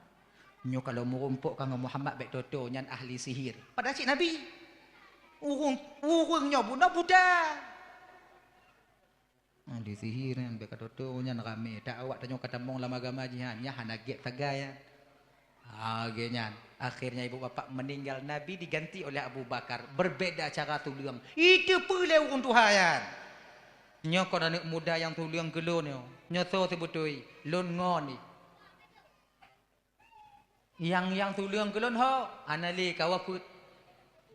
"Nyoe kalau meurumpok ka ngon Muhammad bék toto nyan ahli sihir." Padahai cit Nabi. Ureuëng, ureuëng nyoe bunoe buta. Ahli sihir nyan bék ka toto nyan ramé. Tak awak tanyoe ka tamong lam agama jih nyan, nyan hana gét sagai nyan. Ah, lagée nyan. Akhirnya ibu bapak meninggal, Nabi diganti oleh Abu Bakar. Berbeda cara tuleueng. Iteupeue lé ureuëng tuha nyan. Nyoe kon aneuëk muda nyang tuleueng keu lôn nyoe. Nyoe soe seubeutôi? Lôn ngon jih. Nyang, nyang tuleueng keu lôn ho? Hana lé, kawa peuet.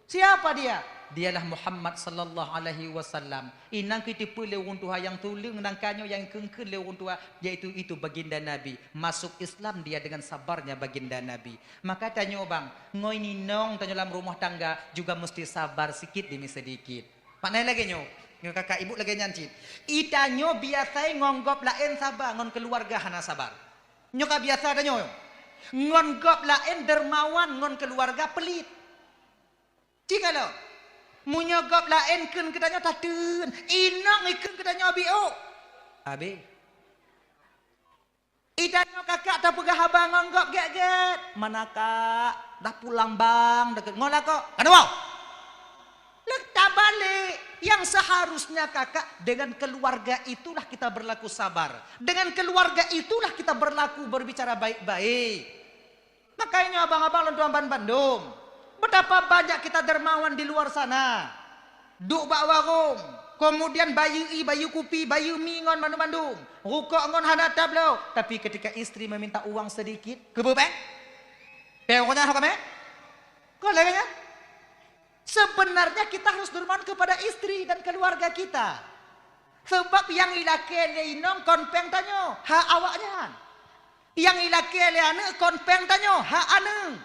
Siapa dia? Dialah Muhammad sallallahu alaihi wasallam. Inan keu iteupeue lé ureuëng tuha nyang tuleueng nangka nyoe nyang kheun-kheun lé ureuëng tuha, yaitu itu baginda Nabi. Masuk Islam dia dengan sabarnya baginda Nabi. Maka tanyoe bang, ngon inong tanyoe lam rumoh tangga juga meusti sabar sikit demi sedikit. Makna lagée nyoe, ngon kakak ibu lagée nyan cit. Itanyoe biasa ngon gob laén sabar, ngon keuluwarga hana sabar. Nyoe ka biasa tanyoe. Ngon gob laén dermawan, ngon keuluwarga pelit. Ci ka lôn. Meunyoe gob laén kheun keu tanyoe tateun, inong ikheun keu tanyoe biôk. Habéh. Itanyoe kakak tapeugah haba ngon gob gét-gét. Mana kak? Dah pulang bang, deket ngon lakoe. Ka na woe? Leuh tabalek. Yang seharusnya kakak, dengan keluarga itulah kita berlaku sabar. Dengan keluarga itulah kita berlaku berbicara baik-baik. Makanya abang-abang lôn tuan ban bandum, betapa banyak kita dermawan di luar sana. Duek bak warong, kemudian bayeue ie, bayeue kupi, bayeue mi ngon bandum-bandum. Rukok ngon hana tabloe, tapi ketika istri meminta uang sedikit, keubeue péng? Péng rukok nyan ho kamé? Kon lagée nyan? Sebenarnya kita harus dermawan kepada istri dan keluarga kita. Sebab nyang ilakée lé inong kon péng tanyoe, hak awaknyan. Nyang ilakée lé aneuëk kon péng tanyoe, hak aneuëk.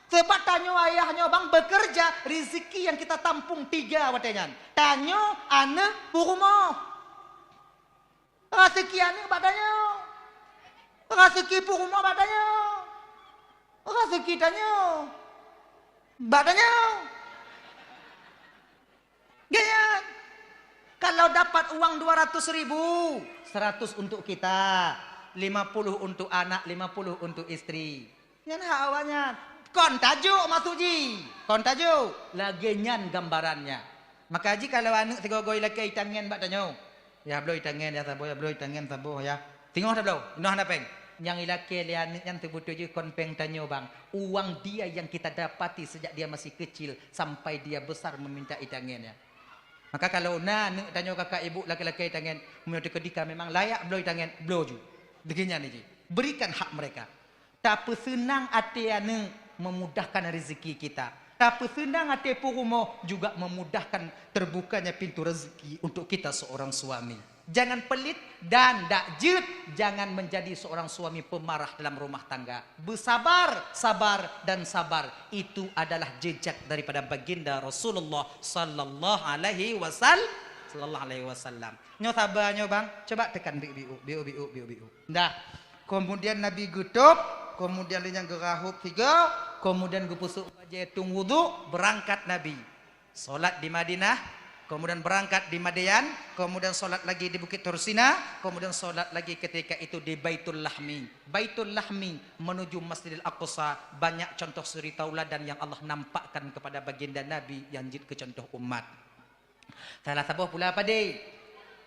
Sebab tanyoe ayah nyoe bang bekerja, rezeki yang kita tampung tiga watée nyan. Tanyoe, aneuëk, peurumoh. Raseuki aneuëk bak tanyoe. Raseuki peurumoh bak tanyoe. Raseuki tanyoe bak tanyoe. Gét nyan. Kalau dapat uang dua ratus ribu, seratus untuk kita, lima puluh untuk anak, lima puluh untuk istri. Nyan hak awaknyan. Kon tajok maksud jih. Kon tajok. Lagée nyan gambarannya. Maka jih kalau aneuëk sigoe-goe ilakée itangen bak tanyoe. Ya bloe itangen ya saboh, ya bloe itangen saboh ya. Singoh tabloe, inoe hana péng. Nyang ilakée lé aneuëk nyan teubeutôi jih kon péng tanyoe bang. Uang dia yang kita dapati sejak dia masih kecil sampai dia besar meminta itangen ya. Maka kalau na aneuëk tanyoe kakak ibu laki-laki itangen, meunyoe teukeudika memang layak bloe itangen, bloe ju. Degih nyan jih. Berikan hak mereka. Tapeuseunang até aneuëk memudahkan rezeki kita. Tapeuseunang até peurumoh juga memudahkan terbukanya pintu rezeki untuk kita seorang suami. Jangan pelit dan dak jeuet, jangan menjadi seorang suami pemarah dalam rumah tangga. Bersabar, sabar, dan sabar. Itu adalah jejak daripada baginda Rasulullah sallallahu alaihi wasal-, sallallahu alaihi wasallam. Nyoe saba nyoe bang, coba tekan biu-biu, biu-biu, biu-biu. Dah. Kemudian Nabi geutôb, kemudian lé nyan geurahôb sigoe, kemudian geupeusôk bajée tueng wudhu, beurangkat Nabi. Solat di Madinah, kemudian beurangkat di Madian, kemudian solat lagi di Bukit Tursina, kemudian solat lagi ketika itu di Baitul Lahmi. Baitul Lahmi menuju Masjidil Aqsa, banyak contoh suri tauladan yang Allah nampakkan kepada baginda Nabi nyang jeuet keu contoh umat. Salah saboh pula padé.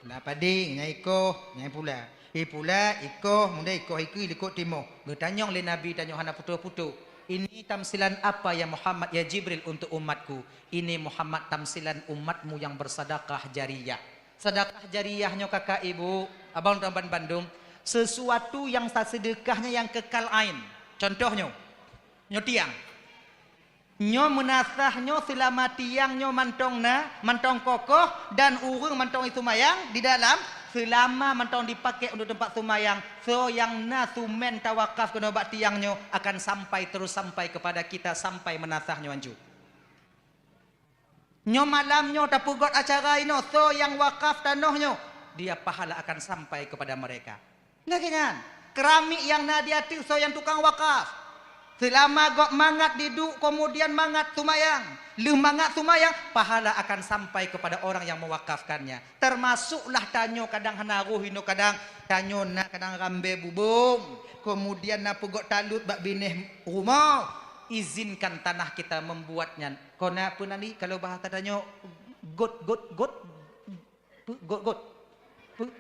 Pula padé, nyang ikoh, nyang pula. Ipula, ikoh, muda ikoh ikeue likot timoh. Geutanyong lé Nabi tanyoe hana putôh-putôh. Ini tamsilan apa ya Muhammad, ya Jibril, untuk umatku? Ini Muhammad tamsilan umatmu yang bersedekah jariyah. Sedekah jariyah nyoe kakak ibu, abang dan ban bandum, sesuatu yang sasedekahnya yang kekal ain. Contoh nyoe, nyoe tiang. Nyoe meunasah nyoe seulama tiang nyoe mantong na, mantong kokoh dan ureuëng mantong iseumayang di dalam, seulama mantong dipakai untuk teumpat seumayang, soe nyang na sumen tawakaf keunoe bak tiang nyoe akan sampai terus sampai kepada kita sampai meunasah nyoe anju. Nyoe malam nyoe tapeugot acara inoe, soe nyang wakaf tanoh nyoe, dia pahala akan sampai kepada mereka. Lagée nyan, keramik nyang na di ateueh soe nyang tukang wakaf. Seulama gob mangat diduek, kemudian mangat seumayang. Lheueh mangat seumayang, pahala akan sampai kepada orang yang mewakafkannya. Termasuklah tanyoe kadang hana roh inoe kadang, tanyoe na kadang rambée bubông, kemudian na peugot talut bak binéh rumoh. Izinkan tanah kita membuat nyan. Kon na peue nan di, kalau bahasa tanyoe, got, got, got, pe-, got, got. Pe-,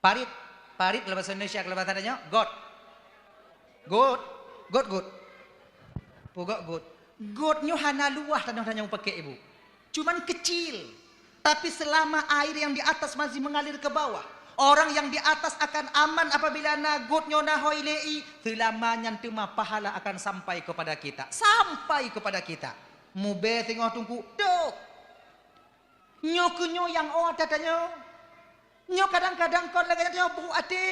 Parit, parit kalau bahasa Indonesia, kalau bahasa tanyoe, got. Got, got, got. Peugot got. Got nyoe hana luwah tanoh tanyoe pakai ibu. Cuman kecil. Tapi selama air yang di atas masih mengalir ke bawah, orang yang di atas akan aman apabila na got nyoe na hôi lé i, selama nyan teuma pahala akan sampai kepada kita. Sampai kepada kita. Mubée singoh teungku, dok. Nyoe keuh nyoe nyang ôt ata tanyoe. Nyoe kadang-kadang kon lagée nyan tanyoe brok até.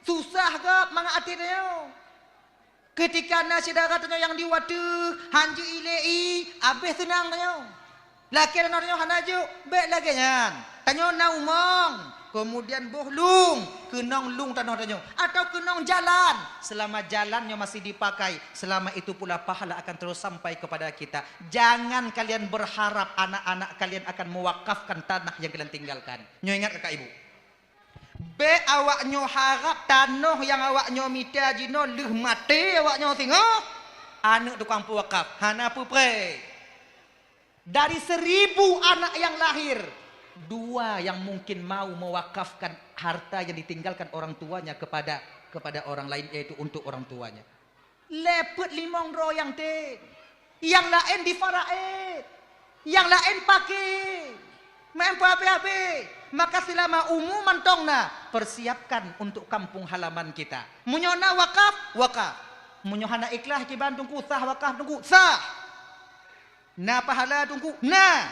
Susah gob mangat até tanyoe. Keutika na syedara tanyoe nyang di watée hanjeuet ilée i, abéh seunang tanyoe. Lakée tanyoe hana jok, bék lagée nyan. Tanyoe na umong. Keumudian boh lông, keunong lông tanoh tanyoe, atawa keunong jalan. Seulama jalan nyoe masih dipakai, seulama itu pula pahala akan terus sampai kepada kita. Jangan kalian berharap anak-anak kalian akan mewakafkan tanah yang kalian tinggalkan. Nyoe ingat kakak ibu. Bék awak nyoe harab tanoh nyang awak nyoe mita jinoe lheueh maté awak nyoe singoh, aneuk tukang peuwakaf hana peupreh. Dari seribu anak yang lahir, dua yang mungkin mau mewakafkan harta yang ditinggalkan orang tuanya kepada, kepada orang lain, yaitu untuk orang tuanya. Lé peuet limong droe nyang tem. Nyang laén di Faraid. Nyang laén paké. Maén peuhabéh-habéh. Maka seulama umu mantong na, persiapkan untuk kampung halaman kita. Meunyoe na wakaf, wakaf. Meunyoe hana ikhlas kiban Teungku, sah wakaf Teungku, sah. Na pahala Teungku? Na.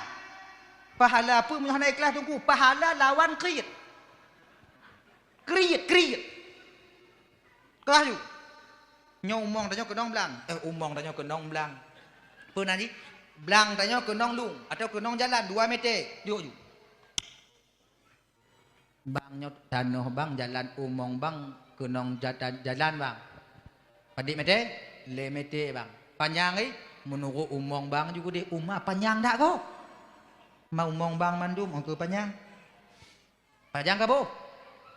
Pahala peue meunyoe hana ikhlas Teungku? Pahala lawan kriet. Kriet, kriet. Keuh ju. Nyoe umong tanyoe keunong blang. Eh, umong tanyoe keunong blang. Peue nan jih? Blang tanyoe keunong lông atawa keunong jalan dua meter. Jok ju. Bang nyoe tanoh bang, jalan umong bang, keunong jata-, jalan bang. Padit meter? Lhèe meter bang. Panyang eh? Meunurot umong bang ju keudeh, uma panyang dak kok? Ma umong bang mandum, ongkeu panyang. Panyang ka boh?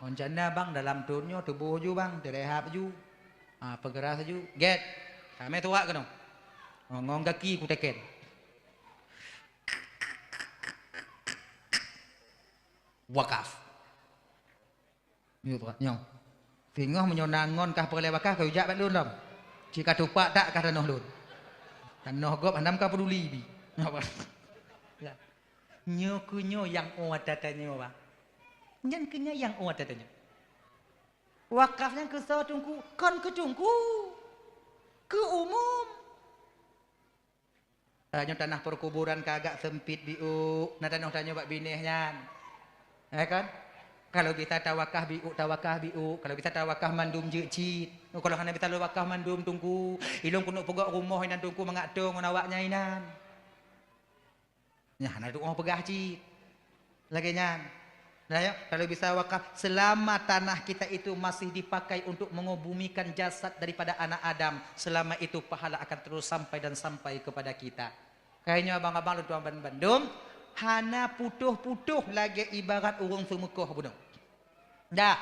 Rencana bang dalam thon nyoe tuboh ju bang, teurehab ju. Ah, peugeurah ju. Gét. Ramé tuak keunoe. Oh, ngon gaki kuteken. Wakaf. Nyoe, nyoe. Singoh meunyoe na ngon kah peureulèe wakaf, ka ujak bak lôn lom. Cit ka tupak tak kah tanoh lôn. Tanoh gob hana ka peuduli bi. Ya. Nyoe keuh nyoe nyang ôt ata tanyoe, Bang. Nyan keuh nyan nyang ôt ata tanyoe. Wakaf nyan keu soe Teungku? Kon keu Teungku. Keu umum. Tanyoe tanah perkuburan ka agak sempit biôk, na tanoh tanyoe bak binéh nyan. Ya kan? Kalau bisa tawakah biôk, tawakah biôk. Kalau bisa tawakah mandum jeuet cit. Kalau hana bisa lôn wakah mandum Teungku, ilôn keuneuk peugöt rumoh inan Teungku mangat toe ngon awak nyan inan. Nyan hana tuoh peugah cit. Lagèe nyan. Nah, ya, kalau bisa wakaf, selama tanah kita itu masih dipakai untuk mengebumikan jasad daripada anak Adam, selama itu pahala akan terus sampai dan sampai kepada kita. Kayaknya abang-abang lôn tuan ban-, bandum, hana putôh-putôh lagèe ibarat ureueng seumeukoh bunoe. Dah.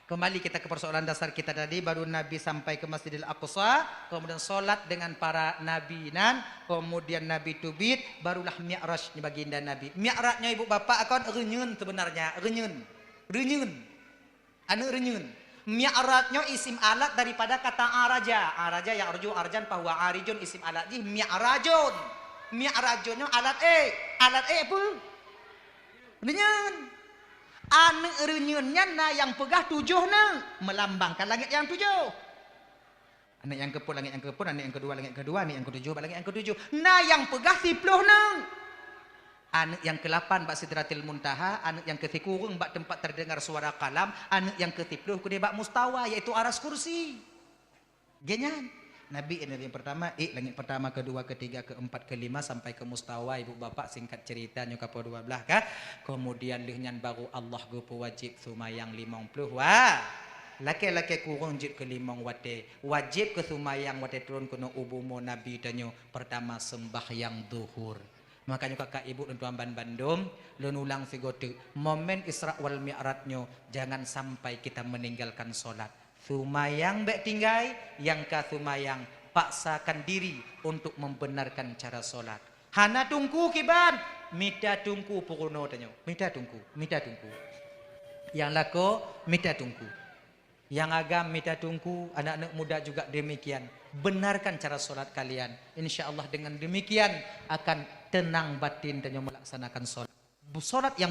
Kembali kita ke persoalan dasar kita tadi, baru Nabi sampai ke Masjidil Aqsa, kemudian solat dengan para nabi nan, kemudian Nabi teubiet, barulah Mi'raj ni baginda Nabi. Mi'raj nyoe ibu bapak kon reunyeun sebenarnya, reunyeun. Reunyeun. Aneuk reunyeun. Mi'raj nyoe isim alat daripada kata araja. Araja ya'ruju arjan fahuwa arijun, isim alat jih mi'rajun. Mi'rajun nyoe alat ék. Alat ék peue? Reunyeun. Aneuk reunyeun nyan na nyang peugah tujoh neuk, melambangkan langét nyang tujoh. Aneuk nyang keupeuet langét nyang keupeuet, aneuk nyang keudua langét keudua, aneuk nyang keutujoh bak langét nyang keutujoh. Na nyang peugah siploh neuk. Aneuk nyang keulapan bak Sidratil Muntaha, aneuk nyang keusikureueng bak teumpat terdengar suara kalam, aneuk nyang keusiploh keudeh bak mustawa, yaitu aras kursi. Geuh nyan. Nabi nyang pertama, ék langét pertama, keudua, keutiga, keumpat, keulima, sampai keu mustawa, ibu bapak, singkat cerita nyoe ka poh dua blaih ka. Kemudian lheueh nyan baru Allah geupeuwajéb seumayang limong ploh wa-, lakée-lakée kureueng jeuet keu limong watée. Wajéb keu seumayang watée turun keunoe u bumoe Nabi tanyoe, pertama sembahyang zuhur. Makanya kakak ibu dan tuan ban bandum, lôn ulang sigoe teuk, momen Isra wal Mi'raj nyoe jangan sampai kita meninggalkan solat. Seumayang bék tinggai, nyang ka seumayang paksakan diri untuk membenarkan cara solat. Hana teungku kiban, mita teungku peurunoe tanyoe. Mita teungku, mita teungku. Nyang lakoe, mita teungku. Nyang agam mita teungku, anak-anak muda juga demikian. Benarkan cara solat kalian. Insya Allah dengan demikian akan tenang batin tanyoe melaksanakan solat. Bu-, solat yang